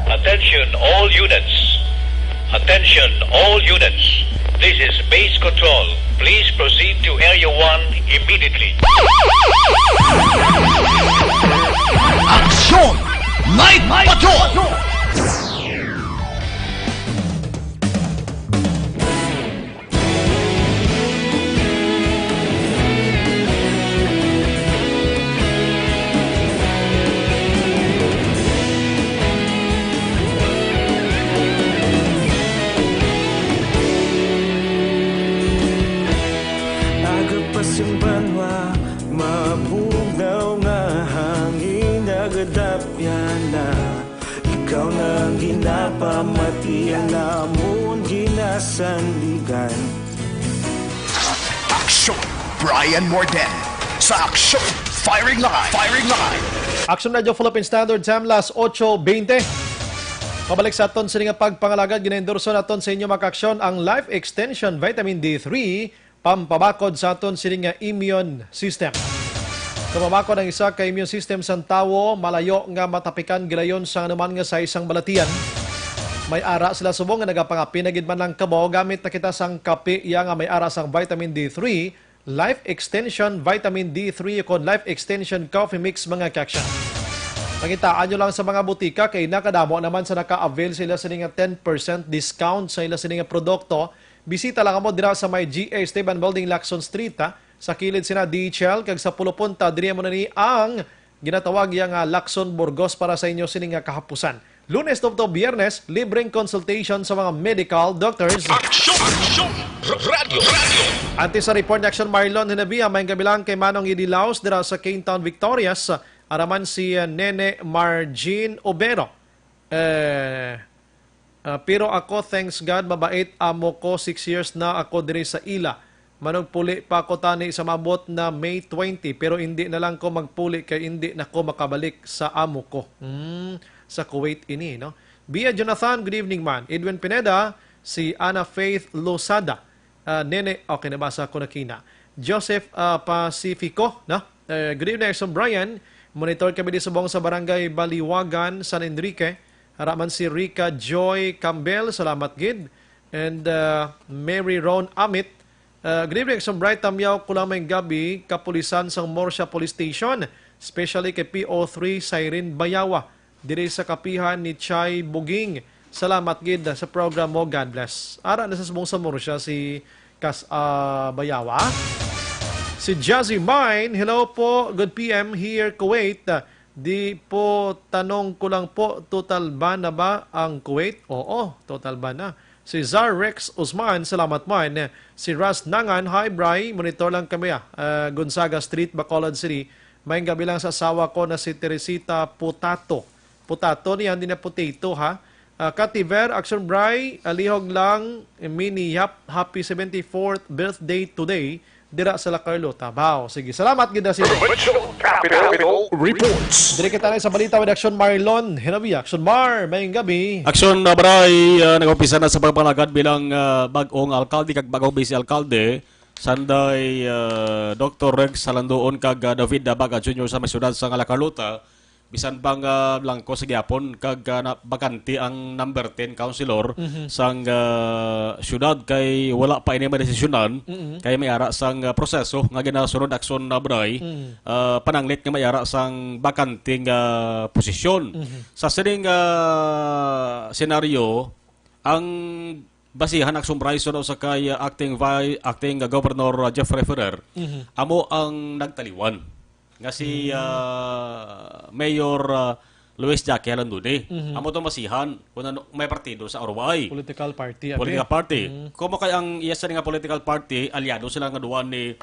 Attention all units. Attention all units. This is base control. Please proceed to Area one immediately. Aksyon! Night Patrol! Aga pa sing banwa, mabugnaw nga hangin, nagadapyan na. Ikaw na ang ginapamati, ang amon ginasandigan. Aksyon, Brian Morden, sa Aksyon Firing Line. Firing Line. Aksyon Radio Philippine Standard Time, las ocho veinte. Pabalik sa aton sini nga pagpangalagad, ginaendorso naton sa inyo, mga kaaksyon, ang Life Extension Vitamin D three, pampabakod sa aton sini nga immune system. Kung mamakon ang isa ka immune system sang tawo, malayo nga matapikan gilayon sang anuman nga size sang balatian. May ara sila subong nga nagapangapi na gid man lang kamo, gamit na kita sang kape iya nga may ara sang vitamin D three, Life Extension Vitamin D three, kon Life Extension Coffee Mix, mga ka-action. Pangitaan nyo lang sa mga butika kay nakadamo naman sa naka-avail sila sini nga ten percent discount sa ila sini nga produkto. Bisita lang mo dira sa may G A Esteban Building, Lacson Street, ha? Sa kilid sina D H L kag sa Pulupunta, diri mo na ni ang ginatawag iya nga Lacson Burgos para sa inyo sini nga kahapusan. Lunes tubtob Biyernes, libreng consultation sa mga medical doctors. Aksyon! Aksyon! Radyo! Radyo! Antes sa report ni Action Marlon Hinabia, may gabi lang kay Manong Idi Laos dira sa Kane Town, Victorias. Araman si, uh, Nene Margin Obero. Eh, Ah, pero ako, thanks God, mabait amo ko. Six years na ako diri sa ila. Manugpuli pa ako tani sa maabot na May twenty, pero hindi na lang ko magpuli kay hindi na ko makabalik sa amo ko. Hmm, sa Kuwait ini, no? Bia Jonathan, good evening, man. Edwin Pineda, si Ana Faith Losada, ah, Nene, okay, nabasa ko na kina. Joseph, ah, Pacifico, no? Eh, good evening, Action Brian. Monitor kami di subong sa Barangay Baliwagan, San Enrique. Ara man si Rica Joy Campbell, salamat gid. And, uh, Mary Ron Amit, uh, good evening, Action Bright. Tamyaw ko lang may gabi, kapulisan sang Murcia Police Station, especially kay P O three Siren Bayawa, diri sa kapihan ni Chay Buging. Salamat gid sa program mo. God bless. Ara na sa subong sa Murcia si Kas, ah, Bayawa. Si Jazzy Mine, hello po, good P M here, Kuwait. Di po, tanong ko lang po, total ban na ba ang Kuwait? Oo, total ban na. Si Zar Rex Usman, salamat man. Si Ras Nangan, hi Bri, monitor lang kami, ah. Ah, Gonzaga Street, Bacolod City. May gabi lang sa asawa ko na si Teresita Potato. Potato niya, hindi na potato, ha? Ah, Kativer, Action Bri, alihog lang, Mini Yap, happy seventy-fourth birthday today. Dira sa La Carlota. Bao, sige. Salamat gid na sila. Provincial Capital Reports. Diri kita na sa balita with Action Marlon. Hinabi, Action Mar, mayong gabi. Action, uh, Bray, uh, nag-umpisa na sa pagpangalagad bilang, uh, bag-ong alkalde kag bag-ong vice alkalde. Sanday, uh, Doktor Rex Halandoon kag, uh, David Dabaga Junior sa may siyudad sa La Carlota. Bisan pa nga blanco sa gihapon kag, ah, na, bakante ang number ten councilor Mhm. sang, ah, syudad kay wala pa ini madesisyonan, Mhm. kay may ara sang, ah, proseso nga ginasunod, Action, ah, Bray, Mhm. ah, pananglit nga may ara sang bakante nga posisyon. Mhm. Sa sining, ah, senaryo, ang basihan, Action Bryson, o sa kay, uh, acting vi-, acting, uh, Governor, uh, Jeffrey Ferrer, Mhm. amo ang nagtaliwan. Nga si, Mm. uh, Mayor, uh, Luis Jacky Halandoni. Mhm. Amo to masihan kung ano, may partido sa R Y. Political party, abi. Political party. Mm. Kung mo kay ang iya sa nga political party, aliado sila nga duwa ni,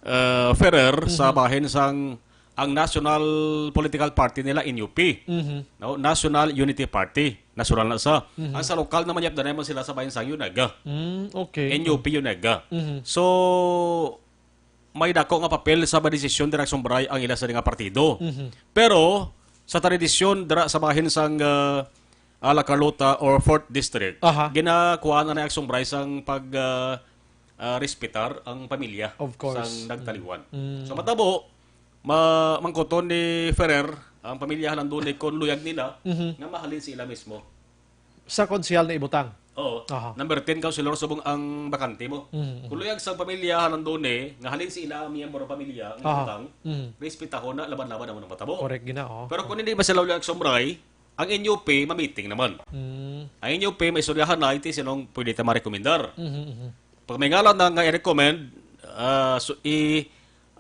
uh, Ferrer sa Mhm. bahin sang ang national political party nila, N U P. Mhm. No? National Unity Party. National na sa. Mhm. Ang sa lokal naman, yap, danay man sila sa bahin sang UNEGA. Mm, okay. N U P UNEGA. Mhm. So, may dako nga papel sa mga desisyon, Direksyon Bray, ang ila sa nga partido. Mhm. Pero, sa tradisyon, dira sa bahin sang, ah, ah, La Carlota or Fourth District, Aha. ginakuha na ni Aksong Bray sang pag, ah, ah, respetar ang pamilya Of course. sang nagtaliwan. Mm. So, matabo, ma-, mangkuton ni Ferrer ang pamilya Halandoni kon luyag nila Mhm. nga mahalin si ila mismo. Sa konsehal na ibutang? Oo. Aha. Number ten, councilor, subong ang bakante mo. Mhm. Kung luyag sa pamilya Halandoni, nga halin si ila, miyembro pamilya, ang Aha. ibutang, Mhm. respetahon na, laban-laban naman ang matabo. Correct gina, oo. Pero kung hindi ba sila luyag sa Umbray, ang N U P, mamiting naman. Mm. Ang N U P, may istoryahan na, iti sinong pwede ta marekomendar. Mhm, mhm. Pag may ngalan na nga i-recommend, ah, so, i-,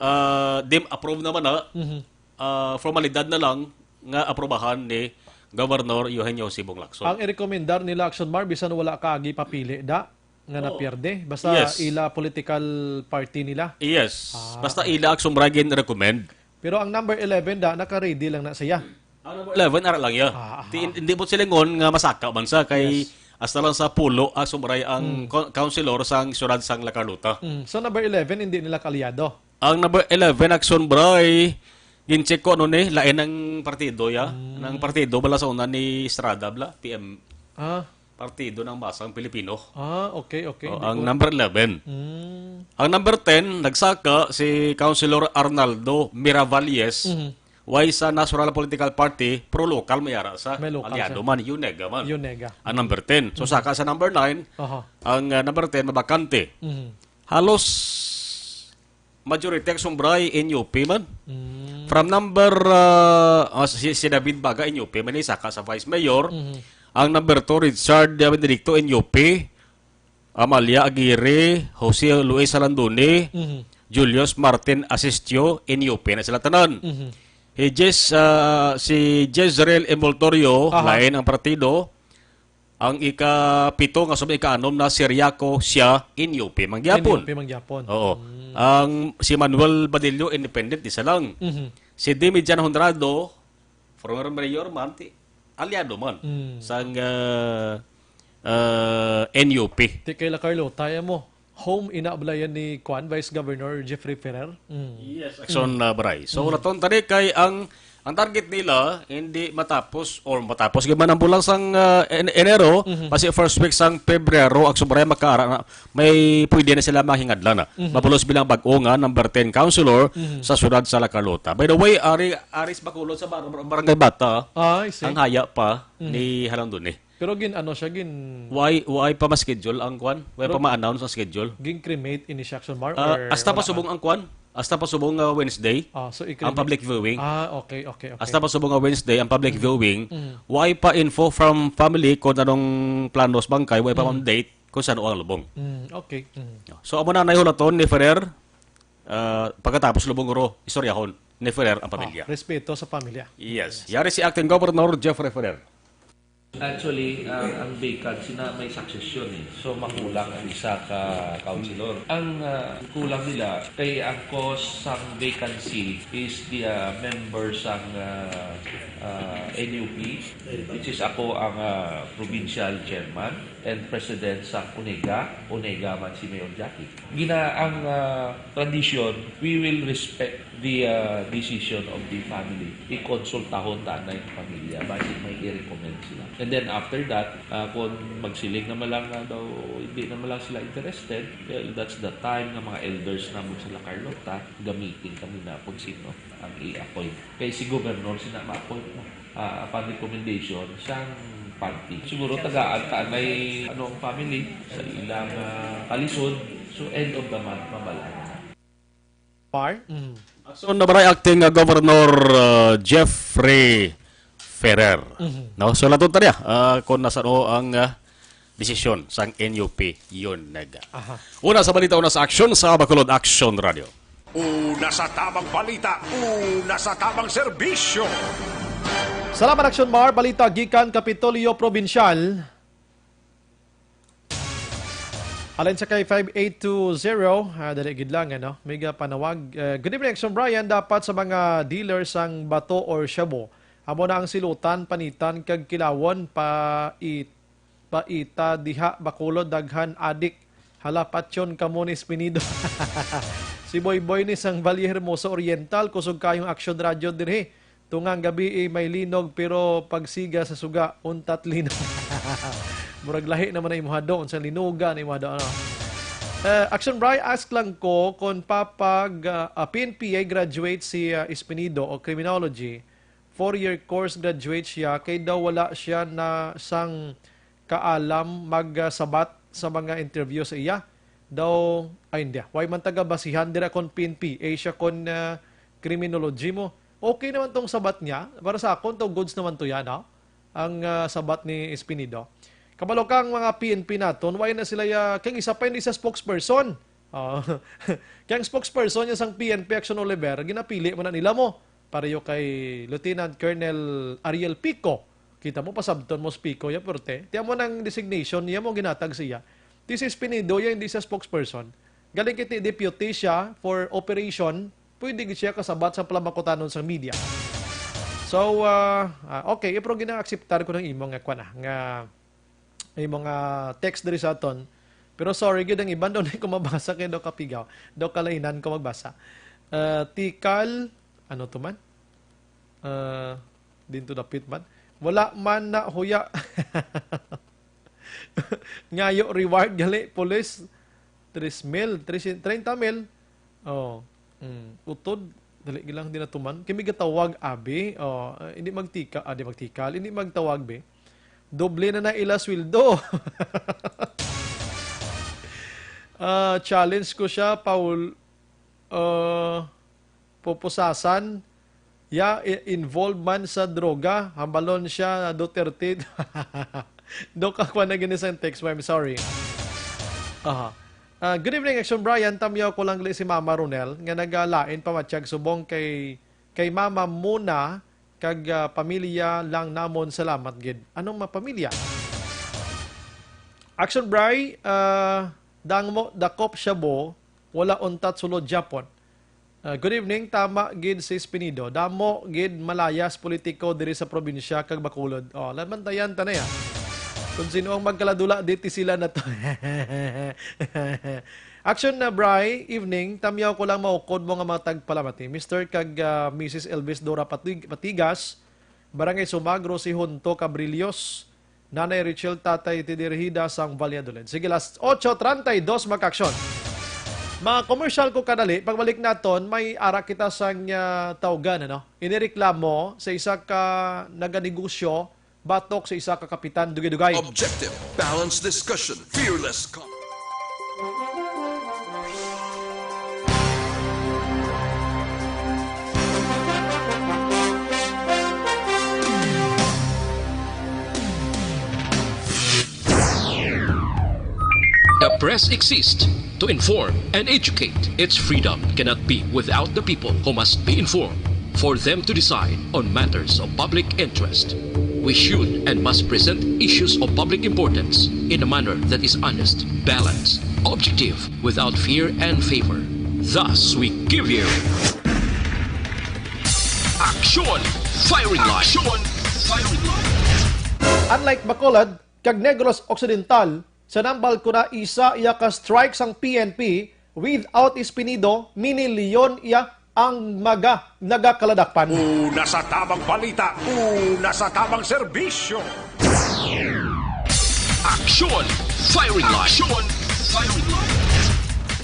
ah, dim approve naman na, Mhm. ah, formalidad na lang nga aprobahan ni Governor Eugenio Sibong Lacson. Ang i-recommendar nila, Action Mar, bisan wala ka agi papili, da, nga Oo. napierde. Basta Yes. ila political party nila. Yes. Ah. Basta ila Action Mar gin-recommend. Pero ang number eleven, da, naka-ready lang na siya. Ang number eleven, ara lang iya. Ah, aha. Di, hindi po silingon nga masaka man sa kay Yes. hasta lang sa pulo, Action Mar, ang Hmm. co-, councilor sang siyudad sang La Carlota. Hmm. So, number eleven, hindi nila kaalyado? Ang number eleven, Action Bray, gin-check ko, ano ni, lain ang partido, ya. Mm. Ang partido, bala sa una ni Estrada, bala, P M. Ah. Partido ng Masang Pilipino. Ah, okay, okay. Oh, Hindi ang ko number eleven. Mm. Ang number ten, nagsaka si Councilor Arnaldo Miravalles. Mhm. Why sa National Political Party, pro-local may ara sa May local aliado siya. man, UNEGA man. UNEGA. Ang number ten. So, Mhm. saka sa number nine, Aha. ang, ah, number ten, mabakante. Mhm. Halos majority ang sumbray N U P man. Mm. From number, ah, ah, si, si David Baga, N U P man, eh, saka sa vice mayor. Mhm. Ang number two, Richard Benedicto, N U P. Amalia Aguirre, Jose Luis Salandone, Mhm. Julius Martin Asistio, N U P na sila tanan. Mhm. Si Jez, ah, si Jezreel Envoltorio, Aha. lain ang partido. Ang ikapito nga sub ika-anom na si Riaco, siya, N U P man gyapon. N U P man gyapon. Oo. Mm. Ang si Manuel Badillo, independent, isa lang. Mhm. Si Demi Jan Honrado, former mayor man, ti, aliado man Mm. sang, ah, ah, N U P. Ti kay La Carlota, ya mo. Home ina bala yan ni Kwan, Vice Governor Jeffrey Ferrer. Mm. Yes, Action, Mm. ah, Bray. So, Mm. laton tani kay ang, ang target nila, hindi matapos, or matapos gyud man ang bulan sang, ah, En-, Enero, Mhm. basi first week sang Pebrero, ang sumbray makaara na, may pwede na sila mahingadlan na. Mhm. Mapulos bilang bag-o nga number ten councilor Mhm. sa siyudad sa La Carlota. By the way, ari, ari sa Bacolod sa bar-, bar-, Barangay Bata, Ah, I see. ang haya pa Mhm. ni Halandone. Pero gin, ano siya, gin Why, why pa ma-schedule ang kwan? Why Pero pa ma-announce ang schedule? Gin-cremate ini siya, Action Mar, Ah, or hasta pa wala subong pa? ang kwan? Hasta pa subong nga Wednesday? Ah, so i-cremate. Ang public viewing? Ah, okay, okay, okay. Hasta pa subong nga Wednesday ang public Mhm. viewing? Mhm. Why pa info from family kung anong planos bangkay? Why pa Mhm. man date kung saan ang lubong? Mm, okay. Mhm. So, amo na nahulaton ni Ferrer, ah, pagkatapos lubong ro, istoryahon ni Ferrer ang pamilya. Ah, respeto sa pamilya. Yes. Yes. Yari si Acting Governor Jeffrey Ferrer. Actually, ang, ang vacancy na may succession eh. So, makulang ang isa ka councilor. Ang, ah, kulang nila, kay ang cause sang vacancy is the, ah, member sang, ah, ah, N U P, which is ako ang, ah, provincial chairman and president sa ONEGA, ONEGA man si Mayor Jackie. Gina, ang, ah, tradition, we will respect the, ah, decision of the family. I-consultahon ta na yung pamilya, basi may i-recommend sila. And then after that, ah, kung magsiling naman lang nga daw, hindi naman lang sila interested, well, that's the time nga mga elders naman sa La Carlota, gamitin kami na kung sino ang i-appoint. Kay si Governor, sina ma-appoint mo, ah, upon recommendation sang party. Siguro tagaan ta anay, ano, ang family sa ilang, ah, kalisod. So, end of the month, mabalaan na. Par? Mm. Action na ba, Acting, uh, Governor, uh, Jeffrey Ferrer? Mhm. No? So, laton ta niya, uh, kung nasano ang, uh, desisyon sang N U P, yun, nag-, Aha. Una sa balita, una sa aksyon sa Bacolod Action Radio. Una sa tamang balita, una sa tamang serbisyo. Salamat, Action Mar. Balita gikan Kapitolyo Provincial. Halin sa kay five eight two zero, ah, dali gid lang, ano? May ga panawag. Eh, good evening, Action Brian. Dapat sa mga dealer sang bato or shabu, amo na ang silutan, panitan kag kilawon pa i-, pa ita diha, Bacolod, daghan adik. Hala, patyon kamo ni Espinido. Si Boy Boy ni sang Valle Hermoso Oriental, kusog kayong Action Radio diri. Tungang gabi, eh, may linog, pero pagsiga sa suga, untat linog. Murag lahi naman na imuha doon sa linuga na imuha doon, ano? Eh, Action Bry, ask lang ko kung papag, ah, ah, P N P ay graduate si, ah, Espinido o criminology. Four-year course graduate siya, kay daw wala siya na sang kaalam magsabat sa mga interview sa iya. Daw, ay, hindi. Way man taga basihan dira kon P N P, eh, siya kon, ah, criminology mo. Okay naman tong sabat niya. Para sa akon, to goods naman to yan, ha? Ang, ah, sabat ni Espinido. Kabalo ka ang mga P N P naton, way na sila, ya, kay isa pa hindi sa spokesperson. Oh. Kay ang spokesperson niya sang P N P, Action Oliver, ginapili man na nila mo. Pareho kay Lieutenant Colonel Ariel Pico. Kita mo, pasabton mo si Pico, ya, porte. Tiyan mo nang designation niya mo ginatag siya. This is Pinedo, ya, hindi siya spokesperson. Galing kiti deputy siya for operation, pwede gid siya kasabat sa palabakutanon sa media. So, ah, ah, okay, pero gina-acceptar ko ng imo nga kwan, ah, nga may mga text diri sa aton. Pero sorry gyud, ang iban daw na ko mabasa kay daw kapigaw. Daw kalainan ko magbasa. Ah, Tikal, ano to man? Ah, dinto dapit man. Wala man na huya. Ngayo reward gali, police. Tres mil, tres, treinta mil. Oh. Mm. Utod, dali lang din natuman. Kami gatawag, abi. Oh, ah, hindi magtika, ah, di magtikal, hindi magtawag, be. Doble na na ila sweldo. Ah, challenge ko siya, Paul. Ah, pupusasan. Ya, i-, involved man sa droga, hambalon siya, Duterte. Dok, ako na gini sa text mo, I'm sorry. Aha. Ah, good evening, Action Brian. Tamyaw ko lang gali si Mama Ronel nga nagalain pa matyag subong kay, kay Mama Mona kag, ah, pamilya lang namon. Salamat gid. Anong mapamilya? Action Bri, ah, dang mo dakop siya bo, wala untat sulod Japon. Ah, good evening. Tama gid si Espinido. Damo gid malayas politiko diri sa probinsya kag Bacolod. Oh, lamantayan ta na ya. Kung sino ang magkaladula, diti sila na to. Action na, Bri. Evening. Tamyaw ko lang maukod mo nga mga tagpalamati. Mister kag, ah, Missus Elvis Dora Patig-, Patigas, Barangay Sumagro, si Honto Cabrillos, Nanay Richel, Tatay Tidirhida sang Valladolid. Sige, last ocho treinta y dos, magka-aksyon. Mga commercial ko kadali, pagbalik naton, may ara kita sang, ah, tawgan, ano? Inireklamo sa isa ka naganegosyo batok sa isa ka kapitan, dugay-dugay. Objective, balanced discussion, fearless com- The press exists to inform and educate. Its freedom cannot be without the people who must be informed for them to decide on matters of public interest. We should and must present issues of public importance in a manner that is honest, balanced, objective, without fear and favor. Thus, we give you Action Firing Line. Action Firing Line. Unlike Bacolod kag Negros Occidental, sa nambal ko na isa iya ka strike sang P N P, without Espinido, mini leon iya ang maga nagakaladakpan. Una sa tamang balita, una sa tamang serbisyo. Action Firing Line. Action Firing Line.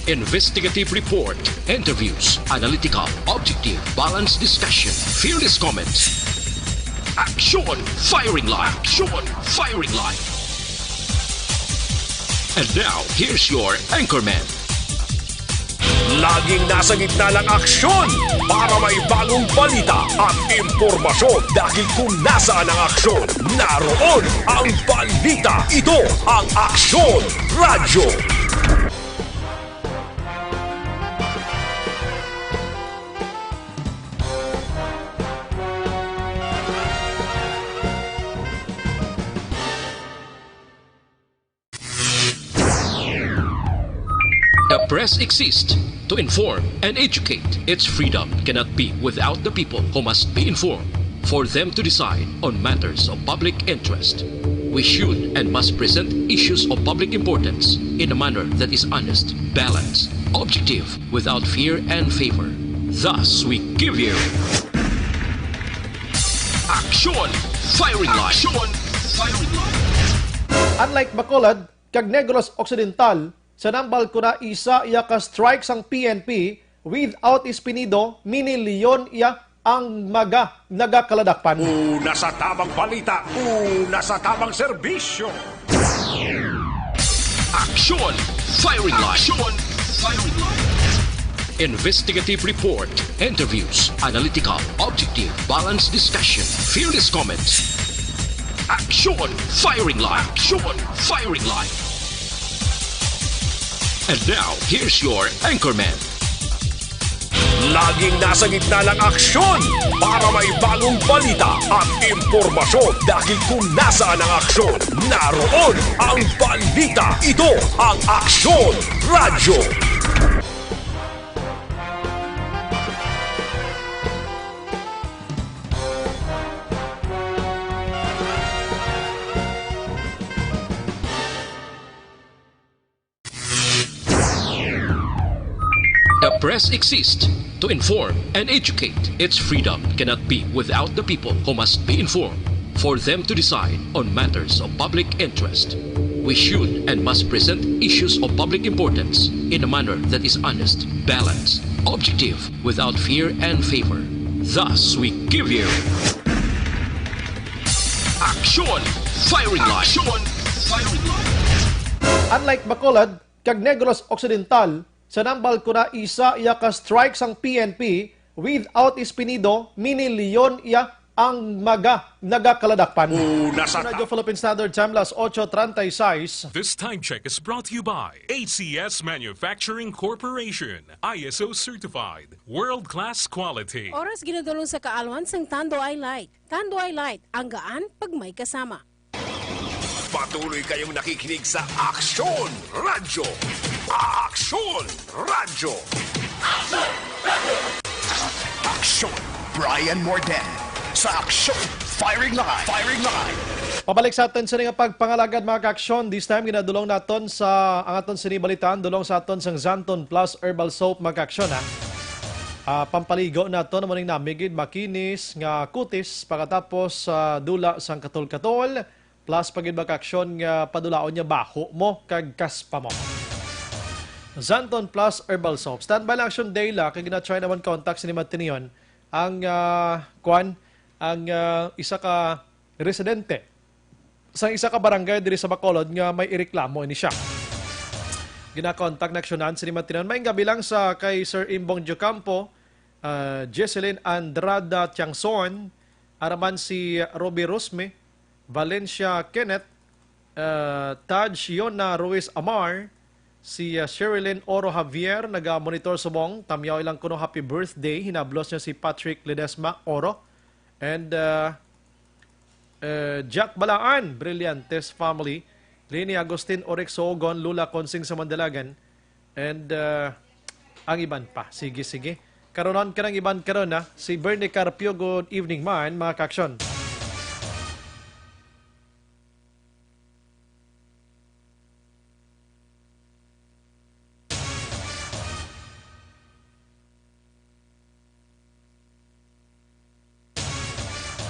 Investigative report, interviews, analytical, objective, balanced discussion, fearless comments. Action Firing Line. Action Firing Line. And now, here's your anchorman. Laging nasa gitna ng aksyon para may bagong balita at impormasyon, dahil kung nasaan ang aksyon, naroon ang balita. Ito ang Aksyon Radyo. The press exists to inform and educate. Its freedom cannot be without the people who must be informed for them to decide on matters of public interest. We should and must present issues of public importance in a manner that is honest, balanced, objective, without fear and favor. Thus, we give you Action Firing Line. Action Firing Line. Unlike Bacolod kag Negros Occidental, sa nambal ko na isa iya ka strike sang P N P, without Espinido, mini leon iya ang maga nagakaladakpan. Una sa tamang balita, una sa tamang serbisyo. Action Firing Line. Action Firing Line. Investigative report, interviews, analytical, objective, balanced discussion, fearless comments. Action Firing Line. Action Firing Line. And now, here's your anchorman. Laging nasa gitna ng aksyon para may bagong balita at impormasyon, dahil kung nasaan ang aksyon, naroon ang balita. Ito ang Aksyon Radyo. The press exists to inform and educate. Its freedom cannot be without the people who must be informed for them to decide on matters of public interest. We should and must present issues of public importance in a manner that is honest, balanced, objective, without fear and favor. Thus, we give you Action Firing Line. Action Firing Line. Unlike Bacolod kag Negros Occidental, sa nang balkona isa iya ka strike sang P N P, without Espinido, mini Leon iya ang maga nagakaladakpan. Una sa Radyo Philippine Standard Time, las ocho treinta y seis. This time check is brought to you by A C S Manufacturing Corporation, I S O certified, world-class quality. Oras ginadulong sa kaalwan sang Tanduay Light. Tanduay Light, ang gaan pag may kasama. Patuloy kayong nakikinig sa Aksyon Radyo. Aksyon Radyo. Aksyon Brian Morden sa Aksyon Firing Line. Firing Line. Pabalik sa aton sini nga pagpangalagad, mga kaaksyon. This time, ginadulong naton sa ang aton sini balitaan, dulong sa aton sang Xanthone Plus Herbal Soap, mga kaaksyon, ha. Ah, pampaligo naton, amo ning nami gid makinis nga kutis, pagkatapos sa dula sang katol-katol, plus pa gid, mga kaaksyon, nga padulaon niya baho mo kag kaspa mo. Xanthone Plus Herbal Soap. Standby lang, Aksyon Dela, kay gina-try naman contact ni Matinion ang, ah, kwan, ang, ah, isa ka residente sa isa ka barangay diri sa Bacolod nga may ireklamo ini siya. Ginakontak na aksyonan sini Matinan. Maayong gabi lang sa kay Sir Imbong Diocampo, ah, Jesselyn Andrada Tiangson, araman si Ruby Rusme, Valencia Kenneth, ah, Taj Yona Ruiz Amar, si, ah, Sherilyn Oro Javier, naga-monitor subong, tamyaw ilang kuno happy birthday, hinablos niya si Patrick Ledesma Oro, and, ah, eh, Jack Balaan, Brillantes family, Lini Agustin Orex Soogon, Lula Consing sa Mandalagan, and, ah, ang iban pa. Sige, sige. Karonon ka ng iban karon, ha? Si Bernie Carpio, good evening man, mga kaaksyon.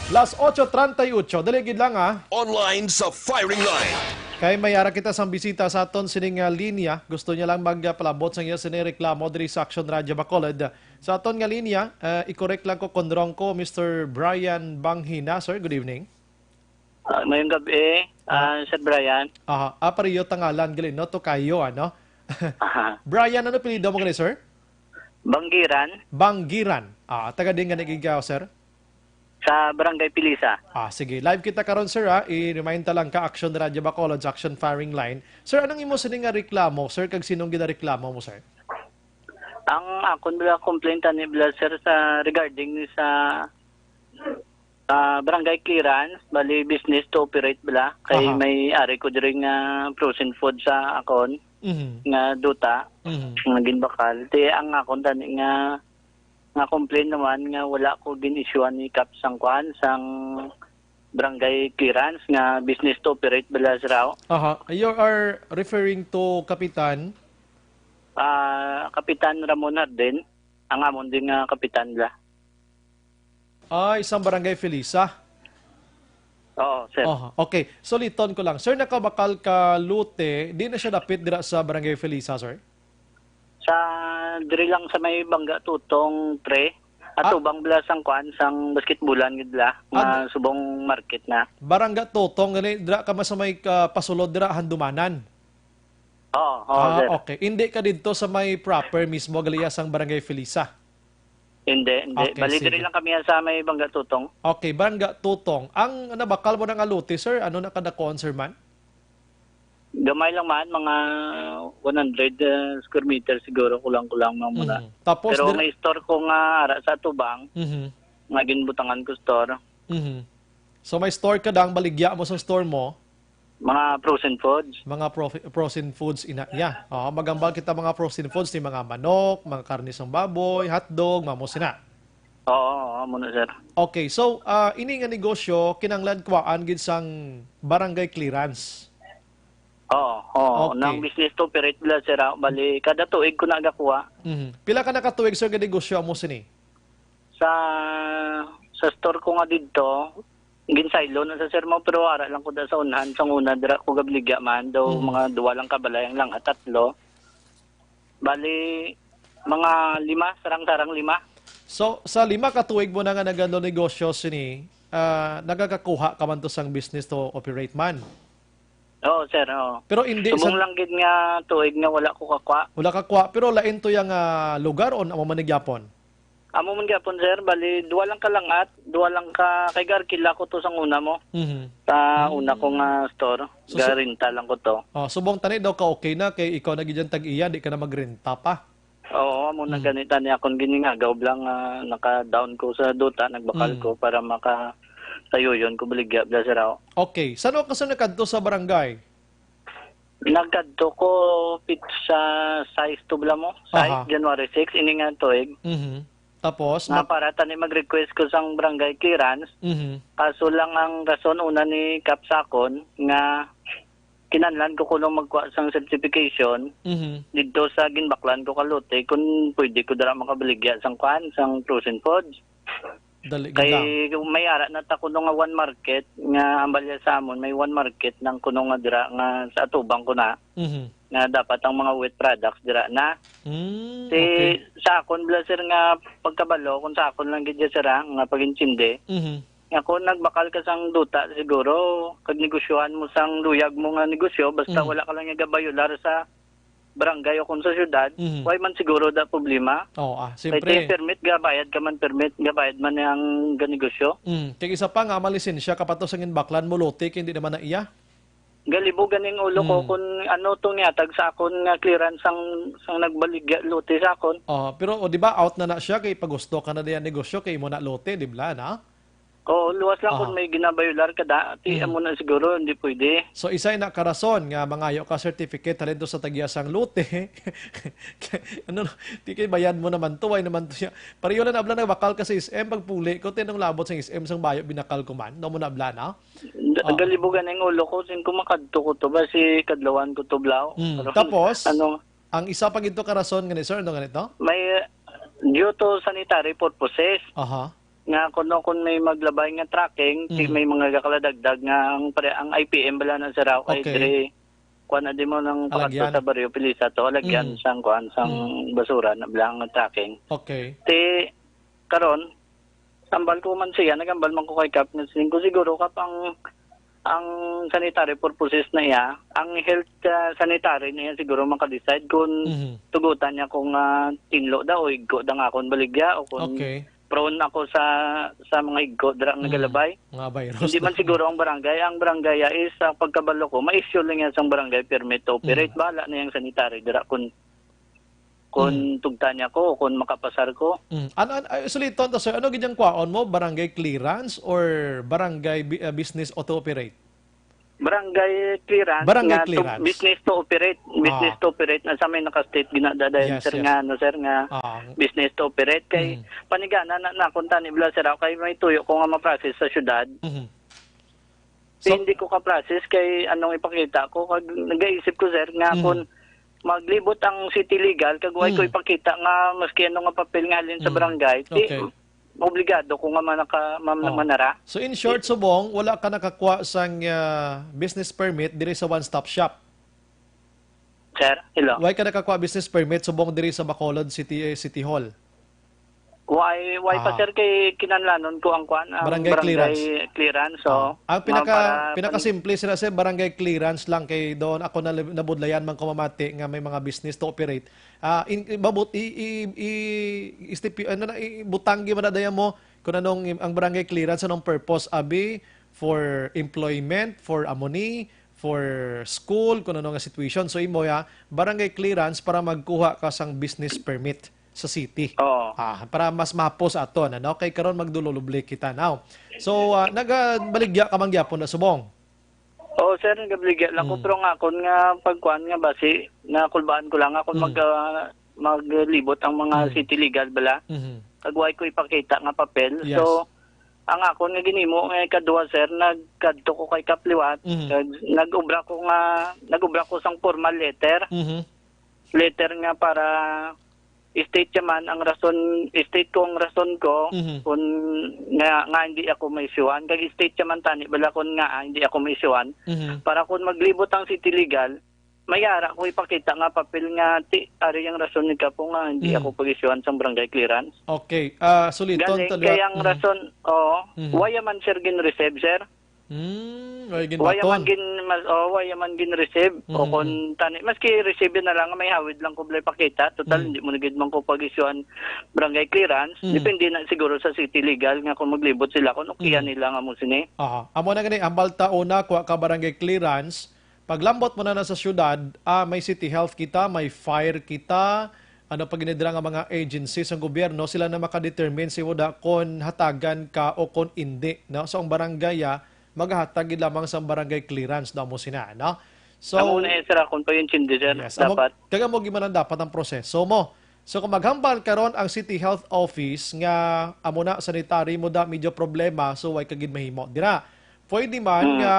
Las ocho treinta y ocho, dali gid lang, ah. Online sa firing line. Kay may ara kita sang bisita sa aton sining, ah, linya. Gusto niya lang magpalabot sang iya sini reklamo diri sa Action Radio Bacolod. Sa aton nga linya, ah, i-correct lang ko kung wrong ko, Mister Brian Banghina, sir. Good evening. Ah, mayong gabi, ah, Sir Brian. Aha. Ah, pareho ta ngalan gali, no? Tokayo, ano? Aha. Brian, ano apelyido mo gali, sir? Banggiran. Banggiran. Ah, taga din gani ikaw, sir? Sa Barangay Pilisa. Ah, sige. Live kita karon, sir, ha? I-remind ta lang ka, Action Radio Bacolod sa Action Firing Line. Sir, anong imo sini nga reklamo, sir? Kag sinong ginareklamo mo, sir? Ang akon bala complaint ani bala, sir, sa regarding ni sa, ah, barangay clearance, bali business to operate bala. Kay Aha. may ari ko diri nga frozen food sa akon Mhm. nga duta Mhm. nga ginbakal. Ti ang akon tani nga, nga complaint naman nga wala ko gin-issuean ni kap sang kuan, sang barangay clearance nga business to operate bala, sir, aw. Aha. You are referring to Kapitan? Ah, Kapitan Ramon Hardin, ang amon din nga kapitan bala. Ah, isang barangay Felisa? Oo, sir. Aha. Okay. Suliton ko lang. Sir, nakabakal ka lote, di na siya dapit dira sa barangay Felisa, sir? Sa, diri lang sa may Bangga Tutong, pre. Ah. Atubang bala sang kuan, sang basketbulan gid bala, nga Ah, subong market na. Barangga Tutong, gani, dira ka mas may, ah, pasulod dira, Handumanan? Oo, oo, Ah, sir. Okay. Hindi ka didto sa may proper mismo, gali iya sang barangay Felisa? Hindi, hindi. Okay, Bali, diri sige. lang kami sa may Bangga Tutong. Okay, Bangga Tutong. Ang nabakal mo na nga lote, sir, ano na kadakuan, sir, man? Gamay lang man, mga one hundred, uh, square meters siguro, kulang-kulang man muna. Mhm. Tapos Pero dir- may store ko nga ara sa atubang, Mhm. nga ginbutangan ko store. Mhm. So, may store ka dang baligya mo sa store mo? Mga frozen foods. Mga profi-, frozen foods ina, yeah. Oo, magambal kita mga frozen foods ni mga manok, mga karne sang baboy, hotdog, mga mo sina. Oo, oo, muna, sir. Okay, so, ah, ini nga negosyo, kinahanglan kuwaan gid sang barangay clearance? Oo, oo. Okay. Nang business to operate bala, sir, ah. Bali, kada tuig ko nagakuha. Mhm. Pila ka nakatuig, sir, nga negosyo mo sini? Sa, sa store ko nga didto, Ginsaylo na sa, sir, mo, pero ara lang ko da sa unahan. Sang una, dira ko gabaligya man, daw Mm. mga duwa lang ka balay ang langha, tatlo. Bali, mga lima, sarang-sarang lima. So, sa lima ka tuig mo na nga naganegosyo sini, ah, nagakakuha ka man to sang business to operate man? Oo, sir, oo. Pero hindi Subong sa lang gid nga tuig nga wala ko kakwa. Wala ka kwa, pero lain to yang, ah, lugar o amo man ni gyapon? Amo man gyapon, sir. Bali, duwa lang ka langat, duwa lang ka, kay garkila ko to sang una mo. Mhm. Sa Mm. una ko nga store, So, so garenta lang ko to. Oh, subong tani daw ka okay na kay ikaw na gid ang tag-iya, di ka na magrenta pa. Oo, amo na Mm. gani tani akon giningagaw lang, ah, naka-down ko sa duta, nagbakal Mm. ko para maka-, sayuyon ko baligya, bla, sir, aw. Okay. Sano ka sa nakadto sa barangay? Nagkadto ko pit-, sa sais to, bla, mo, sais, Aha. January six, ini nga tuig. Mhm. Tapos, Nga nag- para tani mag-request ko sang barangay clearance. Mhm. Kaso lang ang rason una ni Kap sa akon nga kinahanglan ko kuno magkuha sang certification Mhm. didto sa ginbaklan ko ka lote kung pwede ko dira makabaligya sang kuan, sang frozen foods. Dali Kay gid lang. may ara na ta kuno nga one market nga ang balya sa amon, may one market nang kuno nga dira nga sa atubang ko na Mhm. nga dapat ang mga wet products dira na. Mm, Si okay. sa akon, bla, sir, nga pagkabalo, kung sa akon lang gid, sir, ha, nga pag-intindi, Mhm. nga kung nagbakal ka sang duta, siguro, kag negosyohan mo sang luyag mo nga negosyo, basta Mm. wala ka lang nga gabayular sa barangay o kung sa syudad, Mhm. way man siguro da problema. Oo, ah, Kay siyempre. ti permit, gabayad ka man permit, gabayad man ang ganegosyo. Mm, kay isa pa nga, malisensya ka pa to sa ginbaklan mo, lote, kay hindi naman na iya. Galibo ganing ulo ko Mm. kung ano tong yatag sa akon nga clearance sang, sang nagbaligya lote sa akon. Oh, pero, o, di ba, out na na siya, kay pagusto ka na diyan negosyo, kay imo na lote, di ba, na? Oo, luwas lang Ah. kung may ginabayular ka da, ti Mm. amo na siguro, hindi pwede. So, isa na ka rason nga mangayo ka certificate halin to sa tag-iya sang lote. Ano, di kay bayad mo naman to, ay naman to siya. Pareho lang na abla na bakal ka sa S M, pagpuli ko, tinong labot sa S M sang bayo, binakal ko man. No mo na abla na? Da-, Ah. galibo ganing ulo ko, sin ko makadto ko to ba, si kadlawan ko to, bla. Mm. Pero, Tapos, ano, ang isa pa gid to ka rason nga ni sir, ano ganito? May, uh, due to sanitary purposes. Aha. Nga kuno kung may maglabay nga tracking, ti Mm. may mga gakaladagdag nga ang pre-, ang I P M bala na, sir, aw, kay Okay. diri, kuan na di mo nang Alagyan. pangadto sa Barrio Felisa to, alagyan Mm. sang kuan, sang Mm. basura na bala nga tracking. Okay. Ti, karon, Hambal ko man siya, naghambal man ko kay Kap, nga siling ko, "Siguro, Kap, ang, ang sanitary purposes na iya, ang health, ah, sanitary na iya siguro maka-decide kung Mhm. tugutan niya kung, ah, tinlo daw o igko daw ang akon baligya o kung Okay. prone ako sa, sa mga igko dira nga Mm. galabay." Mga virus Hindi man daw. siguro ang barangay. Ang barangay, ah, is, ah, pagkabalo ko, ma-issue lang yan sang barangay permit to operate. Mm. Bahala na yang sanitary dira kung kung Mm. tugtan niya ko o kung makapasar ko. Mm. Ano, ano, ay, suliton to, sir. Ano gid ang kwaon mo? Barangay clearance or barangay bi-, ah, business to operate? Barangay clearance Barangay nga to, clearance. business to operate. Business Ah. to operate na sa may naka-state ginadadayon, Yes, sir, yes. nga, ano, sir, nga Ah. business to operate. Kay Mm. panigana na, na kung tani bala, sir, ako kay may tuyo ko nga ma-process sa syudad. Mhm. So, hindi ko ka-process kay anong ipakita ko. Kag nagaisip ko, sir, nga Mm. kung maglibot ang city legal, kag way ko Mm. ipakita nga maski ano nga papel nga halin sa Mm. barangay, ti, Okay. obligado ko nga manaka-, ma-, Oh. manara. So, in short, Ti- Subong, wala ka nakakuha sang, ah, business permit diri sa One Stop Shop? Sir, hello. Why ka nakakuha business permit subong diri sa Bacolod City, eh, City Hall? Why, why pa, Ah. sir, kay kinahanglanon ko ang kuan, ang Barangay barangay clearance. clearance, so, Ah. Ang ma-, pinaka-, para pan- pinakasimple sila, sir, barangay clearance lang kay doon ako na-, nabudlayan man ko mamati nga may mga business to operate. Ah, in, in, babut-, i, i, i, istipi-, ano na, i-, butanggi man na daya mo kung anong im-, ang barangay clearance, anong purpose, abi, for employment, for amo ni, for school, kung ano nga situation. So, imo ya, barangay clearance para magkuha ka sang business permit sa city. Oo. Ah, para mas mapos aton, ano? Kay karon magdululubli kita now. So, ah, nagabaligya ka man gyapon na subong? Oo, sir, nagabaligya lang ko, Mm. pero nga akon nga pagkuan nga basi, nakulbaan ko lang akon Mm. mag, ah, maglibot ang mga Mm. city legal bala. Mhm. Kag way ko ipakita nga papel. Yes. So, ang akon nga ginimo nga ikaduha, sir, nagkadto ko kay Kap liwat, Mhm. kag nag-obra ko nga, nag-obra ko sang formal letter. Mhm. Letter nga para state siya man ang rason, state ko ang rason ko Mhm. kung nga, nga hindi ako maisyuhan. Kag state siya man tani, bala kung nga, ah, hindi ako maisyuhan. Mhm. Para kung maglibot ang city legal, may ara ko ipakita nga papel nga ti, ari ang rason ni Kapo nga hindi Mhm. ako pag-isyuhan sang barangay clearance. Okay. Ah, suliton Galing tulo. kay ang Mhm. rason, oo. Mhm. Why man, sir, gin-receive, sir? Hmm, ay Why man ginbaton. gin, mas, oh, why man gin-receive? O Mhm. kung tani, maski receive na lang, may hawid lang ko balay pakita. Total, Mhm. hindi mo na gid man ko pag-isyuhan barangay clearance. Mhm. Depende na siguro sa city legal nga kung maglibot sila, kung okay Mhm. nila nga mo sini. Aha. Amo na gani, hambal ta una, kuha ka barangay clearance. Paglambot mo na, na sa syudad, ah, may city health kita, may fire kita, ano pa gani dira nga mga agencies ang gobyerno, sila na makadetermine si Wuda kon hatagan ka o kon indi, no? So, ang barangay, ah, magahatag gid lamang sa barangay clearance daw mo sina, no? So, Amo na, eh, sir, akon pa yun, sindi, sir. Yes, amo, Dapat. kag amo gid man ang dapat ang proseso mo. So, kung maghambal karon ang City Health Office nga amo na, sanitary mo da, medyo problema, so way ka gid mahimo dira. Pwede man Mm. nga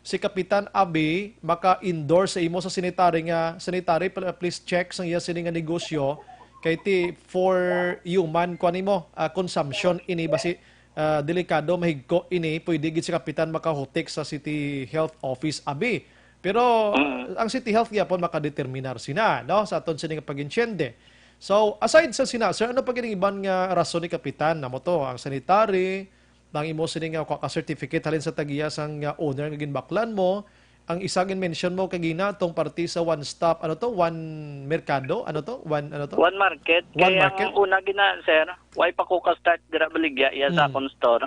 si Kapitan Abi maka-endorse sa imo sa sanitary nga, sanitary, pl-, please check sang iya sini nga negosyo kay ti for human, kuan nimo, ah, consumption ini basi, ah, delikado, mahigko ini, pwede gid si Kapitan makahutik sa City Health Office Abi. Pero Mm. ang City Health gyapon makadeterminar sina, no, sa aton sini nga pag-insyende. So, aside sa sina, sir, ano pa gid ang iban nga rason ni Kapitan? Amo to, ang sanitary, ang imo sini nga ka-, ka-certificate halin sa tagiya sang, uh, owner nga ginbaklan mo, ang isa gin-mention mo kagina, tong parte sa One Stop, ano to? One Mercado? Ano to? One, ano to? One Market. One Kaya Market? ang una gina, sir, way pa ko ka-start dira baligya iya sa Mm. akong store.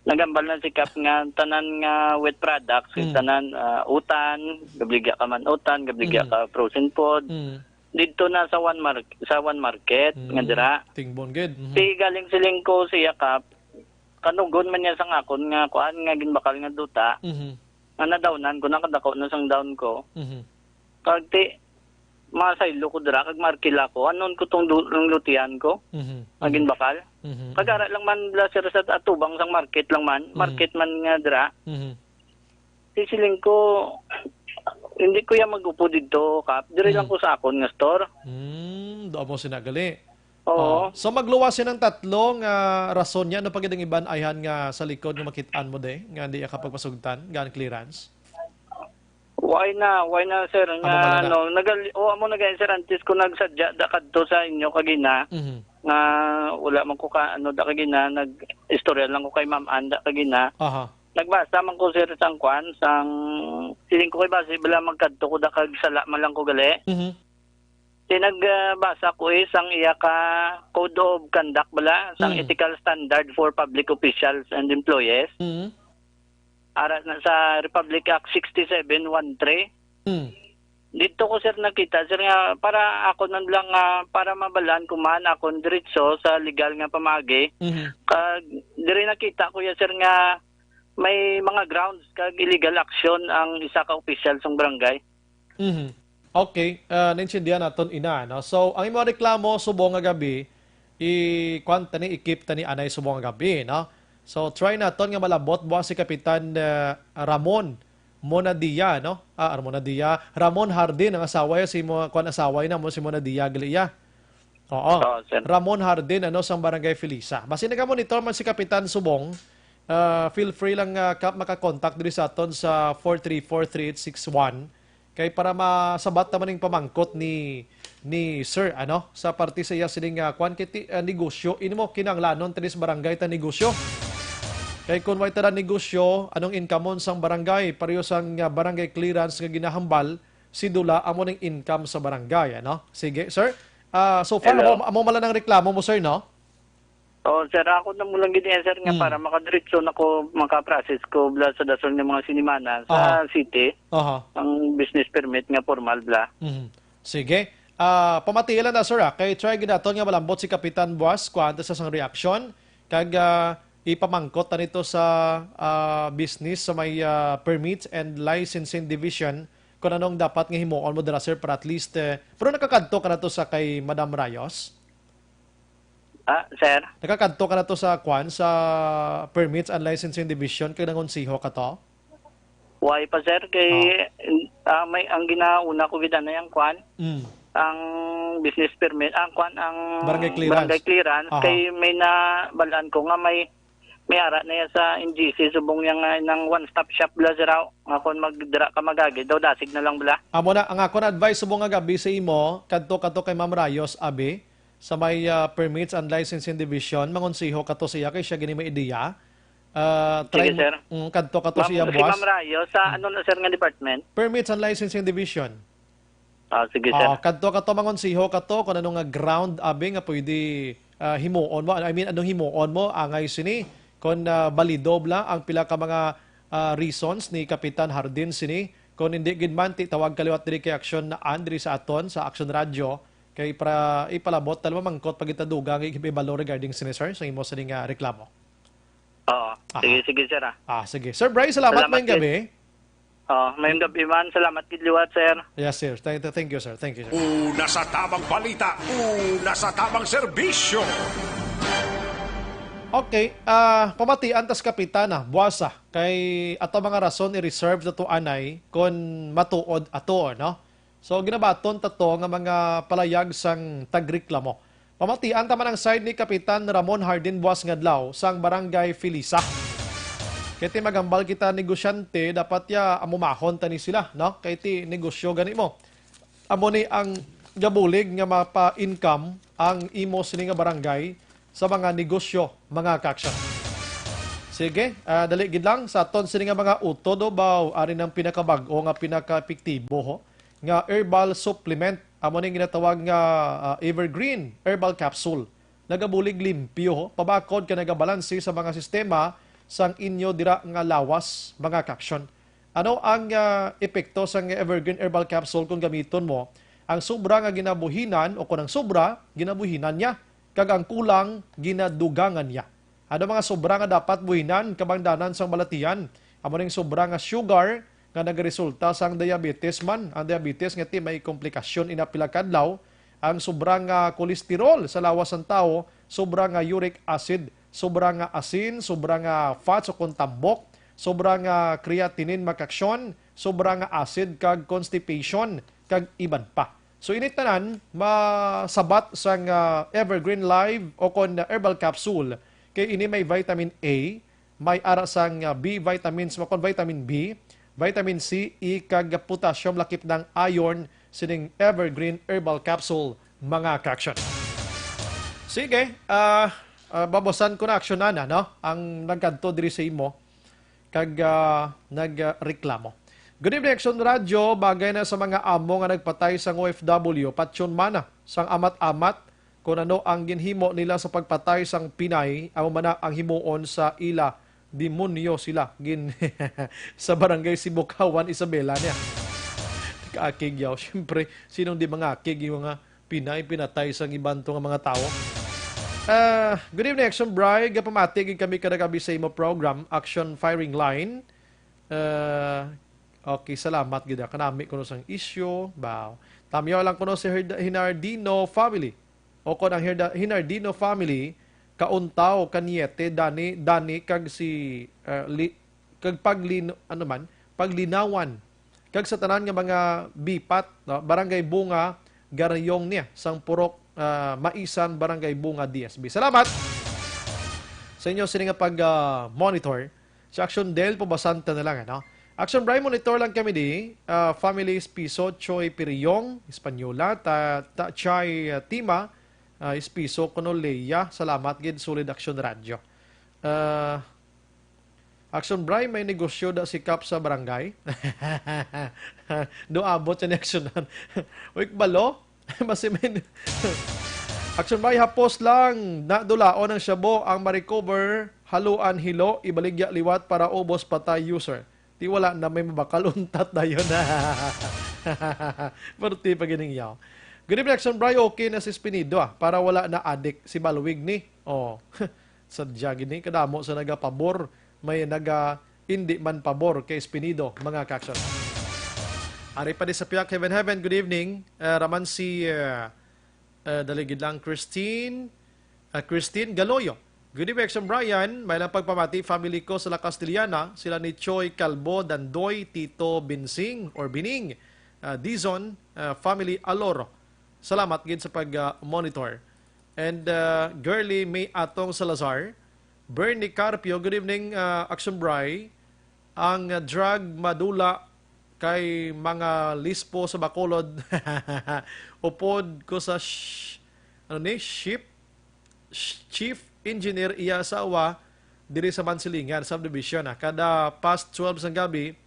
Nagambal na si Kap nga tanan nga wet products, Mm. tanan, ah, utan, gabligya ka man utan, gabligya Mm. ka frozen food. Mm. Didto na sa One Mar-, sa One Market, nga Mm. dira. Tingbon gid. Mhm. Si galing siling ko siya, Kap, kanugon man niya sang akon nga kuan nga ginbakal nga duta, Mhm. nga nadawnan ko, nakadako na sang down ko. Mhm. Kag ti, masaylo ko dira, kag markila ko. Anon ko tong du-, ang lutihan ko, Mhm. nga Mhm. ginbakal. Mhm. Kag ara lang man, bla, sir, sa atubang sang market lang man. Mhm. Market man nga dira. Mhm. Sisiling ko, hindi ko ya mag-upo didto, Kap. Diri lang Mhm. ko sa akon nga store. Hmm, do mo sinagali. Oo. Oh, so magluwas siya ng tatlo nga rason niya. Ano pa gid ang iban ayhan nga sa likod nga makit-an mo, de, nga di ka pagpasugtan, gan clearance? Why na, why na, sir? Amo Nga, pala na. ano, nagal-, o, amo na gani, sir, antes ko nagsadya da kadto sa inyo kagina, Mhm. nga wala man ko ka, ano, da kagina, nag-istorya lang ko kay Ma'am Anda kagina. Aha. Nagbasa man ko, sir, sang kwan, sang, siling ko kay basi, bala magkadto ko da kag sala man lang ko gali. Mhm. Di nagbasa ko is ang iya ka Code of Conduct bala, sang Mm. Ethical Standard for Public Officials and Employees. Mm. Ara na sa Republic Act sixty-seven one three. Mm. Dito ko, sir, nakita, sir, nga para ako nang lang, ah, para mabalaan ko man akong diretso sa legal nga pamagi. Mhm. Kag diri nakita ko ya, sir, nga may mga grounds kag illegal action ang isa ka opisyal sang barangay. Mhm. Okay, ah, naintindihan naton ina, no? So, ang imo reklamo subong nga gabi, i-, kwan tani, i-keep tani anay subong nga gabi, no? So, try naton nga malabot buwas si Kapitan, ah, Ramon Monadia, no? Ah, Ramon Nadia, Ramon Hardin ang asawa ya si mo, kwan asawa na mo si Monadia gali ya. Oo. Oo, sir. Ramon Hardin, ano, sang Barangay Felisa. Basi nagamonitor man si Kapitan Subong, ah, feel free lang, ah, ka, makakontak diri sa aton sa four three four three eight six one. Kay para masabat naman yung pamangkot ni, ni Sir, ano, sa parte sa iya sining, ah, kwan, kiti, ah, negosyo. Ini mo kinanglanon tani sa barangay ta negosyo. Kay kung may tara negosyo, anong income sang barangay? Pareho sang, ah, barangay clearance nga ginahambal, si Dula amo ning income sa barangay, ano? Sige, sir. Ah, so far, Hello. amo, amo man lang ang reklamo mo, sir, no? Oh, sir, ako na mo lang gid yan, sir, nga Mm. para makadiretso na ko, makaprocess ko, bla, sa dasol nga mga sinimana sa Aha. city, Aha. ang business permit nga formal, bla. Mhm. Sige. Ah, pamatiilan na, sir, ah. Kay try gid naton nga malambot si Kapitan Buas, kuha antes sa sang reaksyon. Kag, ah, ipamangkot na nito sa, ah, business sa may, ah, Permits and Licensing Division kung anong dapat nga himuon mo dira, sir, para at least, eh, pero nakakadto ka na to sa kay Madam Rayos? Ah, sir? Nakakadto ka na to sa kwan, sa Permits and Licensing Division, kag nangonsiho ka to? Why pa, sir? Kay, Oh. ah, may, ang ginauna ko gid na yung kwan. Mm. ang business permit, ang kwan, ang Barangay clearance. Barangay clearance, Aha. kay may nabalaan ko nga may, may ara na yan sa N G C, subong niya nga ng one-stop shop bala, sir, aw. Nga kung magdira ka magagi, daw dasig na lang bala. Amo na, ang ako na advice subong nga gabi sa imo, kadto, kadto kay Ma'am Rayos, abi, sa may, ah, Permits and Licensing Division, mangonseho kadto siya kay siya gini may ideya. Ah, Sige, try mo, sir. mm, kadto, kadto Ma'am, siya, si buwas. Ma'am Rayos, sa Mm. ano na, sir, nga department? Permits and Licensing Division. Ah, sige, sir. Ah, kadto, kadto mangonseho kadto kung ano nga ground, abi, nga pwede, ah, himuon mo. I mean, anong himuon mo, angay sini, kung, ah, balido bala ang pila ka mga, ah, reasons ni Kapitan Hardin sini. Kung hindi gid man, ti tawag ka liwat diri kay Action na diri sa aton, sa Action Radio, kay para ipalabot, tala mamangkot pa kita dugang ibalo regarding sini, sir, sa imo sini nga reklamo. Oo. Aha. Sige, sige, sir, ah. Ah, sige. Sir Bryce, salamat, Salamat, mayong sir. gabi. Oh, mayong gabi man. Salamat gid liwat, sir. Yes, sir. Thank, thank you, sir. Thank you, sir. Una sa tamang balita, una sa tamang serbisyo. Okay, ah, pamatian tas kapitana, buwasa, kay ato mga rason i-reserve na to anay kon matuod ato, no? So, ginabaton ta to nga mga palayag sang tagreklamo. Pamatian ta man ang side ni Kapitan Ramon Hardin buwas nga adlaw sang Barangay Felisa. Kay ti maghambal kita negosyante, dapat ya amumahon ta ni sila, no? Kay ti negosyo gani mo. Amo ni ang gabulig nga mapa-income ang imo sini nga barangay sa mga negosyo, mga ka-action. Sige, ah, dali gid lang sa aton sini nga mga utod, o ba, ari nang pinakabag-o nga pinaka-epektibo, ho, nga herbal supplement, amo ning ginatawag nga, ah, Evergreen Herbal Capsule. Nagabulig limpyo, ho, pabakod ka nagabalanse sa mga sistema sang inyo dira nga lawas, mga ka-action. Ano ang, ah, epekto sang Evergreen Herbal Capsule kung gamiton mo? Ang sobra nga ginabuhinan, o kung ang sobra, ginabuhinan niya, kag ang kulang, ginadugangan niya. Ano mga sobra nga dapat buhinan, kabangdanan sang balatian? Amo ning sobra nga sugar nga nagaresulta sang diabetes man. Ang diabetes nga ti may komplikasyon ina pila ka adlaw. Ang sobra nga kolesterol sa lawas sang tawo, sobra nga uric acid, sobra nga asin, sobra nga fats o kon tambok, sobra nga creatinine, mga ka-action, sobra nga acid kag constipation, kag iban pa. So, ini tanan masabat sang, ah, Evergreen Live o kon herbal capsule, kay ini may vitamin A, may ara sang, ah, B vitamins, makon vitamin B, vitamin C, E, kag potassium, lakip ng iron, sining Evergreen Herbal Capsule, mga ka-action. Sige, ah, ah, babasan ko na, action na, no? Ang nagkadto diri sa imo, kag, ah, nagreklamo. Good evening, Action Radio. Bagay na sa mga amo nga nagpatay sang O F W, patyon man na sang amat-amat, kung ano ang ginhimo nila sa pagpatay sang Pinay, amo man na ang himuon sa ila. Demonyo sila. Gin-, sa barangay Sibukawan, Isabela niya. Kaakig yaw. Siyempre, sinong di mangakig yung mga Pinay, pinatay sang iban to nga mga tawo? Ah, good evening, Action Bri. Gapamati gid kami kada gabi sa imo program, Action Firing Line. Ah, okay, salamat gid. Kanami kuno sang issue. Ba, tamyaw lang kuno si Herd-, Hinardino family. O kon ang Herda-, Hinardino family, Kauntaw, Cañete, Dani, Dani, kag si, ah, Li-, kag paglin-, ano man, paglinawan, kag sa tanan nga mga bipat, no? Barangay Bunga, Garayong niya, sang Purok, ah, Maisan, Barangay Bunga, D S B. Salamat sa inyo sini nga pag, ah, monitor. Sa Action Del, pabasanta na lang, ano? Action Bri, monitor lang kami di. Ah, family Espiso, Choi Piriyong, Espanyola, ta, ta, Chai, ah, Tima, ah, Espiso, kuno Leia. Salamat gid, Solid Action Radio. Ah, Action Bri, may negosyo da si Kap sa barangay. Do abot sa ni Action. Uy, balo? Basi may Action Bri, hapos lang. Nadulaon ang shabu, ang ma-recover, haluan hilo, ibaligya liwat para ubos patay user. Ti wala na may mabakal untat dayon. Perti pa gining yaw. Good evening, Action Bri. Okay na si Spinido, ah, para wala na adik si Balwig ni. Oh. Sadya gini, kadamo sa nagapabor, may naga hindi man pabor kay Espinido, mga ka-action. Ari pa di sa Piak, Heaven Heaven, good evening. Ah, raman si, ah, ah, dali gid lang, Christine, ah, Christine Galoyo. Good evening, Action Brian. May lang pagpamati, family ko sa La Castellana, sila ni Choi Calbo, Dandoy, Tito Binsing or Bining, ah, Dizon, ah, family Aloro. Salamat gid sa pag-monitor. And, uh, Girly May Atong Salazar, Bernie Carpio, good evening, uh, Action Bry. Ang, uh, drug madula kay mga lispo sa Bacolod. Upod ko sa sh-, ano ni, ship, sh-, chief engineer iya asawa diri sa Mansilingan subdivision, ah. Kada past twelve sang gabi,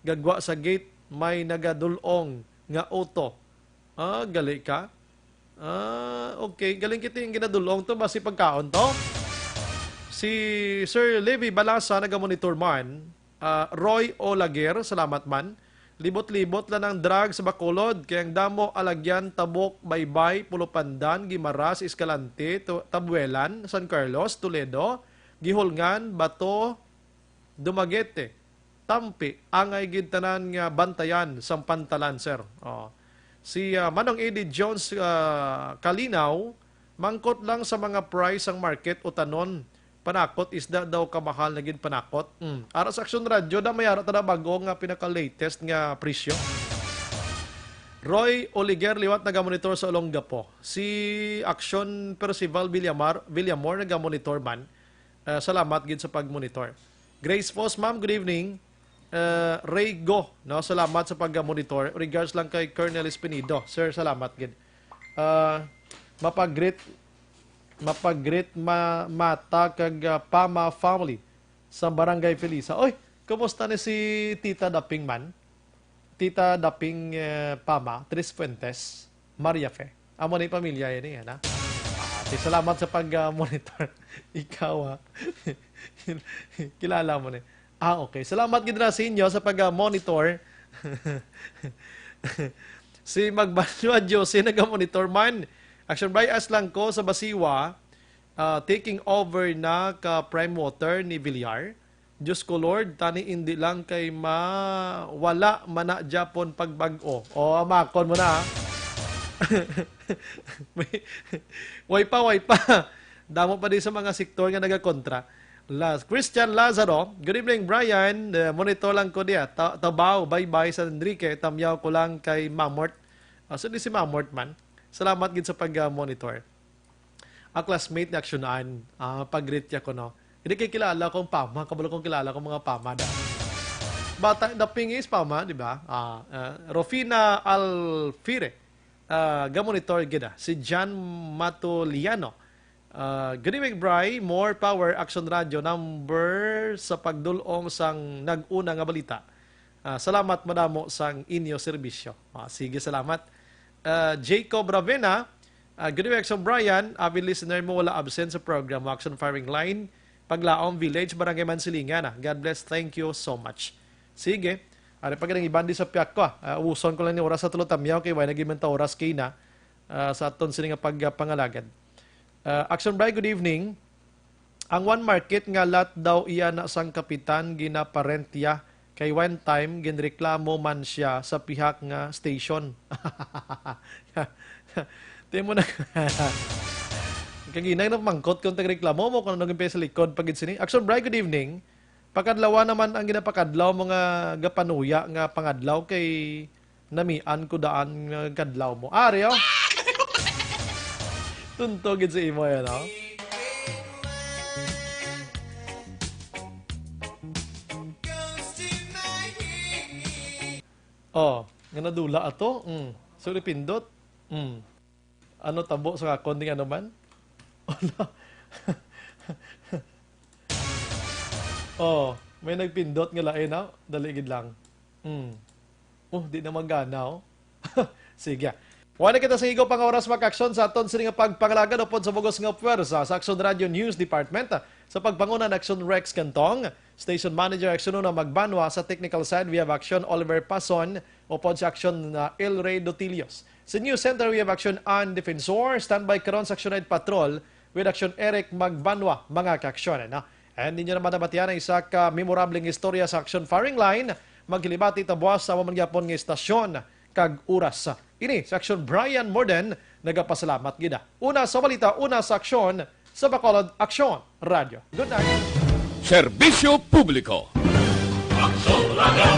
gagwa sa gate may nagadul-ong nga auto. Ah, gali ka? Ah, okay. Galing kita yung ginadulong to. Basi pagkaon to. Si Sir Levi Balasa nagamonitor man. Ah, Roy Olaguer, salamat man. Libot-libot lang ang drag sa Bacolod. Kay ang damo, Alagyan, Tabok, Baybay, Pulo Pandan, Guimaras, Escalante, Tu-, Tabuelan, San Carlos, Toledo, Guihulngan, Bato, Dumaguete, Tampi, angay gid tanan nga bantayan sang pantalan, sir. Oh. Si, ah, Manong Eddie Jones, ah, Kalinaw, mangkot lang sa mga price sang market, utanon, panakot, isda daw kamahal na gid panakot. Mm. Ara sa Action Radio, da may ara ta na bag-o nga pinaka-latest nga presyo. Roy Oliger liwat nagamonitor sa Olongapo. Si Action Percival Villamar, Villamor nagamonitor man. Ah, salamat gid sa pag-monitor. Grace Fos, ma'am, good evening. Ah, Ray Go, no? Salamat sa pag-monitor. Regards lang kay Colonel Espinido. Sir, salamat gid. Ah, mapagrit, mapagrit ma-, mata kag, ah, Pama family sa Barangay Felisa. Oy, kumusta ni si Tita Daping man? Tita Daping, eh, Pama, Tres Fuentes, Maria Fe. Amo ni pamilya ini, ana. Ah, ti, salamat sa pag, ah, monitor. Ikaw, ah. Kilala mo ni. Ah, okay. Salamat gid na sa inyo sa pag, ah, monitor. Si Magbanwa Jose naga-monitor man. Action Bry, as lang ko sa Basiwa, ah, taking over na ka Prime Water ni Villar. Diyos ko, Lord, tani indi lang kay ma-, wala man na gyapon pagbag-o. O, amakon mo na, ha? May, way pa, way pa. Damo pa di sa mga sektor nga nagakontra. Las-, Christian Lazaro, good evening, Brian. Eh, monitor lang ko diya. Ta-, Tabaw, Baybay, San Enrique, tamyaw ko lang kay Mamort. Ah, so di si Mamort man. Salamat gid sa pag-, ah, monitor. Ang classmate ni Action Ann, ah, pag-greet niya ko, no? Hindi kay kilala kong Pama, kabalo kong kilala kong mga Pama da. Bata, the thing is, Pama, di ba? Ah, ah, Rufina Alfire, ah, gamonitor gid, ah. Si Jan Matoliano. Ah, good evening, Bri. More power, Action Radio, number sa pagdulong sang nag-una nga balita. Ah, salamat madamo sang inyo serbisyo. Ah, sige, salamat. Ah, Jacob Ravena, ah, good evening, Action Brian. Avid listener mo, wala absent sa program mo, Action Firing Line, Paglaom Village, Barangay Mansilingan, ah. God bless. Thank you so much. Sige. Ari pa gid ang iban di sa piyak ko, ah. Ah, uson ko lang ni oras sa tulo tamyaw kay wala na gid man ta oras kay na, ah, sa aton sini nga pagpangalagad. Ah, Action Bri, good evening. Ang one market nga lot daw iya na sang kapitan ginaparent iya, kay one time ginreklamo man siya sa pihak nga station. Ti mo na. Kaginay na mangkot kung tagreklamo mo kung ano ginpay sa likod pa gid sini. Action Bri, good evening. Pakadlawa naman ang ginapakadlaw mo nga gapanuya nga pangadlaw kay namian ko daan nga kadlaw mo. Ari, oh. Tunto gid sa imo yan, oh. Oh, nga nadula ato. Mm. Sorry, pindot. Mm. Ano tabo sa akon ding ano man? Ano? Oh, may nagpindot nga lain, ah. Dali gid lang. Hmm. Oh, di na magana, oh. Sige. Wala kita sa igo pang oras, mga aksyon, sa aton sini nga pagpangalagad upod sa bugos nga puwersa sa Aksyon Radio News Department. Sa pagpanguna ni Aksyon Rex Cantong, Station Manager Aksyon Una Magbanwa, sa technical side, we have Aksyon Oliver Pason, upod sa Aksyon, uh, El Rey Dotilios. Sa News Center, we have Aksyon Ann Defensor, standby karon sa Aksyon Night Patrol, with Aksyon Eric Magbanwa, mga kaaksyon, no? And ninyo naman nabatian ang isa ka memorableng istorya sa Aksyon Firing Line, magkilibati ta buwas sa amo man gyapon nga istasyon kag oras. Ini sa Aksyon Brian Morden, nagapasalamat gid. Una sa balita, una sa aksyon, sa Bacolod Aksyon Radio. Good night. Serbisyo publiko. Aksyon Radio.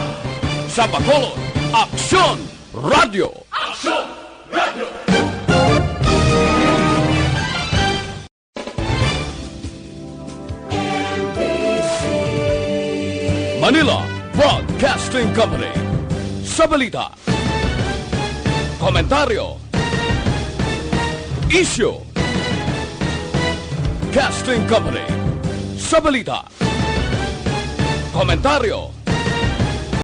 Sa Bacolod, Aksyon Radio. Aksyon Radio. Casting Company sa balita. Komentaryo. Isyu. Casting Company sa balita. Komentaryo.